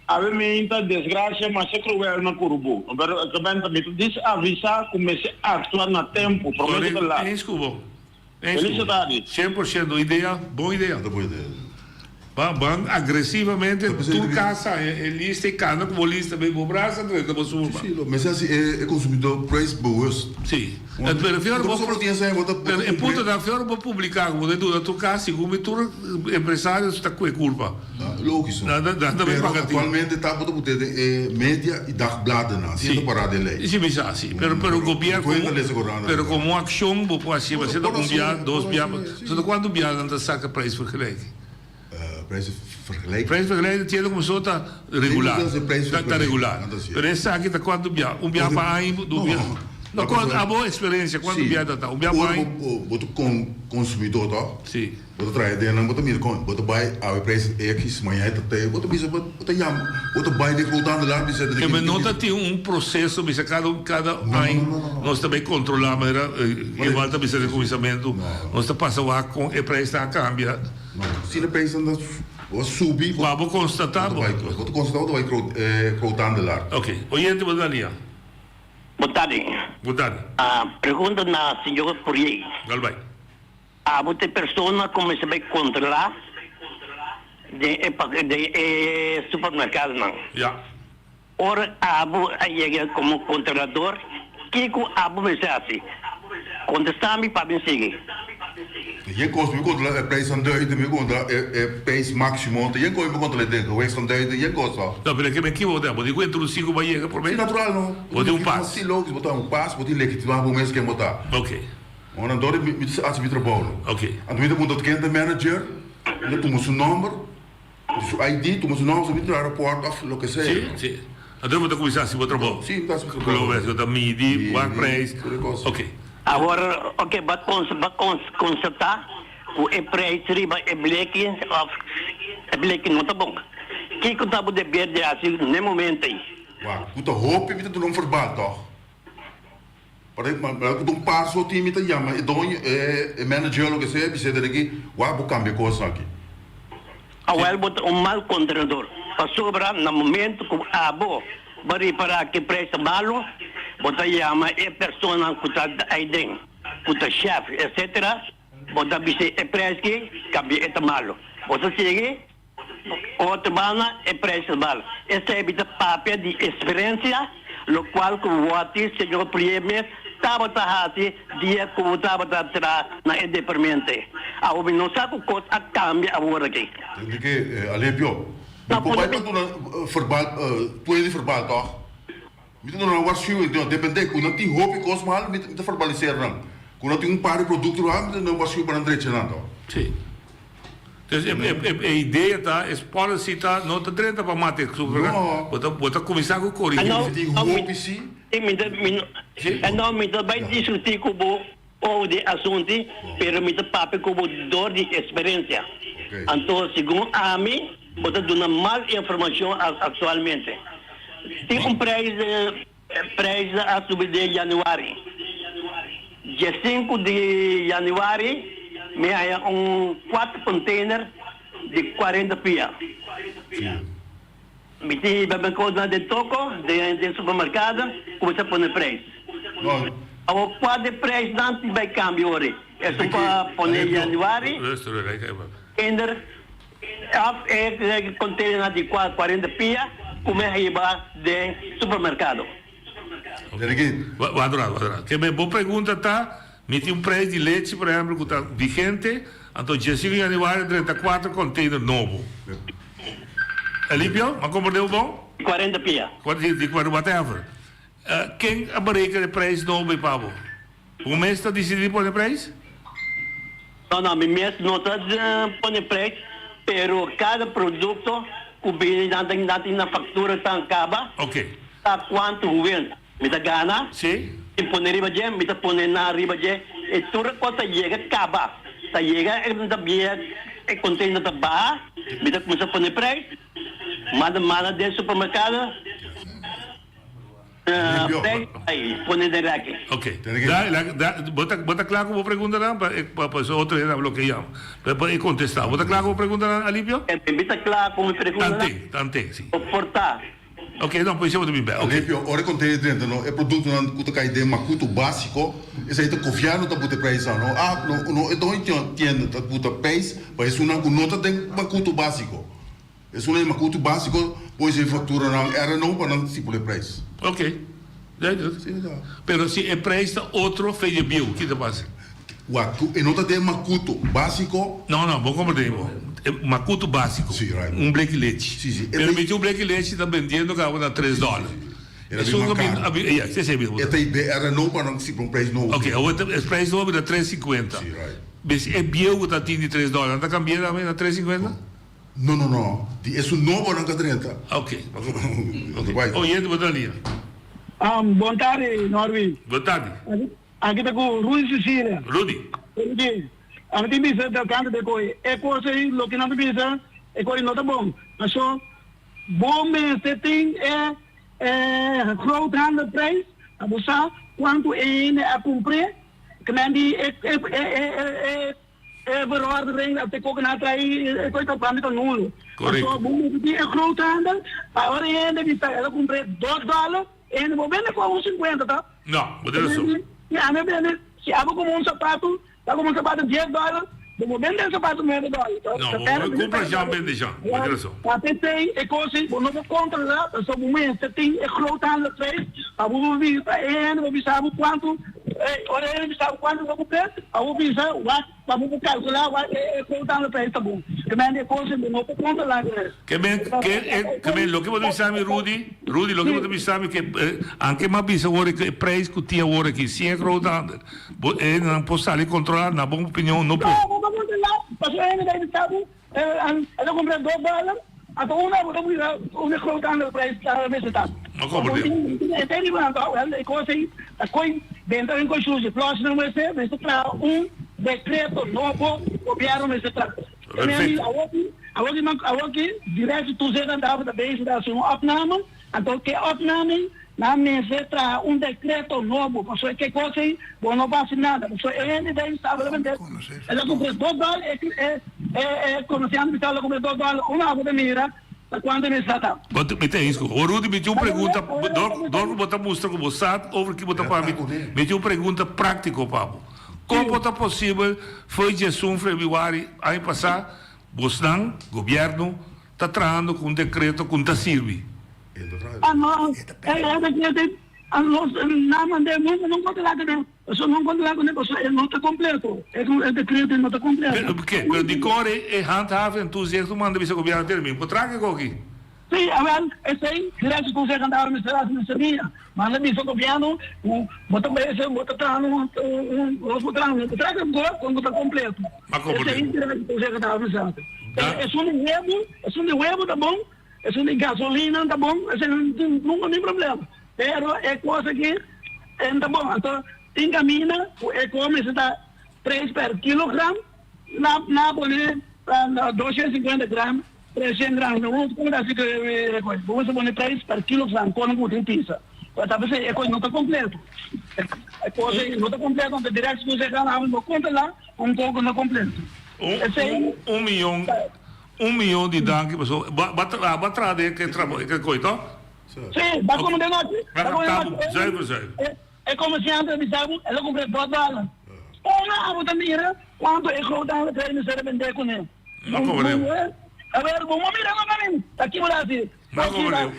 Awe meinta desgracia masha cruel na Curubu. Pero ta mi ta dis avisa cu mester actua na tempo, prome cu ta laat. Eens cu bo. Eens Feliz cu bo. tardi. 100% idea, bon idea. Ban, ban agresivamente tur casa e lista y cana cu bo lista bay bo brasa drenta bo surba. Sí, lo mester haci e consumidor prijsbewust. Sí. Pero fior bo pero e punto ta fior bo publica bo ta duna tur cas segun mi tur empresario ta cu e culpa. Logico. Pero actualmente ta bo ta pute den e media y dagbladennan si ta para den ley. Si mi sa si pero pero gobierno pero como accion bo por haci bo un bia dos bia so cuanto bia nan ta saca prijsvergelijking. Prijsvergelijking. Prijsvergelijking tiene como so ta regular. Ta regular. Pero esaki ta cuanto bia? Un bia pa aña, dos bia? No, cuanto, abo experiencia, cuanto bia ta ta? Un bia pa aña? Bo ta consumidor toch? Si. Bo ta traha den nan, bo ta mira con, bo ta bay awe prijs X, mañana e ta T, bo ta bisa, bo ta yama, bo ta bay den groothandelaar bisa. Pero no ta tin un proceso bisa cada cada aña nos ta bay controla manera igual ta bisa den cuminsamento, nos ta pasa wak con e prijsnan a cambia. No, si e prijsnan ta subi. Bo bo constata bo. Bo ta constata bo ta bay groothandelaar. Ok, oyente bo ta lia. Bon tardi. Bon tardi. Pregunta na señor Pourier. Dal bay. Abo ta e persona ku mester bai kontrolá den e den e supermerkadonan. Ya. Ora abo a yega komo kontrolador, kiko abo mester hasi? Kontestá mi pa mi sigui. Yen kos mi kontrola e prijs aanduiden, mi kontrola e prijs máksimo, ta yen kos mi kontrola den gewicht aanduiden, yen kos to. No, pero ke mi ekivoká den, bo tin ku introdusí ku bo a yega promé. Si, natural no. Bo tin un pas. Si, lógiko, bo ta un pas, bo tin legitimá bo mes ken bo ta. Oké. Ora anto mi ta hasi mi trabou no. Oké. Anto mi ta puntra ken ta manager, mi ta tuma su nomber, su ID, tuma su nomber, so mi traha rapport of loke sea. Si, si. Anto bo ta kuminsá hasi bo trabou. Si, mi ta hasi mi trabou. Lo bo ta midi, wak prijs. Oké. Awor, oké, bo a konstatá ku e prijs riba e bleki of e bleki no ta bon. Kiko ta bo deber di hasi n'e momento ei? Wak, ku ta hopi mi ta duna un verbal tòg? Pero ku ta un par so tin mi ta yama e doño, e manager loke sea bis'é den aki, wak bo kambia kos aki. Awel bo ta un mal kontrador, pasobra na momento ku abo. Bo ripará ku e preis ta malu, bo ta yama e personanan ku ta aiden, ku ta shèf, etsetera, bo ta bisa e preis ki kambia e ta malu. Bo ta sigui otro banda e preis ta malu. Esei mi ta papia di eksperensia, lokual ku wòrti señor Prié mes tabata hasi dia ku bo tabata traha na e departamente. Awor mi no sa ku kos a kambia awor aki. Tende ke Alempio, Mi por bai pa duna verbal, puede di verbal toch? Mi ta duna nan waarschuwing, no, depende, ku nan tin hopi kos mal, mi ta verbaliseer nan. Ku nan tin un par di produkto mal, mi ta duna nan waarschuwing pa nan drecha nan toch. Sí. Dus e, e, e idea ta, es policy ta, no ta drenta pa mata e supermercado. No. Bo ta, bo ta kuminsá ku korigí. No, Tin hopi sí. Mi ta, mi, no, mi ta bai diskutí ku bo Ou di asunti, pero mi ta papia ku bo dor di eksperensia. Anto segun ami, bo ta duna mal informashon aktualmente. Tin un preis, preis a subi den yanüari. Diesinku di yanüari mi haña un kuater konteiner di kuarenta pia. Mi tin hiba mi kosnan den toko, den supermerkado, kuminsá pone preis. Awor kua di preisnan tin bai kambia ori? Esun pa pone yanüari, kinder, òf e kontenernan di kuarenta pia ku mi a hiba den supermerkado? Wak un rato, wak un rato. Ke bo pregunta ta, mi tin un preis di lechi, por ehempel, ku ta vigente, anto djesinku yanüari drenta kuater kontener nobo. Alipio, m'a komprendé bo bon? Kuarenta pia. Di whatever. Ken a bereken e preis nobo ei pa bo? Bo mes ta disidí pone preis? No, no, mi mes no ta pone preis, pero kada produkto ku bini nan ta nan tin nan faktura tan kaba. Oké. Ta kuantu hoeveel mi ta gana. Sí. Mi pone riba dje, mi ta pone nan riba dje, e tur kos ta yega kaba. Ta yega e ta bia e container ta baha, mi ta kuminsá pone preis, manda manda den supermerkado. Prijs ay pone den raki. Ok. Da, da, da, bo ta, bo ta kla ku bo preguntanan? Pa e, pa, pa su otro hende a blokeá. Pa, pa e kontestá. Bo ta kla ku bo preguntanan, Alipio? Mi ta kla ku mi preguntanan. Tante, tante, si. Bo por ta. Ok, no, pues bo ta bin bèk. Ok. Alipio, ora e kontener drenta no, e produktonan ku ta kai den makutu básiko, esei ta gobièrnu ta buta e prijsnan, no? Ah, no, no e doño tienda ta buta prijs pa esunnan ku no ta den makutu básiko. Esun e makutu básiko por esei fakturanan RNO pa nan stipula e preis. Ok. Duidelijk. Pero si e preis ta otro fe dje bieu, ki ta pasa? Wak, ku e no ta den makutu básiko. No, no, bo komprende bo. E makutu básiko. Si, right. Un bleki lechi. Si, si. Pero miti un bleki lechi ta bendiendo kaba na tres dòler. E ta bin mas karu. Ya, si esei mismo. E ta i BRNO pa nan stipula un preis nobo. Ok, awor e preis nobo bira tres sinkuenta. Si, right. Bes e bieu ku ta tin di tres dòler, nan ta kambia tambe na tres sinkuenta? No no no, di esun nobo nan ka drenta. Ok, ok. Oyente bo ta lia. Bon tardi Norby. Bon tardi. Aki ta ku Rudy Cecilia. Rudy. Rudy, ami tin bisa tocante de koe e kos ei loke nan ta bisa e koe no ta bon. Paso bo mester tin e e groothandelprijs pa bo sa kuantu e hende a kumpr'é, kimen di e e e E verordening dat e kok na traí e koi ta bami ta nulo. Correcto. Paso bo mester tin e groothandel pa ora e hende bisa el a kumpr'é dos dòler e hende bo bende ku un sinkuenta ta. No, bo tin rason. Si ami a bende si abo kumpra un sapatu ta kumpra un sapatu dies dòler bo bo bende e sapatu nuebe dòler. No, bo kumpra jan bende jan. Bo tin rason. Pa p'esei e kos ei bo no por kontrolá paso bo mester tin e groothandelprijs pa bo por bisa e hende bo bisa bo kuantu Ora e bisa bo kuantu bo kumpra, pa bo bisa wak, pa bo por kalkulá wak e kouta lo prijs ta bon. Ke men di e kos bo no por kontrolá ku. Ke men, ke e, ke men loke bo ta bisa mi Rudy, Rudy loke bo ta bisa mi ke anke m'a bisa awor e prijs ku tin awor aki sin e groothandel, bo e hendenan por sali kontrolá? Na bo opinion no por. No, bo por kontrolá, pasobra e hende ta bisa bo El a cumpra dos dòler, anto una bo ta mira un e groothandel prijs ta mester ta. No comprende. E te riba anto wel e cos ei ta coy dentro den coy sushi plus nan mester mester traha un decreto nobo gobierno mester traha. Perfecto. Awoki awoki nan awoki directie toezicht en ta bezig ta haci un opname anto ke opname Nan mester traha un decreto nobo, pasobra ke cos ey bo no por haci nada, pasobra e hende den staba ta bende, el a cumpra dos dòler, e e comerciante bisa el a cumpra dos dòler, un abo ta mira. Ta kuantu mester ta? Bo mi ta eens ku bo. Rudy, mi tin un pregunta, dor dor ku bo ta mustra ku bo sa over ki bo ta papia, mi tin un pregunta práktiko pa bo. Kon por ta posibel fo'i diesun febrüari aña pasá bosnan, gobièrnu, ta trahando ku un dekreto ku no ta sirbi? Ah no, e dekreto ei a nos nan mand'é nunka no kontralá kuné. Pasobra no encontra cu ne pasobra e no ta completo. E e decreto no ta completo. Pero ke? Pero dikon e e handhaven en toezicht tu manda bisa gobierno tene mi por traha ke koki? Si, awel, esey directie toezicht handhaven mester haci mester mira. Manda bisa gobierno cu bo ta bezig, bo ta traha un un nos por traha, no por traha ke kos cu no ta completo. Ma como Esey directie toezicht handhaven mester haci. Esun di huevo, esun di huevo ta bon. Esun di gasolina ta bon, esei no tin nunca tin problema. Pero e cos aki e no ta bon. Anto tin caminda cu e cos mester ta prijs per kilogram, na na pone 250 gram, 300 gram. No bo por haci e cos. Bo mester pone prijs per kilogram con cu tin pisa. Pero ta pesey e cos no ta completo. E cos ei no ta completo, anto direct cu esei gana bo controla un poco no completo. Un un miyon. Un miyon di danki paso ba ba tra ba traha den e trabou e koe to? Sí, ba come den nochi. Ba Ba come den kapta bo nochi. zuiver zuiver. E e comerciante a bisa bo el a cumpra e bot bala. Ora abo ta mira cuanto e groothandel krijg mester a bende cune. Ma como den. A ver, bo no mira no mami. Ta ki bo ta haci? Ma como den.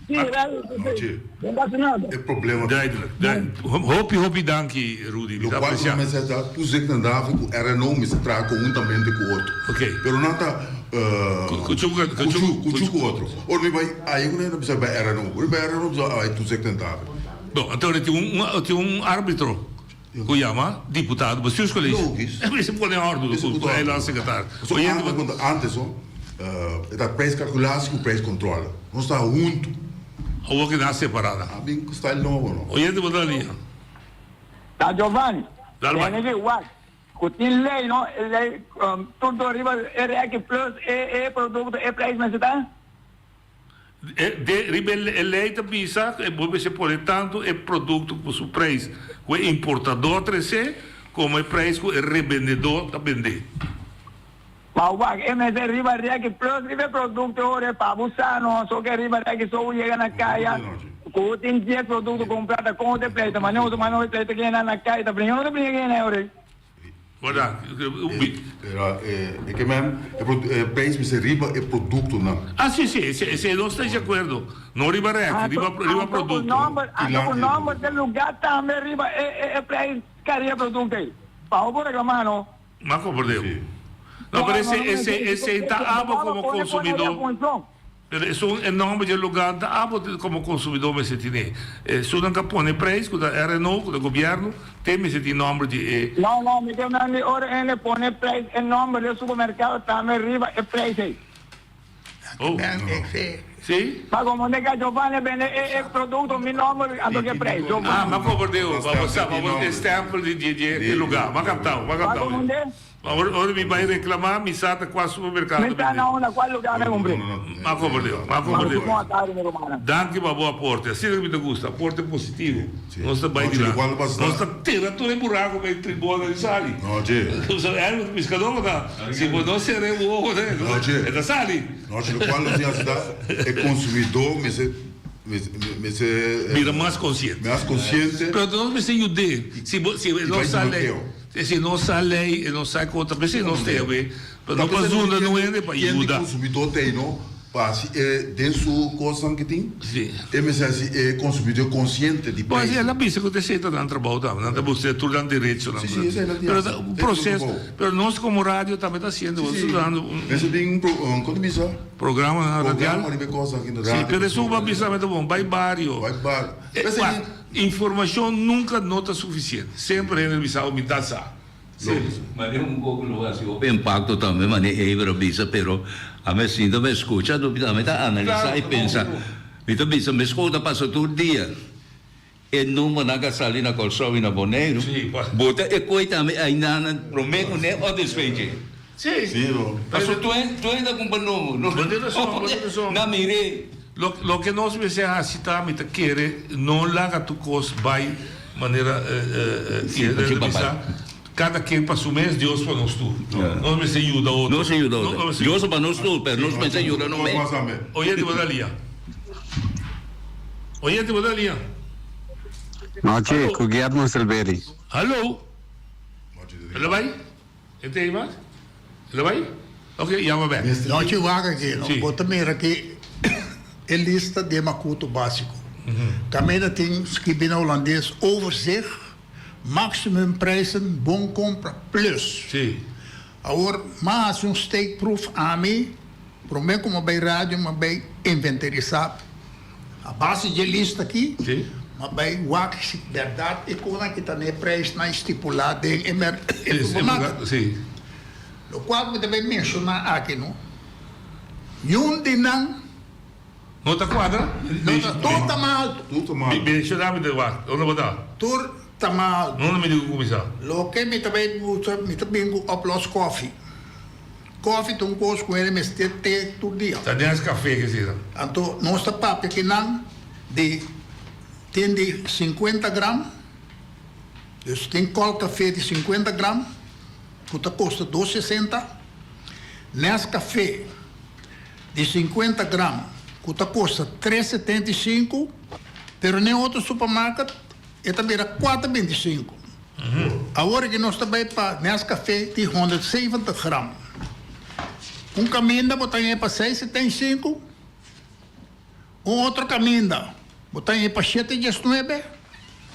Sí, wel, Nochi. no pasa nada. E problema. Duidelijk, duidelijk. Hopi, hopi danki, Rudy. Mi ta Lokual ku apresia. nan mester ta toezicht en davi ku RNO mester traha konhuntamente ku otro. Ok. Pero nan ta Kuchu ku kuchu kuchu ku otro. Ora mi bai aye ku nan ta bisa bai RNO. Ora mi bai RNO bisa bai toezicht en davi. Bon, anto tin un tin un arbitro ku yama diputado bestuurscollege. Logis. E mester pone ordu Mester ku pone ordu. eilandsecretaris. Pasobra Oyente antes ku antes ho e ta prijscalculatie ku prijscontrole. Nos ta huntu. Awor ki nan a separa nan. A bin ku style nobo no. Oyente bo ta liña. Ta Giovanni, Dal bai. tene ki wak ku tin lei no, e lei tur dor riba e reki plus e e produkto e prijs mester ta. E de riba e lei ta bisa ku e bo mester pone tantu e produkto ku su prijs ku e importador trese komo e prijs ku e rebendedor ta bende. Ma wak e mester riba reki plus riba e produkto e ora e pa bo sa no so ke riba reki so bo yega na kaya ku bo tin dies produkto kumpra ta kon bo ta pleita mane bo ta manda bo pleita kena na kaya ta bringa no ta bringa kena e ora ei. Wada Pero e ke men e prijs mester riba e produktonan. Ah si si esei nos ta di akuerdo no riba reki riba riba produkto. Anto ku nomber di luga tambe riba e prijs kariba e produkto ei pa bo por reklama no. M'a comprende. No, pero ese, ese, ese ta abo como consumidor. Pero esun e nomber dje lugar ta abo como consumidor mester tine. Esunnan ta pone prijs cu ta RNO, cu ta gobierno, te mester tin nomber di e. No, no, mi ke nan di ora hende pone prijs e nomber di e supermercado tambe riba e prijs ey. Oh. Si? Pa como ne ka Giovanni bende e e producto mi nomber anto ke prijs Giovanni. Ah, m'a comprende pa bo sa, pa bo e stempel di di di e lugar. M'a captao, m'a Pa captao. como ne? Ora ora mi bai reclama mi sa ta cua supermercado Mi sa bende. na unda cua lugar mi cumpre. M'a comprende, m'a comprende. Bon tarde mi rumannan. Danki pa bo aporte. Asina mi ta gusta, aporte positivo. Nos ta bai Nochi, dilanti. cuando pasa? Nos ta tira tur e buraco pa e tribona di sali. Nochi. Erwin piscador bo ta. Si bo no cera e wowo Nochi. e ta sali. Nochi, locual nos tin haci ta e consumidor mester mester Bira mas consciente. Mas consciente. Pero nos mester yud'é. Si bo si e no Y bai sa ley, bloqueo. si e no sa ley, e no sa con ta p'esei nos ta yabe. Pero no pa zunda no hende pa Ken di yuda. consumidor ta no pa haci e den su cosnan ki tin Sí. e mester haci e consumidor consciente di Bon, prijs. el a bisa cu ta esey ta nan trabou tambe, nan ta busca tur nan derechonan. Sí, sí, esey nan tin Pero haci. ta un Esey ta proceso, trabou. pero nos como radio tambe ta haciendo, Sí, sí. nos ta dando un Mester tin un pro, un, con ta bisa? Programa na radial. Programa riba e cosnan aki na Sí, radio. pero esun bo a bisa tambe ta bon, bay bario. Bay bario. Eh, P'esey wak, informacion nunca no ta suficiente. Semper hende bisa, oh, mi ta sa. Sí, mane un poco lo haci hopi impacto tambe mane Eber a bisa pero a me sinta me scucha mi tambe ta analisa y pensa mi ta bisa mescos ta pasa tur dia e numbernan ka sali na Corsou y na Boneiru bo ta e coy tambe aynan prome cu ne o despues dje pasobra tur hende a cumpra number na mire. Loke nos mester haci ta mi ta kere no laga tur cos bay manera bisa. Kada ken pa su mes, Dios pa nos tur. Nos mester yuda otro. Nos yuda otro. Dios pa nos tur, pero nos mester yuda nos mes. Oyente bo ta lia. Oyente bo ta lia. Nochi, ku Guillermo Silveri. Hallo. El a bai? E ta ei mas? El a bai? Ok, yama bek. Nochi wak aki, no? Bo ta mira ki e lista di e makutu básiko. Kaminda tin skibi na hulandes overzicht Maximumprijzen bon compra plus. Sí. Awor m'a haci un steekproef ami, prome cu m'a bay radio m'a bay inventarisa a base dje lista aki, m'a bay wak si berdad e cosnan aki ta na e prijsnan stipula den e supermarket. Sí. Locual mi ta bay menciona aki no, niun di nan. No ta cuadra? No ta, tur ta mal. Tur ta mal. Menciona mi ta wak, unda bo ta? Tur ta mal. Unda mi di cu cuminsa? Loke mi ta bay busca, mi ta bin cu oplos koffie. Koffie ta un cos cu hende mester te tur dia. Ta Nescafe ke sina. Anto nos ta papia kinan di tin di cincuenta gram, dus tin kol cafe di cincuenta gram cu ta costa dos sesenta, Nescafe. di sinkuenta gram ku ta kosta tres setenta i sinku, pero n'e otro supermarket e ta bira kuater binti i sinku. Awor aki nos ta bai pa Nescafé di honderd seventig gram. Un kaminda bo ta haña pa seis setenta i sinku, un otro kaminda bo ta haña pa shete diesnuebe,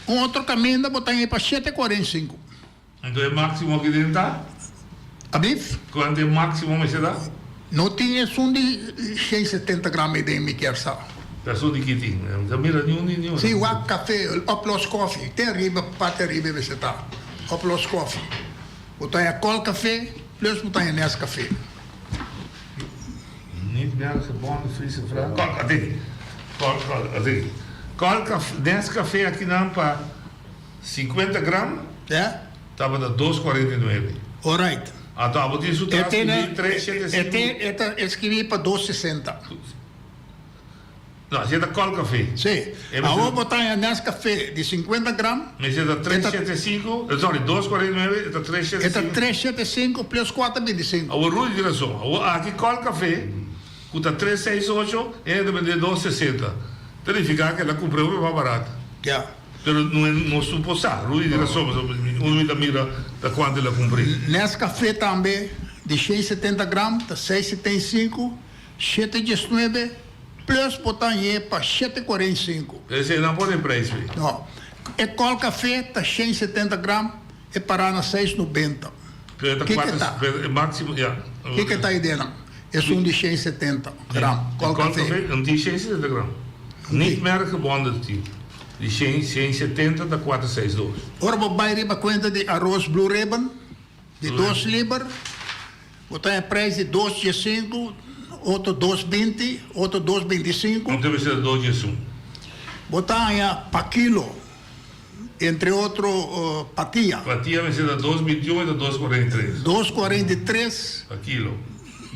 un otro kaminda bo ta haña pa shete kuarenta i sinku. Anto e maximo aki den ta? Ablief? Cuanto e maximo mester ta? No tin esun di 170 gram ei den mi kier sa. Ta esun di ki tin? Mi ta mira niun di niun. Si, wak cafe, oplos koffie. Te ariba, parti ariba mester ta. Oplos koffie. Bo ta haña kol cafe plus bo ta haña Nescafe. Niet merkgebonden Friese vrouw. Kol, ati. Kol, kol, ati. Kol cafe, Nescafe akinan pa. 50 gram tabata dos cuarenta y nuebe. Alright. Anto abo tin su tras skibi tres shete sinku. E te e ta skibi pa dos sesenta. No, así ta kol café. Sí. Awor bo ta haña Nescafé di 50 gram. Mester ta tres shete sinku, sorry, dos cuarenta y nuebe e ta tres shete sinku. E ta tres shete sinku plus kuater binti sinku. Awor Rudy tin rason. Awor aki kol café ku ta tres seis ocho e ta bende dos sesenta. Ta nifiká ku el a kumpra hopi mas barato. Ya. Pero no e nos no por sa. Rudy di rason pasobra unu mi ta mira ta cuanto el a cumpri. Nescafé tambe di 170 gram ta 6,75, 7,19 plus bo ta hañ'é pa 7,45. Esei nan pone prijs wi. No. E kol café ta 170 gram e pará na 6,90. Pero e ta Kiko cuatro, ta? pero e maximo, ya. Kiko ta idea nan? Esun di 170 gram kol E kol café. café no tin 170 gram. Niet merkgebonden tin. Di shen shen setenta ta kuater seis dos. Ora bo bai riba kuenta di aros Blue Ribbon di dos liber, bo ta haña prijs di dos diesinku, otro dos binti, otro dos binti sinku. No debe ser dos diesun. Bo ta haña pa kilo, entre otro patia. Patia mester ta dos binti un, e ta dos kuarenta i tres. Dos kuarenta i tres. Pa kilo.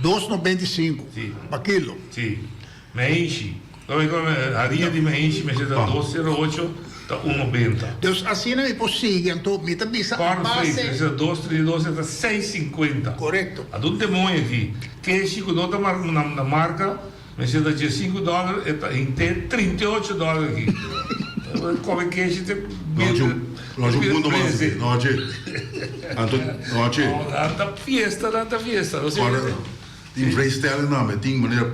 Dos nobenta i sinku pa kilo. Si. Meishi. Haria di meishi mester ta dos sero ocho ta un nobenta. Dus asina mi por sigui anto mi ta bisa a Cornflakes base. mester ta dos trinta i dos e ta seis sinkuenta. Korekto. Anto un demoño aki. Keshi ku no ta na marka mester ta diesinku dòler e ta henter 38 dòler aki. Kome keshi te Nochi nochi un punto mas aki. Nochi. Anto nochi. Nan ta fiesta nan ta fiesta. Tin vrijstelling nan, tin manera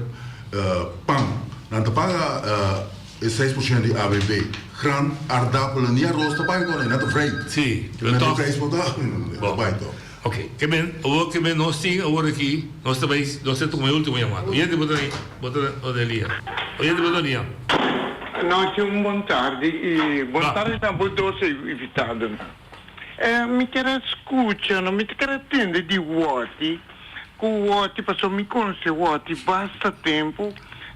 pan. Nan ta paga e seis por ciento di ABB. Gran, aardappelen ni arroz ta paga con nan ta vrij. Si, pero toch. Prijs por ta, ta bai toch. Ok, ke men, awor ke men nos tin awor aki, nos ta bai, nos ta tuma e ultimo yamada. Oyente bo ta bo ta Odelia. Oyente bo ta Odelia. Nochi un bon tardi y bon tardi na bo dos invitadonan. Mi kier a scucha, no mi ta kier a tende di Wotty. Ku Wotty, pasobra mi konosé Wotty basta tempu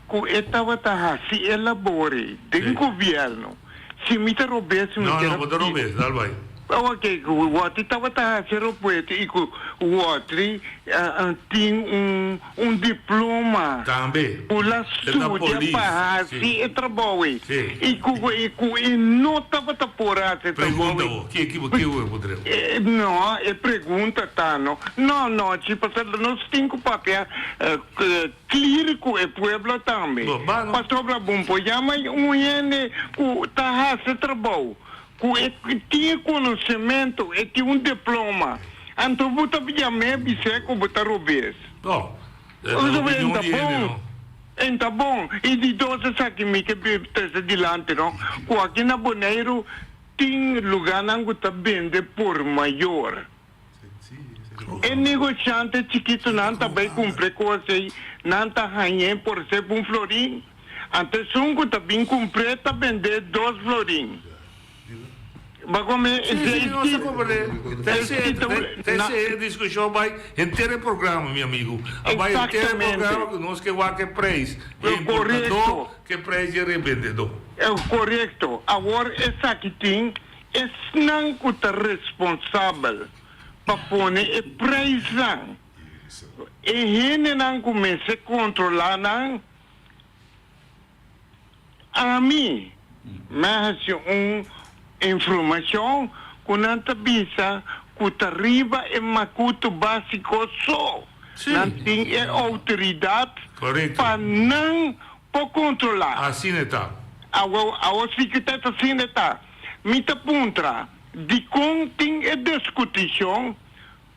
ku e tabata hasi e labor ei den gobièrnu. Si mi ta robes mi No, kier no, a bo ta pidi. robes, dal bai. Oke, ku Wòtri tabata hasi ropueto i ku Wòtri tin un un diploma. Tambe. Ku la E ta studia polis. pa hasi Si. e trabou ei. Si. I ku i ku e no tabata por hasi e trabou Pregunta ei. bo, ki ki bo ki bo podreu? No, e pregunta ta no. No, no, chi pasobra nos tin ku papia clear ku e pueblo tambe. Bo, ba no. Pasobra bo por yama un hende ku ta hasi trabou. Ku e tin e konosementu, e tin un diploma, anto bo ta yam'é bis'é ku bo ta robes. No, e ta opinion di hende no. En ta bon. I di dos esaki mi ke trese dilanti no, ku aki na Boneiru tin lugánan ku ta bende por mayor. E negoshante chikitunan ta bai kumpra e kos ei, nan ta hañ'é por sep un florin, anto esun ku ta bin kumpr'é ta bend'é dos florin. Bo a kome Sí, sí, nos ta komprendé. Ta esei, ta esei e diskushon bai henter e programa, mi amigu. A bai henter e programa ku nos ke wak e preis di e importadó ku e preis di e rebendedó. Korekto. Awor esaki tin Esnan ku ta responsabel pa pone e preisnan, e hendenan ku mester kontrolá nan, ami mi a hasi un informashon ku nan ta bisa ku ta riba e makutu básiko so nan tin e outoridat pa nan por kontrolá. Asina e ta. Awor, awor si ku ta asina e ta. Mi ta puntra, dikon tin e diskutishon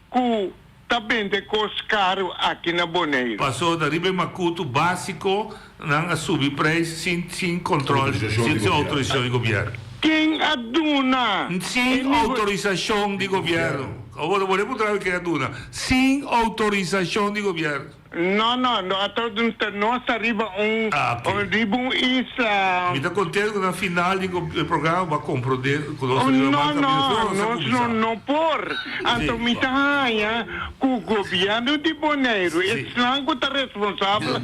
ku ta bende kos karu aki na Boneiru? Pasobra riba e makutu básiko nan a subi preis sin sin kontrol, sin sin outorisashon di gobièrnu. Ken a duna e Sin outorisashon di gobièrnu. Awor bo puntra mi ken a duna. Sin outorisashon di gobièrnu. No, no, no a ta nos ta riba un riba un isla. Mi ta contento cu na final di e programa bo a comprende cu nos ta riba No, mal no, camino. Pero nos a nos cuminsa. no no por. Anto mi ta haña cu gobierno di Boneiru, esnan cu ta responsabel,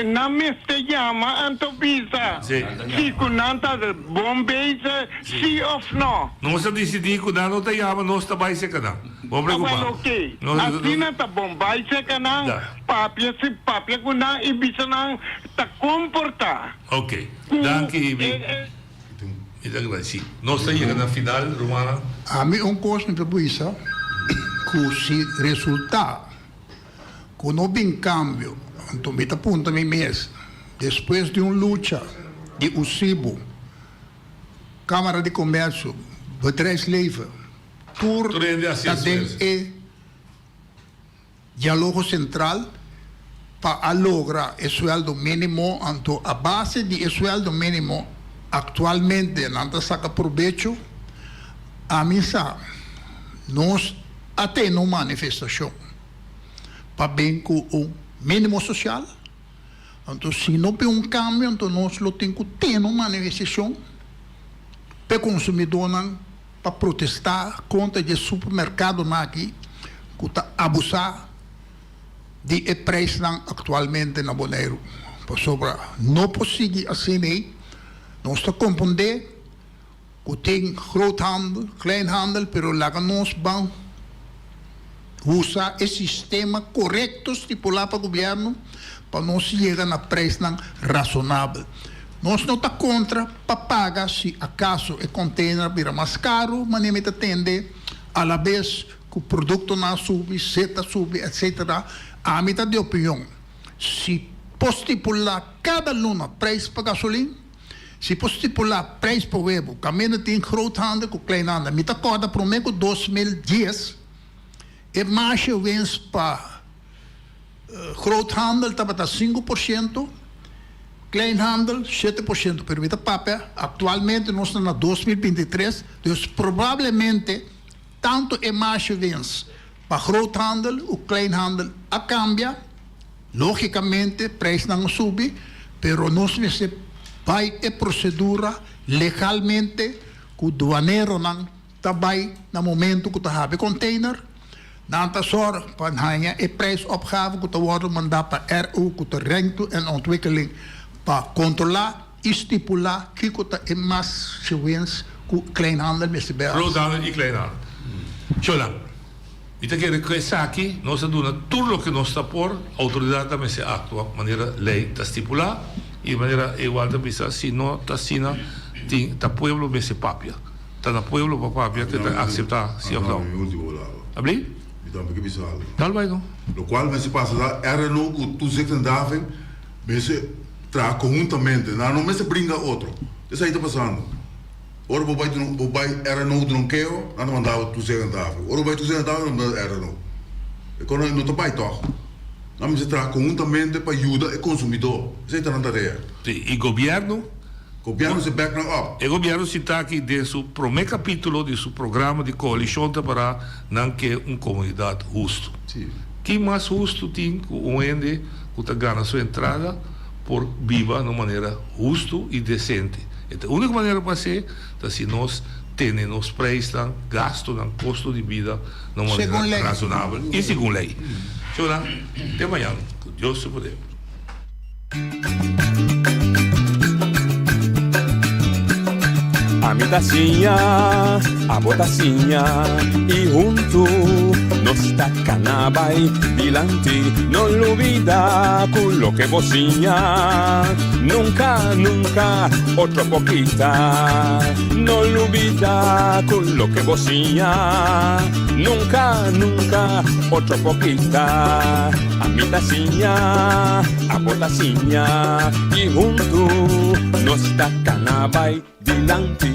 nan mester yama anto bisa si cu nan ta bon bezig, si of no. Nos a dicidi cu nan no ta yama, nos ta bay seca nan. Bo preocupa. Awel ok. Asina ta bon. Bai cerca nan, papia si papia cu nan y bisa nan ta comporta. Ok. Danki Ibi. Mi ta agradeci. Nos ta yega na final, rumannan. Ami un cos mi ta bisa cu si resulta cu no bin cambio, anto mi ta punta mi mes, despues di un lucha di USIBO, Camara di Comercio, Bedrijfsleven, Tur ta den e dialogo sentral pa a logra e sueldo minimo, anto a base di e sueldo minimo actualmente nan ta saca probecho. Ami sa nos a tene un manifestacion pa bin cu un minimo social, anto si no bin un cambio anto nos lo tin cu tene un manifestacion p'e consumidornan. pa protestá kontra dje supermerkadonan aki ku ta abusá di e preisnan aktualmente na Boneiru. Pasobra no por sigui asina ei. Nos ta komprondé ku tin groothandel, kleinhandel, pero laga nos ban usa e sistema korekto stipulá pa gobièrnu pa nos yega na preisnan rasonabel. Nos no ta kontra pa paga si akaso e container bira mas karu, manera mi ta tende, alabes ku produktonan a subi, set a subi, etsetera. Ami ta di opinion, si por stipulá kada luna preis pa gasolin, si por stipulá preis pa webu, kaminda tin groothandel ku kleinhandel. Mi ta kòrda promé ku 2010 e marshe winst pa. Groothandel tabata 5%, kleinhandel 7%, pero mi ta papia aktualmente nos ta na 2023, dus probablemente tanto e marshe winst pa groothandel u kleinhandel a kambia, logicamente prijsnan a subi, pero nos mester bai e prosedura legalmente ku duaneronan ta bai na momento ku ta habri container, nan ta sòrg pa haña e prijsopgave ku ta wòrdu mandá pa RO ku ta Ruimte en Ontwikkeling pa kontrolá i stipulá kiko ta e mas gewens. ku kleinhandel mester bai hasi. Groothandel i kleinhandel. Shonan, mi ta kere ku esaki nos a duna tur loke nos ta por, outoridatnan mester aktua manera lei ta stipulá i manera Ewald ta bisa si no ta asina tin ta pueblo mester papia. Ta na pueblo pa papia ku ta akseptá si òf no. Abli? Mi tambe ke bisa algo. Dal bai no. Lokual mester pasa ta RNO ku Toezicht en Handhaving mester traha konhuntamente. Nan no mester bringa otro. Esei ta pasando. Ora bo bai duna bo bai RNO duna un keo, nan ta manda bo Toezicht en Handhaving. Ora bo bai Toezicht en Handhaving nan ta manda RNO. E kos no ta bai tòg. Nan mester traha konhuntamente pa yuda e konsumidó. Esei ta nan tarea. Sí, i gobièrnu. Gobièrnu mester bèk nan òp. E gobièrnu sitá aki den su promé kapítulo di su programa di koalishon ta pará nan ke un komunidat hustu. Ki mas hustu tin ku un hende ku ta gana su entrada por biba na un manera hustu i desente? E ta úniko manera pa hasié ta si nos tene nos preisnan, gastunan, kosto di bida na un manera rasonabel i segun lei. Shownan, te mañan ku Dios su poder. Ami ta siña, abo ta siña y huntu nos ta cana bay dilanti. No lubida cu loke bo siña nunca, nunca otro por kita. No lubida cu loke bo siña nunca, nunca otro por kita. Ami ta siña, abo ta siña y huntu nos ta cana bay dilanti.